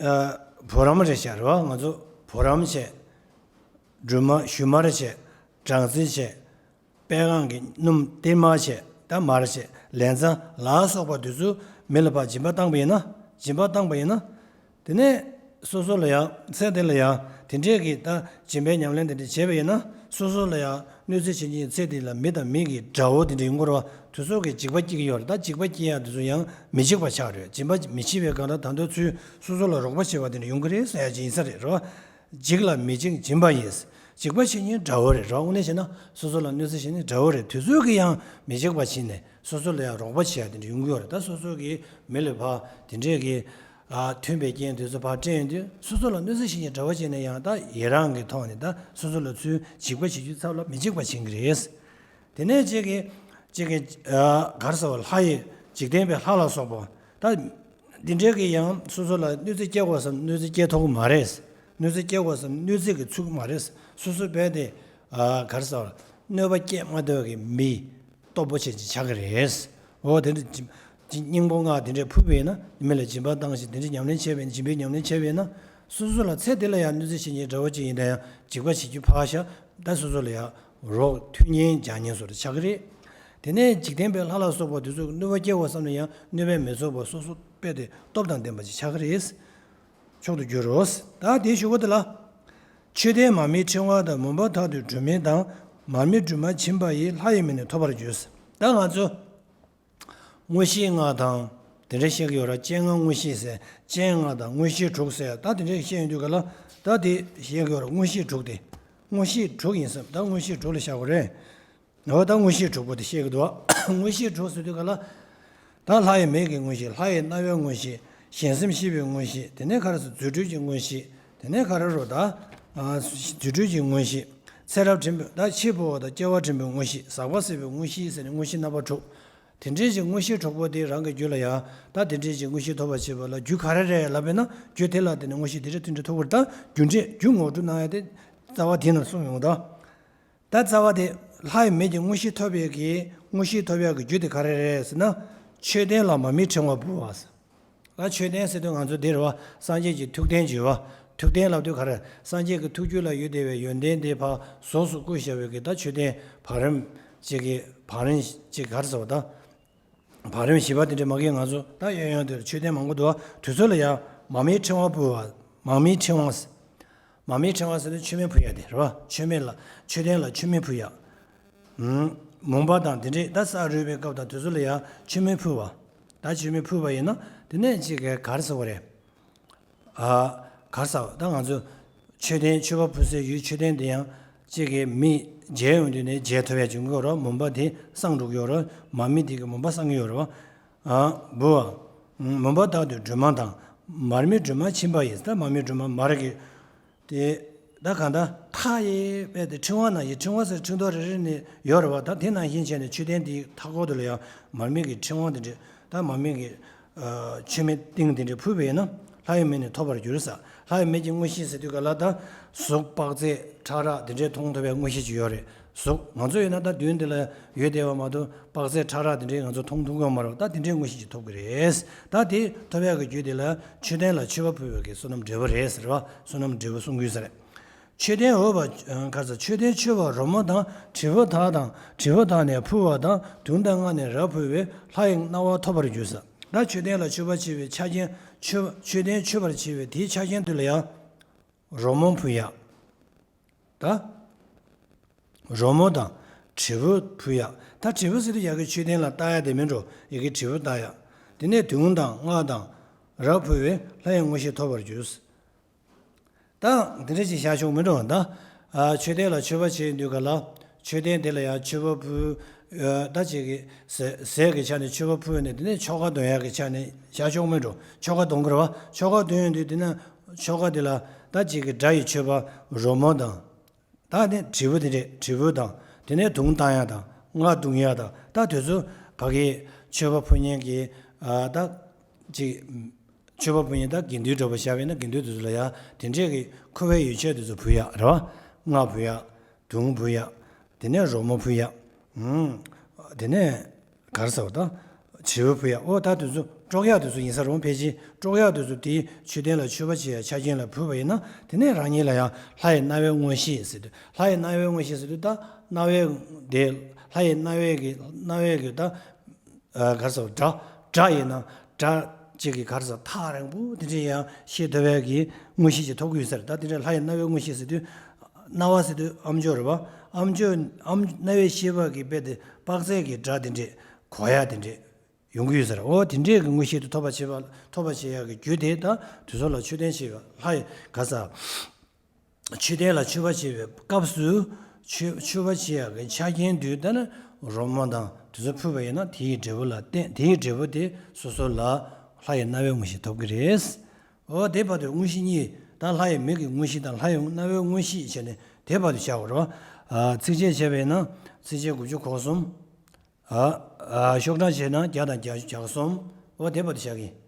ཨ་བུ་རམ་རེད་ཤག་རེད་བ། ང་ཚོ་བུ་རམ་བྱས། སྦྲུམ་མ་ཞུན་མར་བྱས། སྦྲང་རྩི་བྱས། པད་སྒང་གི་སྣུམ་ཏིལ་མར་བྱས། ད་མར་བྱས། ལན་ཚྭ་ལ་སོགས་པ་དེ་ཚོ་མི་ལ་ཕར་སྦྱིན་པ་བཏང་པ་ཡིན་ན། སྦྱིན་པ་བཏང་པ་ཡིན་ན། དེ་ནས་སོ་སོ་ལ་ཡང་ཚེ་འདི་ལ་ཡང་དེ་འདྲས་ཀྱི་ད་སྦྱིན་པའི་ཉམས་ལེན་དེ་འདྲས་བྱས་པ་ཡིན་ན། སོ་སོ་ལ་ཡང་གནོད་འཚེ་བྱེད་མཁན་ཚེ་འདི་ལ་མི་དང་མི་གི་དགྲ་བོ་དེ་འདྲས་ཡོང་གི་རེད་བ། དེ་ཚོ་གི་འཇིགས་པ་སྐྱེ་གི་ཡོད་རེད། ད་འཇིགས་པ་སྐྱེ་ཡ་དེ་ཚོ་ཡང་མི་འཇིགས་པ་ཆགས་རེད། སྦྱིན་པ་མི་བྱེད་པའི་སྒང་ལ་ད་དུང་ཚུར་སོ་སོ་ལ་རོགས་པ་བྱེད་པ་དེ་འདྲས་ཡོང་གི་རེད་ཟེར་ཡ་ཅིག་ཡིན་ས་རེད་རེད་བ། འཇིགས་ལ་མི་འཇིགས་སྦྱིན་པ་ཡིས། འཇིགས་པ་བྱེད་མཁན་དགྲ་བོ་རེད་རོགས། དངོས་གནས་བྱས་ན་སོ་སོ་ལ་གནོད་འཚེ་བྱེད་མཁན་དགྲ་བོ་རེད། དེ་ཚོ་གི་ཡང་མི་འཇིགས་པ་བྱས་ནས་སོ་སོ་ལ་ཡང་རོགས་པ་བྱེད་ཡ་དེ་འདྲ་ཡོང་གི་ཡོད་རེད། ད་སོ་སོ་གི་མི་ལ་ཕར་དེ་འདྲས་ཀྱི་ཨ་མཐུན་པའི་རྐྱེན་དེ་ཚོ་ཕར་སྤྲད་ཡོང་དུས་སོ་སོ་ལ་གནོད་འཚེ་བྱེད་མཁན་དགྲ་བོ་བྱས་ནས་ཡང་ད་ཡི་རང་གི་ཐོག་ནས་ད་སོ་སོ་ལ་ཚུར་འཇིགས་པ་བྱེད་རྒྱུ་ཚབ་ལ་མི་འཇིགས་པ་བྱེད་ཀྱི་རེད། དེ་ནས་གཅིག་གིས་གཅིག་གིས་ཨ་ག་རེ་ཟེར་བ། ལྷ་ཡི་འཇིག་རྟེན་པའི་ལྷ་ལ་སོགས་པ་ད། འདི་འདྲའི་གི་ཡང་སོ་སོ་ལ་གནོད་འཚེ་སྐྱེལ་དགོས་བསམ་གནོད་འཚེ་སྐྱེལ་ཐུབ་ཀྱི་མ་རེད། གནོད་འཚེ་སྐྱེལ་དགོས་བསམ་གནོད་འཚེ་གི་ཚུགས་ཀྱི་མ་རེད། སོ་སོ་རྦད་དེ་ཨ་ག་རེ་ཟེར་བ། གནོད་པ་སྐྱེལ་མ་ཐུབ་ཀྱི་མི་སྟོབས་པོ་ཆེ་ཅིག་ཆགས་ཀྱི་རེད། འོ་དེ་འདྲ་སྙིང་པོ་ལྔ་དེ་འདྲའི་ཕུལ་བས་ན། མི་ལ་སྦྱིན་པ་བཏང་ཞིང་དེ་འདྲའི་ཉམས་ལེན་བྱས་པས་ན། སྦྱིན་པའི་ཉམས་ལེན་བྱས་པས་ན། སོ་སོ་ལ་ཚེ་འདི་ལ་ཡང་གནོད་འཚེ་བྱེད་མཁན་དགྲ་བོ་ཅིག་ཡིན་ན་ཡང་འཇིགས་པ་བྱེད་རྒྱུ་ཕར་བཞག་ད་སོ་སོ་ལ་ཡང་རོགས་མཐུན་རྐྱེན་སྦྱར་མཁན་བཟོ་འདྲ་ཆགས་ཀྱི་རེད། དེ་ནས་འཇིག་རྟེན་པའི་ལྷ་ལ་སོགས་པ་དེ་ཚོས་གནོད་པ་སྐྱེལ་དགོས་བསམ་ན་ཡང་གནོད་པས་མི་ཚུགས་པར་སོ་སོ་རྦད་དེ་སྟོབས་དང་ལྡན་པ་ཅིག་ཆགས་ཀྱི་རེད། མཆོག་ཏུ་གྱུར་རོ། ད་དེའི་གཞུག་གུ་དེ་ལ། མཆོད་རྟེན་མར་མེའི་ཕྲེང་བ་དང་། མུན་པ་དག་ཏུ་སྒྲོལ་མ་དང་། མར་མེ་སྒྲོལ་མ་བྱིན་པ་ཡིས། ལྷ་ཡི་མིང་ནི་ཐོབ་པར་འགྱུར། ད་ང་ཚོ་མངོན་ཤེས་ལྔ་དང་དེ་འདྲ་བཤད་ཀྱི་ཡོད་ར། སྤྱན་ལྔ་མངོན་ཤེས་ཟེར། སྤྱན་ལྔ་དང་མངོན་ཤེས་དྲུག་ཟེར། ད་དེ་འདྲ་བཤད་ཡོང་དུས་ག་ལ་ད་དེ་བཤད་ཀྱི་ཡོད་ར། མངོན་ཤེས་དྲུག་དེ། མངོན་ཤེས་དྲུག་ཡིན་བསམ། ད་མངོན་ཤེས་དྲུག་ལ་བཞག་དགོས་རེད། འོ་ད་མངོན་ཤེས་དྲུག་པོ་དེ་བཤད་ཀྱི་འདུག་མངོན་ཤེས་དྲུག་ཟེར་དུས་ག་ལ། ད་ལྷ་ཡི་མིག་གི་མངོན་ཤེས། ལྷ་ཡི་རྣ་བའི་མངོན་ཤེས། གཞན་སེམས་ཤེས་པའི་མངོན་ཤེས། དེ་ནས་ག་རེ་ཟེར། རྫུ་འཕྲུལ་གྱི་མངོན་ཤེས། དེ་ནས་ག་རེ་རོ་ད། ཨ་རྫུ་འཕྲུལ་གྱི་མངོན་ཤེས། ཚེ་རབས་འདྲེན་པའི་ད་འཆི་འཕོ་བ་དང་སྐྱེ་བ་འདྲེན་པའི་མངོན་ཤེས། ཟག་པ་ཟད་པའི་མངོན་ཤེས་ཟེར་ནས་མངོན་ཤེས་རྣམ་པ་དྲུག་དེ་འདྲའི་ཅིག་མངོན་ཤེས་དྲུག་པོ་དེ་རང་གི་རྒྱུད་ལ་ཡང་ད་དེ་འདྲའི་ཅིག་མངོན་ཤེས་ཐོབ་པར་བྱེད་པ་ལ་རྒྱུ་ག་རེ་རེད་ལབ་པས་ན། རྒྱུ་དེ་ལ་བརྟེན་ནས་མངོན་ཤེས་དེ་འདྲ་དེ་འདྲ་ཐོབ་པར། ད་རྒྱུ་འབྲས་རྒྱུ་ངོ་སྤྲོད་གནང་ཡ་དེ་རྩ་བ་དེ་ནས་གསུངས་ཡོང་ད། ད་རྩ་བ་དེ་ལྷ་ཡི་མིག་གི་མངོན་ཤེས་ཐོབ་པའི་གི་མངོན་ཤེས་ཐོབ་ཡ་གི་རྒྱུ་དེ་ག་རེ་རེད་ཟེར་ན། མཆོད་རྟེན་ལ་མར་མེའི་ཕྲེང་བ་ཕུལ་བ་ཟེར། ད་མཆོད་རྟེན་ཟེར་དུས་ང་ཚོ་འདིར་བ་སངས་རྒྱས་ཀྱི་ཐུགས་རྟེན་བརྗོད་བ། ཐུགས་རྟེན་ལབ་དུས་ག་རེ། སངས་རྒྱས་ཀྱི་ཐུགས་རྒྱུད་ལ་ཡོད་བསྡད་པའི་ཡོན་ཏན་དེ་ཕར་གཟུགས་སུ་བཀོད་བཞག་པའི་གི་ད་མཆོད་རྟེན་བང་རིམ་གཅིག་གི་བང་རིམ་གཅིག་ག་རེ་ཟེར་བ་ད། བང་རིམ་བཞི་པ་དེ་འདྲ་མ་གི་ང་ཚོ་ད་གཡས་གཡོན་དེར་མཆོད་རྟེན་མང་པོ་འདུག་བ། དེ་ཚོ་ལ་ཡང་མར་མེའི་ཕྲེང་བ་ཕུལ་བ། མར་མེའི་ཕྲེང་བ་ཟེར། མར་མེའི་ཕྲེང་བ་ཟེར་ན་མཆོད་མེ་ཕུལ་ཡ་དེ་རེད་བ། མཆོད་མེ་ལ་མཆོད་རྟེན་ལ་མཆོད་མེ་ཕུལ་ཡ། ཨུམ། མུན་པ་དང་དེ་འདྲས་ད་ས་རུབ་པའི་སྐབས་དང་དེ་ཚོ་ལ་ཡང་མཆོད་མེ་ཕུལ་བ། ད་མཆོད་མེ་ཕུལ་བ་ཡིན་ན་དེ་ནས་ཅིག་ག་རེ་ཟེར་བ་རེད། ཨ། ག་རེ་ཟེར་བ། ད་ང་ཚོ་མཆོད་རྟེན་མཆོད་པ་ཕུལ་སའི་ཡུལ་མཆོད་རྟེན་དེ་ཡང་གཅིག་གི་མེ་མཇལ་ཡོང་དུས་ནས་མཇལ་ཐུབ་ཡ་བྱུང་གི་ཡོད་རེད། མུན་པ་དེ་སངས་འགྲོ་གི་ཡོད་རེད། མར་མེ་དེ་གི་མུན་པ་སངས་ཀྱི་ཡོད་རེད་བ། ཨ། འབུལ་བ། མུན་པ་དག་ཏུ་སྒྲོལ་མ་དང་། མར་མེ་སྒྲོལ་མ་བྱིན་པ་ཡིས། ད་མར་མེ་སྒྲོལ་མ་མར་གྱི་དེ་ད་གང་ལྟར་མཐའ་ཡས་པའི་དེ་ཕྲེང་བ་ནང་བཞིན། ཕྲེང་བ་ཟེར་ཕྲེང་རྡོག་རེ་རེ་ནས་ཡོད་རེད་བ། ད་དེ་ནང་བཞིན་བྱས་ནས་མཆོད་རྟེན་དེའི་མཐའ་སྐོར་དུ་ལ་ཡང་མར་མེ་གི་ཕྲེང་བ་དེ་འདྲ། ད་མར་མེ་གི་ཨ། མཆོད་མེ་ཏིང་དེ་འདྲ་ཕུལ་བས་ན། ལྷ་ཡི་མིག་ནི་ཐོབ་པར་འགྱུར་ཟེར། ལྷ་ཡི་མིག་གི་མངོན་ཤེས་ཟེར་དུས་ག་ལ་ད་གཟུགས་དཔག་ཚད་ཕྲ་རགས་དེ་འདྲའི་མཐོང་ཐུབ་པའི་མངོན་ཤེས་ཅིག་ཡོད་རེད། གཟུགས་ང་ཚོ་ཡིན་ན་ད་མདུན་དེ་ལ་ཡོད་བསྡད་པ་མ་གཏོགས་དཔག་ཚད་ཕྲ་རགས་དེ་འདྲའི་ང་ཚོ་མཐོང་ཐུབ་ཀྱི་ཡོད་མ་རེད། ད་དེ་འདྲའི་མངོན་ཤེས་ཅིག་ཐོབ་ཀྱི་རེད། ད་དེ་ཐོབ་ཡག་གི་རྒྱུ་དེ་ལ་མཆོད་རྟེན་ལ་མཆོད་པ་ཕུལ་བའི་གི་བསོད་ནམས་འབྲས་བུ་རེད་ཟེར་བ། བསོད་ནམས་འབྲས་བུ་གསུང་གི་ཡོད་ས་རེད། མཆོད་རྟེན་འོས་པ། ཨ། ག་རེ་ཟེར། མཆོད་རྟེན་མཆོད་པ་རོལ་མོ་དང་། དྲིལ་བུ་དག་དང་། དྲིལ་བུ་དག་ནས་ཕུལ་བ་དང་། དུང་དང་རྔ་ནས་རབ་ཕུལ་བས། ལྷ་ཡི་རྣ་བ་ཐོབ་པར་འགྱུར་ཟེར། ད་མཆོད་རྟེན་ལ་མཆོད་པ་བྱེད་པའི་ཆ་རྐྱེན། མཆོད་མཆོད་རྟེན་མཆོད་པར་བྱེད་པའི་དེའི་ཆ་རྐྱེན་དེ་ལ་ཡང་རོལ་མོ་ཕུལ་ཡག་ད་རོལ་མོ་དང་དྲིལ་བུ་ཕུལ་ཡག་ད་དྲིལ་བུ་ཟེར་དུས་ཡ་གི་མཆོད་རྟེན་ལ་བཏགས་ཡག་དེ་མིན་འགྲོ། ཡ་གི་དྲིལ་བུ་བཏགས་ཡག་དེ་ནས་དུང་དང་རྔ་དང་རབ་ཕུལ་བས། ལྷ་ཡི་མངོན་ཤེས་ཐོབ་པར་འགྱུར། ད་འདི་འདྲ་ཅིག་བཞག་ཆོག་མི་འགྲོ་ད། ཨ། མཆོད་རྟེན་ལ་མཆོད་པ་བྱེད་དུས་ག་ལ། མཆོད་རྟེན་དེ་ལ་ཡང་མཆོད་པ་ཕུལ། ཨ། ད་ཅིག་གི་ཟས་ཟས་ཀྱི་ཆ་ནས་མཆོད་པ་ཕུལ་ནས་དེ་ནས་ཆོ་ག་འདོན་ཡག་གི་ཆ་ནས་བཞག་ཆོག་མི་འགྲོ། ཆོ་ག་འདོན་གི་རེད་བ། ཆོ་ག་འདོན་ཡོང་དུས་དེ་ན་ཆོ་ག་དེ་ལ་ད་ཅིག་གི་སྒྲ་ཡི་མཆོད་པ་རོལ་མོ་དང་། ད་ནི་དྲིལ་བུ་དེ་རེད། དྲིལ་བུ་དང་། དེ་ནས་དུང་བཏང་ཡག་དང་རྔ་བརྡུང་ཡག་དང་། ད་དེ་ཚོ་ ཕ་གིའི་མཆོད་པ་ཕུལ་མཁན་གྱི་ཨ་ད་ཅིག་མཆོད་པ་ཕུལ་མཁན་ད་དགེ་འདུན་གྲྭ་པ་བཞག་པ་ཡིན་ན་དགེ་འདུན་དེ་ཚོ་ལ་ཡང་དེ་འདྲས་ཀྱི་མཁོ་བའི་ཡོ་བྱད་དེ་ཚོ་ཕུལ་ཡག་རེད་བ། སྔགས་ཕུལ་ཡག་དུང་ཕུལ་ཡག་དེ་ནས་རོལ་མོ་ཕུལ་ཡག་དེ་ནས་ག་རེ་ཟེར་བ་ད། བྱེའུ་ཕུལ་ཡག་འོ་ད་དེ་ཚོ་སྲོག་ཡག་དེ་ཚོ་ཡིན་ས་རུང་ཕལ་ཆེར་སྲོག་ཡག་དེ་ཚོ་དེའི་མཆོད་རྟེན་ལ་མཆོད་པ་བྱེད་ཡག་ཆ་རྐྱེན་ལ་ཕུལ་བ་ཡིན་ན་དེ་ནས་རང་ཉིད་ལ་ཡང་ལྷ་ཡི་རྣ་བའི་མངོན་ཤེས་ཟེར་དུས་ལྷ་ཡི་རྣ་བའི་མངོན་ཤེས་ཟེར་དུས་ད་རྣ་བའི་དེ་ལྷ་ཡི་རྣ་བའི་གི་རྣ་བའི་གི་ད་ག་རེ་ཟེར་སྒྲ་སྒྲ་ཡིན་ན་སྒྲ་གཅིག་གི་ག་རེ་ཟེར་ཐག་རིང་པོ་དེ་འདྲ་ཡང་ཤེས་ཐུབ་པའི་གི་མངོན་ཤེས་ཅིག་ཐོབ་ཀྱི་ཡོད་ས་རེད། ད་དེ་འདྲ་ལྷ་ཡི་རྣ་བའི་མངོན་ཤེས་ཟེར་དུས་རྣ་བ་ཟེར་དུས་ཨམ་ཅོག་རེད་པ། ཨམ་ཅོག་ཨམ་རྣ་བའི་ཤེས་པ་གི་དཔེ་དེ་དཔག་ཚད་ཀྱི་སྒྲ་དེ་འདྲས་གོ་ཡག་དེ་འདྲས་ཡོང་གི་ཡོད་ས་རེད། འོ་དེ་འདྲས་ཀྱི་མངོན་ཤེས་དེ་ཐོབ་པ་བྱེད་པ་ཐོབ་པ་བྱེད་ཡག་གི་རྒྱུ་དེ་ད་དེ་ཚོ་ལ་མཆོད་རྟེན་བྱེད་པ་ལྷ་ཡི་ག་ས། མཆོད་རྟེན་ལ་མཆོད་པ་བྱེད་པའི་སྐབས་སུ་མཆོད་མཆོད་པ་བྱེད་ཡག་གི་ཆ་རྐྱེན་དུས་ད་ནི་རོལ་མོ་དང་དེ་ཚོ་ཕུལ་བ་ཡིན་ན་དེའི་འབྲས་བུ་ལ་བརྟེན་དེའི་འབྲས་བུ་དེ་སོ་སོ་ལ་ལྷ་ཡི་རྣ་བའི་མངོན་ཤེས་ཐོབ་ཀྱི་རེད། འོ་དེ་བར་དུ་མངོན་ཤེས་གཉིས་ད་ལྷ་ཡི་མིག་གི་མངོན་ཤེས་དང་ལྷ་ཡི་རྣ་བའི་མངོན་ཤེས་བྱས་ནས་དེ་བར་དུ་བྱ་དགོས་རེད་བ། ཚིགས་བཅད་བྱས་པ་ཡིན་ན་ཚིགས་བཅད་དགུ་བཅུ་གོ་གསུམ། ཨ་ཨ་ཤོག་གྲངས་བྱས་ན་བརྒྱ་དང་བརྒྱ་བརྒྱ་གསུམ། འོ་དེ་བར་དུ་བྱ་གི་ཡིན།